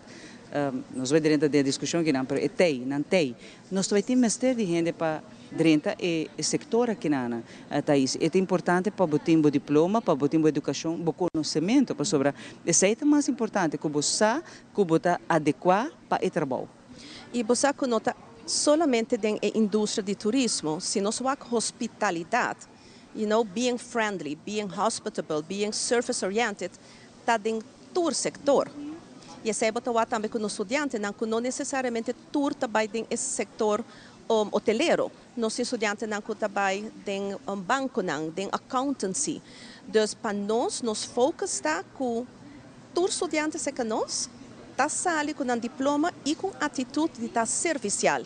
Nos bai drenta den e diskushon akinan, pero e tei, nan tei. Nos ta bai tin mester di hende pa drenta e sektor akinan, Thais. E ta importante pa bo tin bo diploma, pa bo tin bo edukashon, bo konosementu, pasobra esei ta mas importante, ku bo sa ku bo ta adekuá pa e trabou. I bo sa ku no ta solamente den e industria di turismo, si nos wak hospitalidat, you know, being friendly, being hospitable, being service oriented, ta den tur sektor. I esei bo ta wak tambe ku nos studiantenan ku no nesesariamente tur ta bai den e sektor hotelero. Nos tin studiantenan ku ta bai den bankonan, den accountancy. Dus pa nos, nos focus ta ku tur studiante serka nos ta sali ku nan diploma i ku un atitut di ta servisial.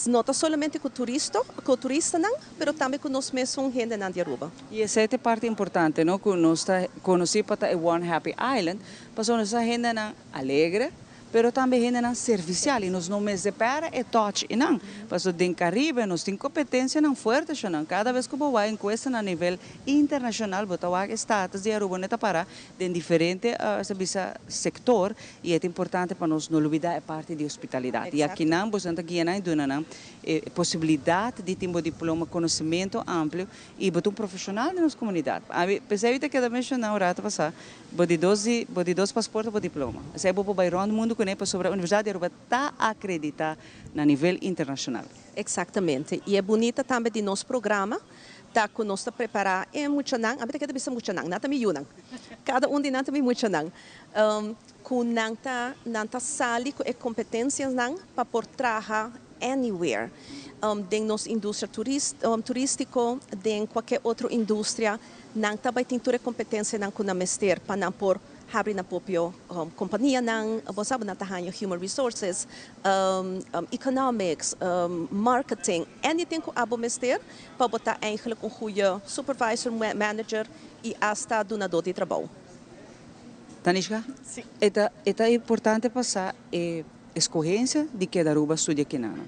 No ta solamente ku turisto, ku turistanan, pero tambe ku nos mesun hendenan di Aruba. I esei ta e parti importante, no? Ku nos ta konosí pa ta e One Happy Island, pasobra nos ta hendenan alegre, Pero tambe hendenan servicial y nos no mester pera e touch y nan. Pasobra den Caribe nos tin competencianan fuerte shonan. Cada vez cu bo wak encuesta na nivel internacional bo ta wak e status di Aruba no ta para den diferente sa bisa sector y e ta importante pa nos no lubida e parti di hospitalidad. Y akinan bosonan ta guia nan y duna nan e posibilidad di tin bo diploma, conocimento amplio y bo ta un profesional den nos comunidad. Ami pesey ta keda menciona un rato pasa Bo di dos di bo di dos pasport of bo diploma. Esei bo por bai rond mundu kuné pasobra Universidat di Aruba ta akreditá na nivel internashonal. Eksaktamente. I e bunita tambe di nos programa Ta ku nos ta prepará e muchanan, ami ta keda bisa muchanan, nan ta mi yunan, kada un di nan ta mi muchanan, ku nan ta nan ta sali ku e kompetensianan pa por traha anywhere, den nos industria turístiko, den kualke otro industria, nan ta bai tin tur e kompetensianan ku nan mester pa nan por habri nan propio kompanianan, bo sa bo nan ta haña human resources, economics, marketing, anything ku abo mester pa bo ta eigenlijk un goeie supervisor, manager i asta dunadó di trabou. Tanishka, e ta e ta importante pa sa e eskohensia di keda Aruba studia kinan.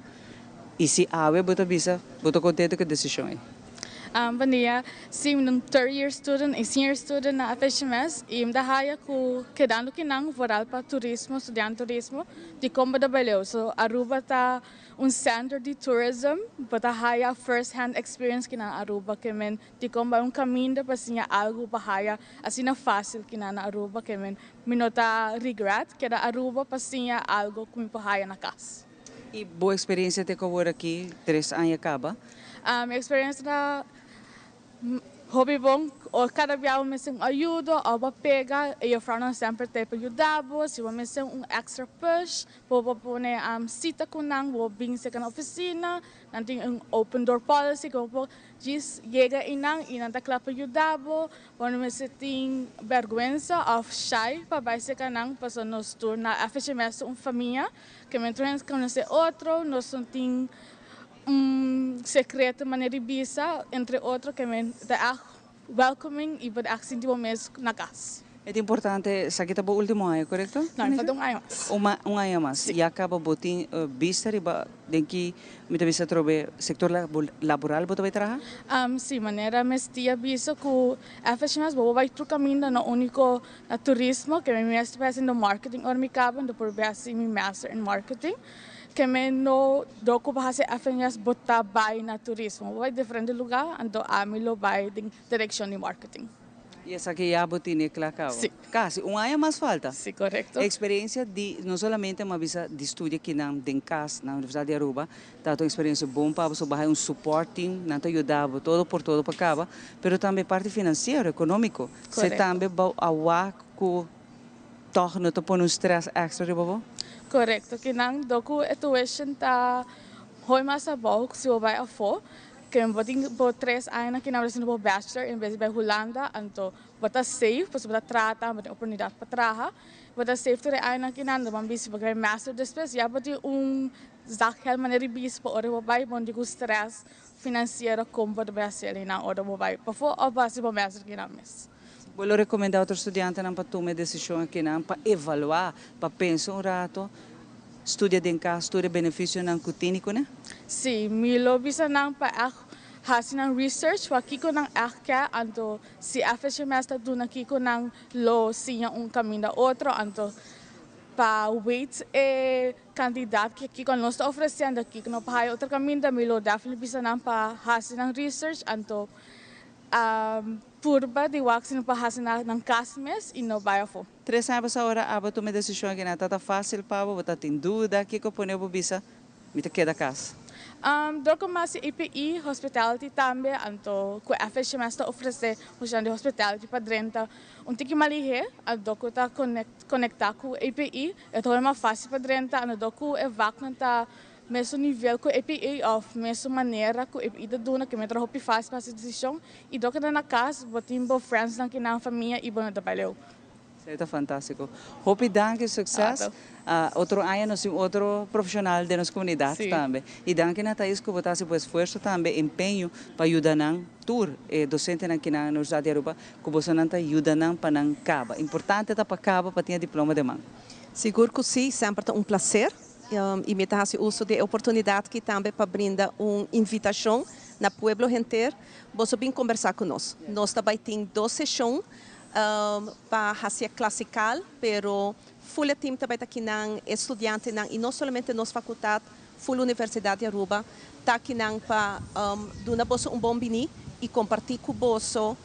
I si awe bo ta bisa bo ta kontento ku e desishon ei? Bon dia. Si, mi ta un third year student y senior student na FHMS y mi ta haya cu kedando kinan vooral pa turismo, studiando turismo, di con bo ta bay leu. So Aruba ta un center di tourism, bo ta haya first hand experience kinan Aruba ke men di con bay un caminda pa siña algo pa haya asina facil kinan na Aruba ke men mi no ta regret keda Aruba pa siña algo cu mi por haya na cas. Y bo experiencia te cu awor aki, tres aña caba? Mi experiencia ta hopi bon. Cada bia bo mester un ayudo of bo pega, e juffrouwnan semper ta pa yuda bo. Si bo mester un extra push, bo por pone cita cu nan, bo por bin cerca nan oficina. Nan tin un open door policy cu bo por djis yega eynan y nan ta cla pa yuda bo. Bo no mester tin berguensa of shy pa bay cerca nan, pasobra nos tur na FHMS ta un famia. Ke men tur hende konosé otro, nos no tin un sekreto manera di bisa entre otro, ke men ta ègt welcoming i bo ta ègt sinti bo mes na kas. E ta importante, esaki ta bo ultimo aña, korekto? No, mi falta un aña mas. Un aña mas. Si. Ya kaba bo tin bista riba den ki, mi ta bisa atrobe, sektor laboral bo ta bai traha? Si, manera mes tia bisa ku FHMS bo bo bai tur kaminda, no uniko Na turismo, ke mi mes ta haciendo marketing ora mi caba, mi ta por bay haci mi master in marketing. Ke mi no dor cu bo haci FNS bo ta bay na turismo, bo bay diferente lugar, anto ami lo bay den direccion di marketing. Y esaki ya bo tene cla caba? Si. Casi un aña mas falta? Si, corecto. Experiencia di no solamente mi a bisa di studia kinan den cas na Universidad di Aruba, Ta un experiencia bon pa bo, so bo haya un support team, nan ta yuda bo todo por todo pa caba, pero tambe parti financiero, economico. Se tambe bo a wak cu toch no ta pone un stress extra riba bo? Correcto, kinan do cu e tuition ta hoy mas abou cu si bo bay afo, ke bo tin bo tres añanan kinan bo ta haciendo bo bachelor en bes di bay Hulanda, anto bo ta safe pasobra bo ta trata, bo tin oportunidad pa traha, bo ta safe tur e añanan kinan, bo a bisa bo kere master despues ya bo tin un Zakgeld manera di bisa pa ora bo bai bon di ku stress finansiero kon bo ta bai hasi nan ora bo bai pafó òf bo hasi bo mes akinan mes. Bo lo rekomendá otro studiantenan pa tuma e desishon akinan pa evaluá, pa pensa un rato, studia den kas tur e benefisionan ku tini kuné? Sí, mi lo bisa nan pa ègt hasi nan research pa kiko nan ègt ke, anto si FHMS ta duna kiko nan lo siña un kaminda otro, anto pa wait e Kandidat ki kiko nos ta ofresiendo kiko no pa haya otro kaminda mi lo definitely bisa nan pa hasi nan research anto purba di wak si no por hasi na nan kas mes y no bai afo. Tres aña pasa ora abo tuma e desishon aki na ta ta fasil pa bo, bo ta tin duda kiko pone bo bisa mi ta keda kas? Dor ku mi hasi EPI hospitality tambe anto ku FHMS ta ofrese muchanan di hospitality pa drenta un tiki malihé anto ku ta konektá ku EPI E ta hopi mas fácil pa drenta anto ku e vaknan ta mesun nivel ku EPI òf mesun manera ku EPI ta duna ke mi ta hopi fácil pa hasi desishon i dor ku ta na kas bo tin bo friendsnan ki nan famia i bo no ta bai leu. Esei ta fantástiko. Hopi danki, sukses. Otro aña nos tin otro profeshonal den nos komunidat tambe. I danki na Thais ku bo ta hasi bo esfuerso tambe, empeño pa yuda nan tur e dosentenan ki nan Universidat di Aruba Ku bosonan ta yuda nan pa nan kaba. Importante ta pa kaba pa tin e diploma den man. Sigur ku si, semper ta un plaser i mi ta hasi uso di e oportunidat aki tambe pa brinda un invitashon na pueblo henter. Boso bin kombersá ku nos. Nos ta bai tin dos seshon pa hasi e klasikal, pero full e team ta bai ta kinan e studiantenan i no solamente nos fakultat, full Universidat di Aruba ta akinan pa duna boso un bon bini i kompartí ku boso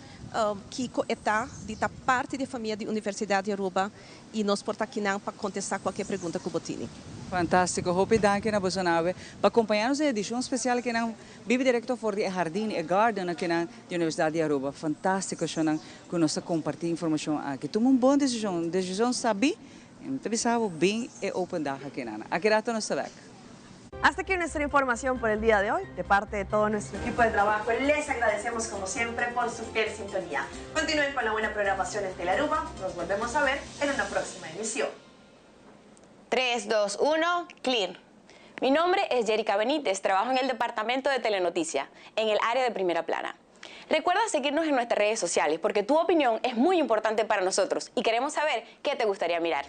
kiko e ta di ta parti di e famia di Universidat di Aruba i nos por ta akinan pa kontestá kualke pregunta ku bo tini. Fantástiko, hopi danki na boso awe pa kompañá nos den edishon spesial kinan bibi direkto for di e hardin, e garden akinan di Universidat di Aruba. Fantástiko shownan ku nos ta kompartí informashon aki. Tuma un bon desishon, un desishon sabí i mi ta bisa bo bin e open dag akinan. Aki rato nos ta bèk. Hasta aquí nuestra información por el día de hoy. De parte de todo nuestro equipo de trabajo, les agradecemos como siempre por su fiel sintonía. Continúen con la buena programación en Telearuba. Nos volvemos a ver en una próxima emisión. 3, 2, 1, clear. Mi nombre es Jerica Benítez, trabajo en el departamento de Telenoticia, en el área de primera plana. Recuerda seguirnos en nuestras redes sociales porque tu opinión es muy importante para nosotros y queremos saber qué te gustaría mirar.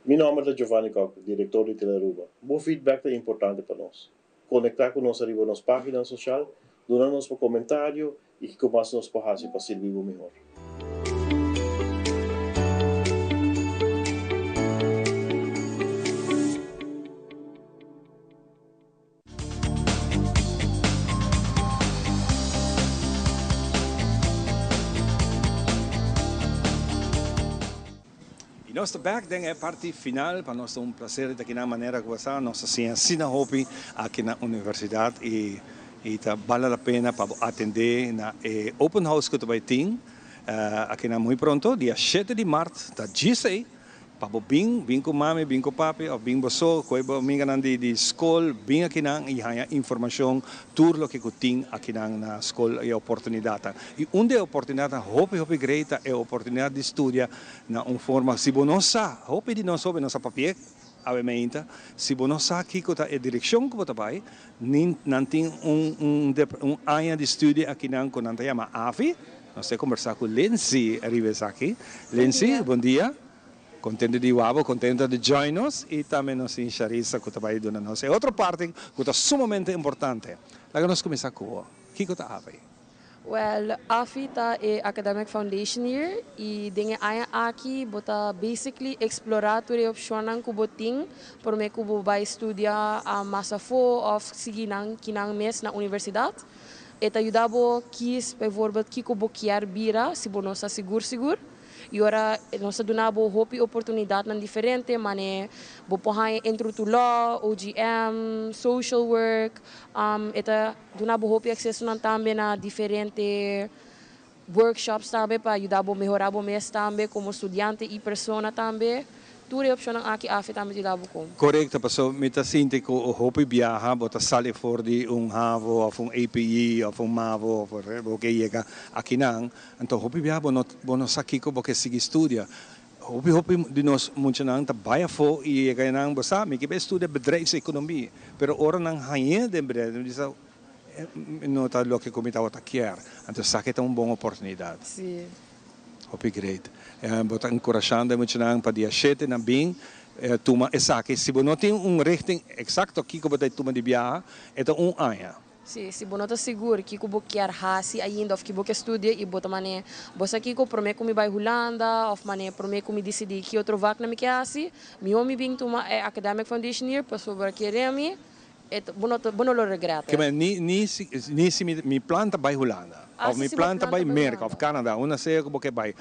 Mi nòmber ta Giovanni Kock, direktor di Telearuba. Bo feedback ta importante pa nos. Konektá ku nos ariba nos página sosial, duna nos bo komentario i kiko mas nos por hasi pa sirbi bo mihor. Y nos ta bek den e parti final, pa nos ta un placer di ta aki nan manera cu bo sa, nos ta siña asina hopi aki na universidad y y ta bale la pena pa bo atende na e open house cu ta bay tin aki nan muy pronto, dia shete di mart ta djis ey. Pa bo bin, bin ku mami, bin ku papi òf bin bo so ku e bo amiganan di di skol, bin akinan i haña informashon tur loke ku tin akinan na skol i e oportunidatnan. I un di e oportunidatnan hopi hopi grei ta e oportunidat di studia na un forma, si bo no sa, hopi di nos hopi no sa papi'é awe meinta, si bo no sa kiko ta e direkshon ku bo ta bai, nin nan tin un un un aña di studia akinan ku nan ta yama AVI, Nos ta kombersá ku Lindsay riba esaki. Lindsay, bon dia. Kontento di wak bo, kontento di join nos i tambe nos tin Sharissa ku ta bai duna nos e otro parti ku ta sumamente importante. Laga nos kuminsá ku bo. Kiko ta AFI? Wèl, AFI ta e Academic Foundation Year i den e aña aki bo ta basically eksplorá tur e opshonnan ku bo tin promé ku bo bai studia mas afó òf sigui nan kinan mes na universidat. E ta yuda bo kies bijvoorbeeld kiko bo kier bira si bo no sa sigur sigur. Y ora nos ta duna bo hopi oportunidadnan diferente mane bo por haña intro to law, OGM, social work. E ta duna bo hopi accesonan tambe na diferente workshops tambe pa yuda bo mehora bo mes tambe como studiante y persona tambe. Tur e opcionnan aki afe tambe ta yuda bo con. Corecto, paso mi ta sinti cu hopi biaha bo ta sali for di un havo of un APE of un mavo of bo ke yega akinan, anto hopi biaha bo no bo no sa kico bo ke sigui studia. Hopi hopi di nos muchanan ta bai afo y yega enan bo sa mi ke bai studia bedrijfseconomie, pero ora nan hañ'e den bedrijf nan bisa No ta loke ku mi tabata kier. Anto esaki ta un bon oportunidat. Sí. Hopi great. Bo ta enkurashando e muchanan pa dia shete nan bin tuma esaki. Si bo no tin un richting eksakto kiko bo ta tuma di biaha, e ta un aña. Sí, si bo no ta sigur kiko bo kier hasi ainda òf ki bo ke studia i bo ta manera bo sa kiko promé ku mi bai Hulanda òf manera promé ku mi disidí ki otro vaknan mi ke hasi, mihó mi bin tuma e Academic Foundation Year pasobra kere mi E ta, bo no ta, bo no lo regreta. Ke men, ni, ni si, ni si mi, mi plan ta bai Hulanda, Ah, of si, mi si bo plan ta plan bai ta bai Merka of Hulanda. Canada, unda sea ku bo ke bai,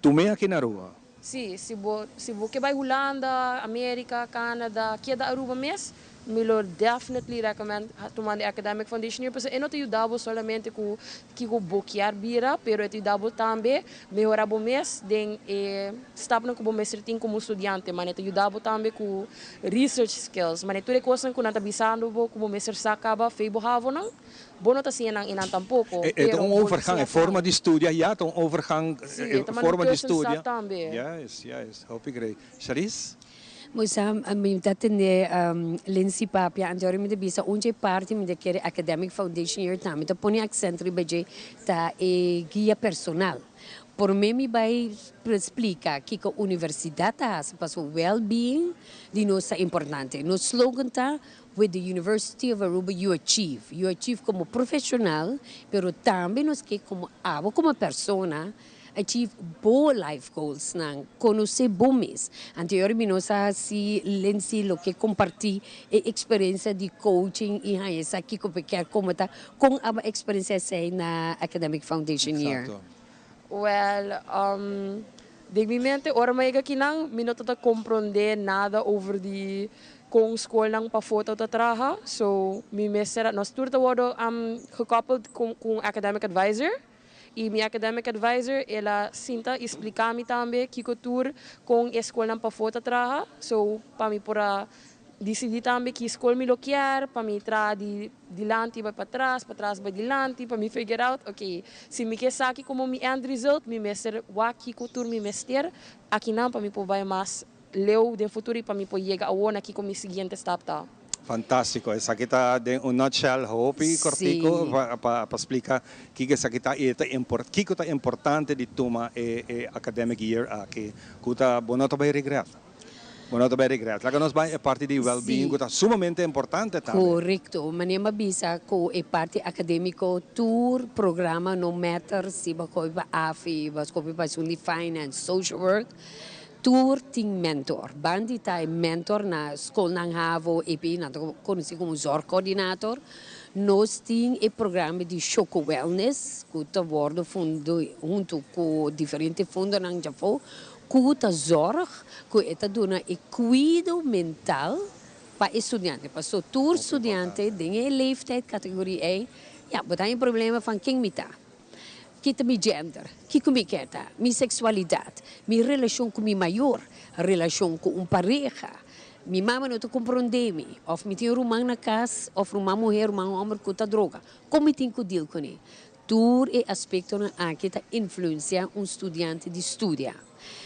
tum'é aki na Aruba. Si, si bo, si bo ke bai Hulanda, Amerika, Canada, keda Aruba mes, Mi lo definitely recommend tuma di Academic Foundation Year pasobra e no ta yuda bo solamente ku kiko bo kier bira pero e ta yuda bo tambe mehora bo mes den e stapnan ku bo mester tin komo studiante. Mane ta yuda bo tambe ku research skills, mane tur e kosnan ku nan ta bisando bo ku bo mester sa kaba fei bo havonan, bo no ta siña nan einan tampoko. E ta Pero un bo ta overgang, siña e forma akinan. di studia ya ta un overgang, Sí, e e ta manda forma di tussenstap studia. tambe. Juist, juist, hopi great. Sharice? Moisa, mi ta tende Lindsay papia, anto ora mi ta bisa un dje parti mi ta kere Academic Foundation Year tambe ta pone accent riba dje ta e guia personal. Prome mi bai splica kico universidad ta haci pasobra well-being di nos ta importante. Nos slogan ta With the University of Aruba you achieve. You achieve como profesional, pero tambe nos ke como abo como persona Achieve bo life goals nan, conoce bo mes. Anterior mi no sa si Lindsay lo ke comparti e experiencia di coaching y haña sa kico bo kier como ta con abo experiencia esey na Academic Foundation Year. Exacto. Well, den mi mente ora mi a yega akinan mi no ta ta comprende nada over di con scolnan pafo ta ta traha, so mi mester a, nos tur ta wordo gekoppeld cu un academic advisor. I mi academic advisor el a sinta i splica mi tambe kico tur con e scolnan pafó ta traha, so pa mi por a dicidi tambe ki scol mi lo kier, pa mi traha di dilanti bai patras, patras bai dilanti, pa mi figure out, ok, si mi ke esaki como mi end result mi mester wak kico tur mi mester akinan pa mi por bai mas leu den futuro i pa mi por yega awor na kiko mi siguiente stap ta. Fantástiko. Esaki ta den un nutshell hopi kòrtiku pa splika kiko esaki ta i e ta kiko ta importante di tuma e e academic year aki ku ta bo no ta bai regret. Bo no ta bai regret. Laga nos bai e parti di well-being ku ta sumamente importante tambe. Korekto. Manera mi a bisa ku e parti akadémiko tur programa no matter si bo a kopi pa AFI, bo a kopi pa esun di finance, social work, Tur tin mentor. Bandi ta e mentor na skolnan havo, EPI, nan ta konosí komo zorgcoördinator. Nos tin e programa di Shoko Wellness ku ta wòrdu fundo huntu ku diferente fondonan djafó ku ta zòrg ku e ta duna e kuido mental pa e studiante. Paso tur studiante den e leeftijd kategorie ei, ya, bo ta haña problema van ken mi ta. Ki ta mi gender? Kiko mi ke ta? Mi seksualidat? Mi relashon ku mi mayor? Relashon ku un pareha? Mi mama no ta komprondé mi? Òf mi tin un ruman na kas òf ruman muhé, ruman hòmber ku ta droga? Kon mi tin ku deal kuné? Tur e aspektonan aki ta influensiá un studiante di studia.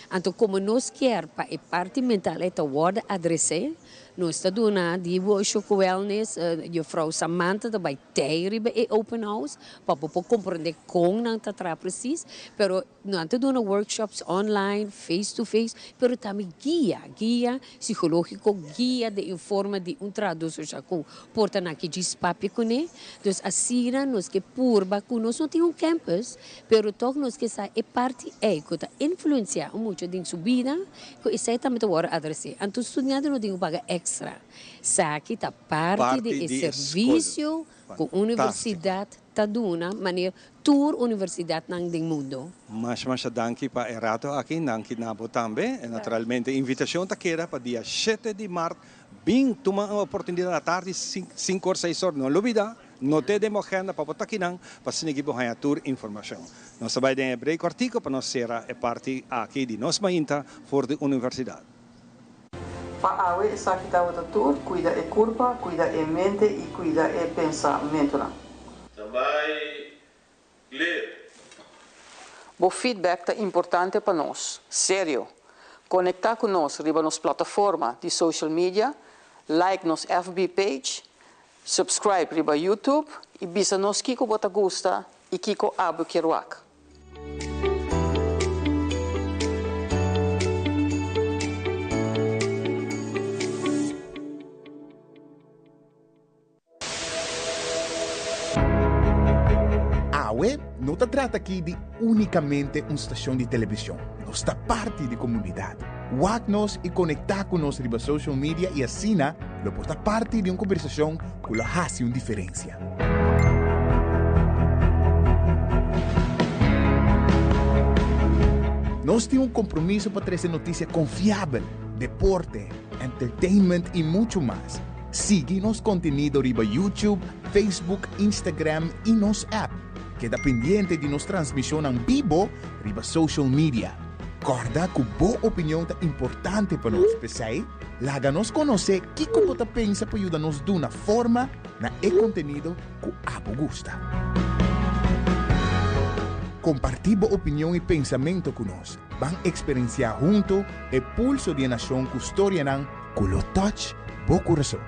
Anto komo nos kier pa e parti mental ei ta wòrdu adresé, nos ta duna di Workshop Wellness, Juffrouw Samantha ta bai tei riba e open house pa bo por comprende con nan ta traha precies, pero nan ta duna workshops online, face to face, pero tambe guia, guia psicologico, guia den forma di un trahador social cu por ta nan ki djis papia cune. Dus asina nos ke purba cu nos no tin un campus, pero toch nos ke sa e parti ey cu ta influencia un mucha den su bida, cu esey tambe ta worde adrese. Anto studiante no tin cu paga extra. Esaki ta parti di e servisio ku universidat ta duna manera tur universidatnan den mundo. Masha masha danki pa e rato aki, danki na bo tambe. Naturalmente invitashon ta keda pa dia shete di mart bin tuma un oportunidat atardi sinku or seis or, no lubida no te den bo agenda pa bo ta akinan pa asina ki bo haña tur informashon. Nos ta bai den e break kòrtiku pa nos sera e parti aki di nos mainta for di universidat. Pa awe esaki tabata tur, cuida e curpa, cuida e mente y cuida e pensamentonan. Tambay clear. Bo feedback ta importante pa nos. Serio! Conecta cu nos riba nos plataforma di social media, like nos FB page, subscribe riba YouTube y bisa nos kico bo ta gusta y kico abo kier wak. Awe no ta trata aki di únikamente un stashon di televishon. Nos ta parti di komunidat. Wak nos i konektá ku nos riba social media i asina lo por ta parti di un kombersashon ku lo hasi un diferensia. Nos tin un kompromiso pa trese notisia konfiabel, deporte, entertainment i muchu mas. Sigui nos kontenido riba YouTube, Facebook, Instagram i nos app. Keda pendiente di nos transmishonnan bibo riba social media. Kòrda ku bo opinion ta importante pa nos, p'esei laga nos konosé kiko bo ta pensa pa yuda nos duna forma na e kontenido ku abo gusta. Kompartí bo opinion i pensamentu ku nos. Ban eksperensiá huntu e pulso di e nashon ku storianan ku lo touch bo kurason.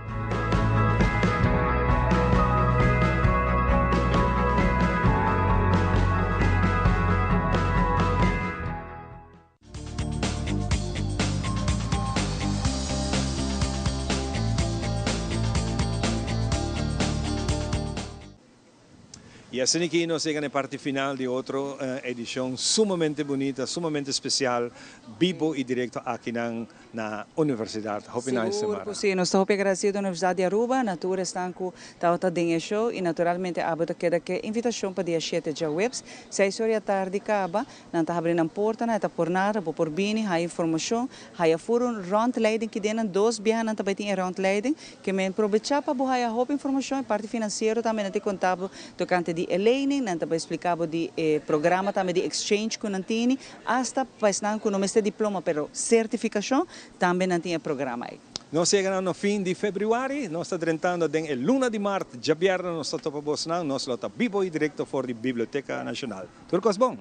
Y asina aki nos yega na e parti final di otro edicion sumamente bunita, sumamente special, bibo y directo akinan na Universidad. Hopi nice Sigur Samara. cu si, nos ta hopi agradecido Universidad di Aruba na tur esnan cu tabata den e show y naturalmente abo ta keda cu e invitacion pa dia shete djaweps, seis ora di atardi caba, Nan ta habri nan portanan, e ta por nada, bo por bini, haya informacion, haya fur un rondleiding ki den nan dos biaha nan ta bay tin e rondleiding, ke men probecha pa bo haya hopi informacion, e parti financiero tambe nan ta conta bo tocante di e lening, nan ta bay splica bo di e programa tambe di exchange cu nan tini, hasta pa esnan cu no mester diploma pero certificacion, tambe nan tin e programa ey. Nos yega na fin di februari, nos ta drentando den e luna di mart, djabièrnè nos ta topa bosnan, nos lo ta bibo y directo for di Biblioteca Nacional. Tur kos bon.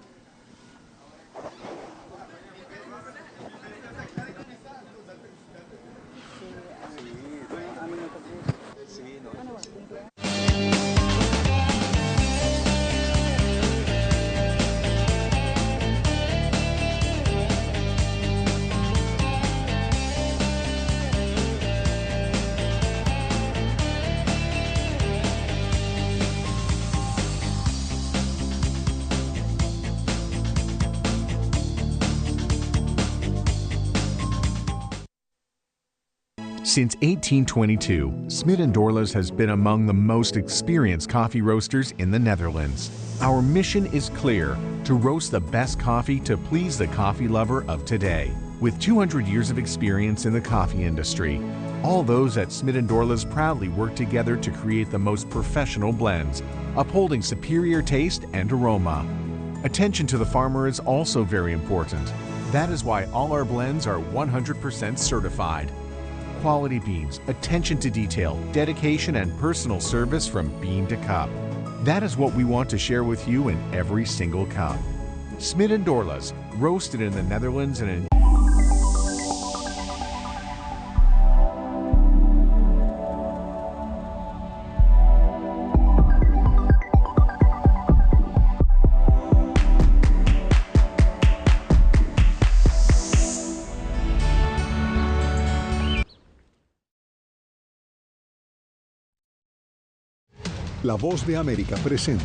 Since 1822, Smit & Dorlas has been among the most experienced coffee roasters in the Netherlands. Our mission is clear, to roast the best coffee to please the coffee lover of today. With 200 years of experience in the coffee industry, all those at Smit & Dorlas proudly work together to create the most professional blends, upholding superior taste and aroma. Attention to the farmer is also very important. That is why all our blends are 100% certified. Quality beans, attention to detail, dedication, and personal service from bean to cup. That is what we want to share with you in every single cup. Smit & Dorlas, roasted in the Netherlands and in La Voz de América presenta.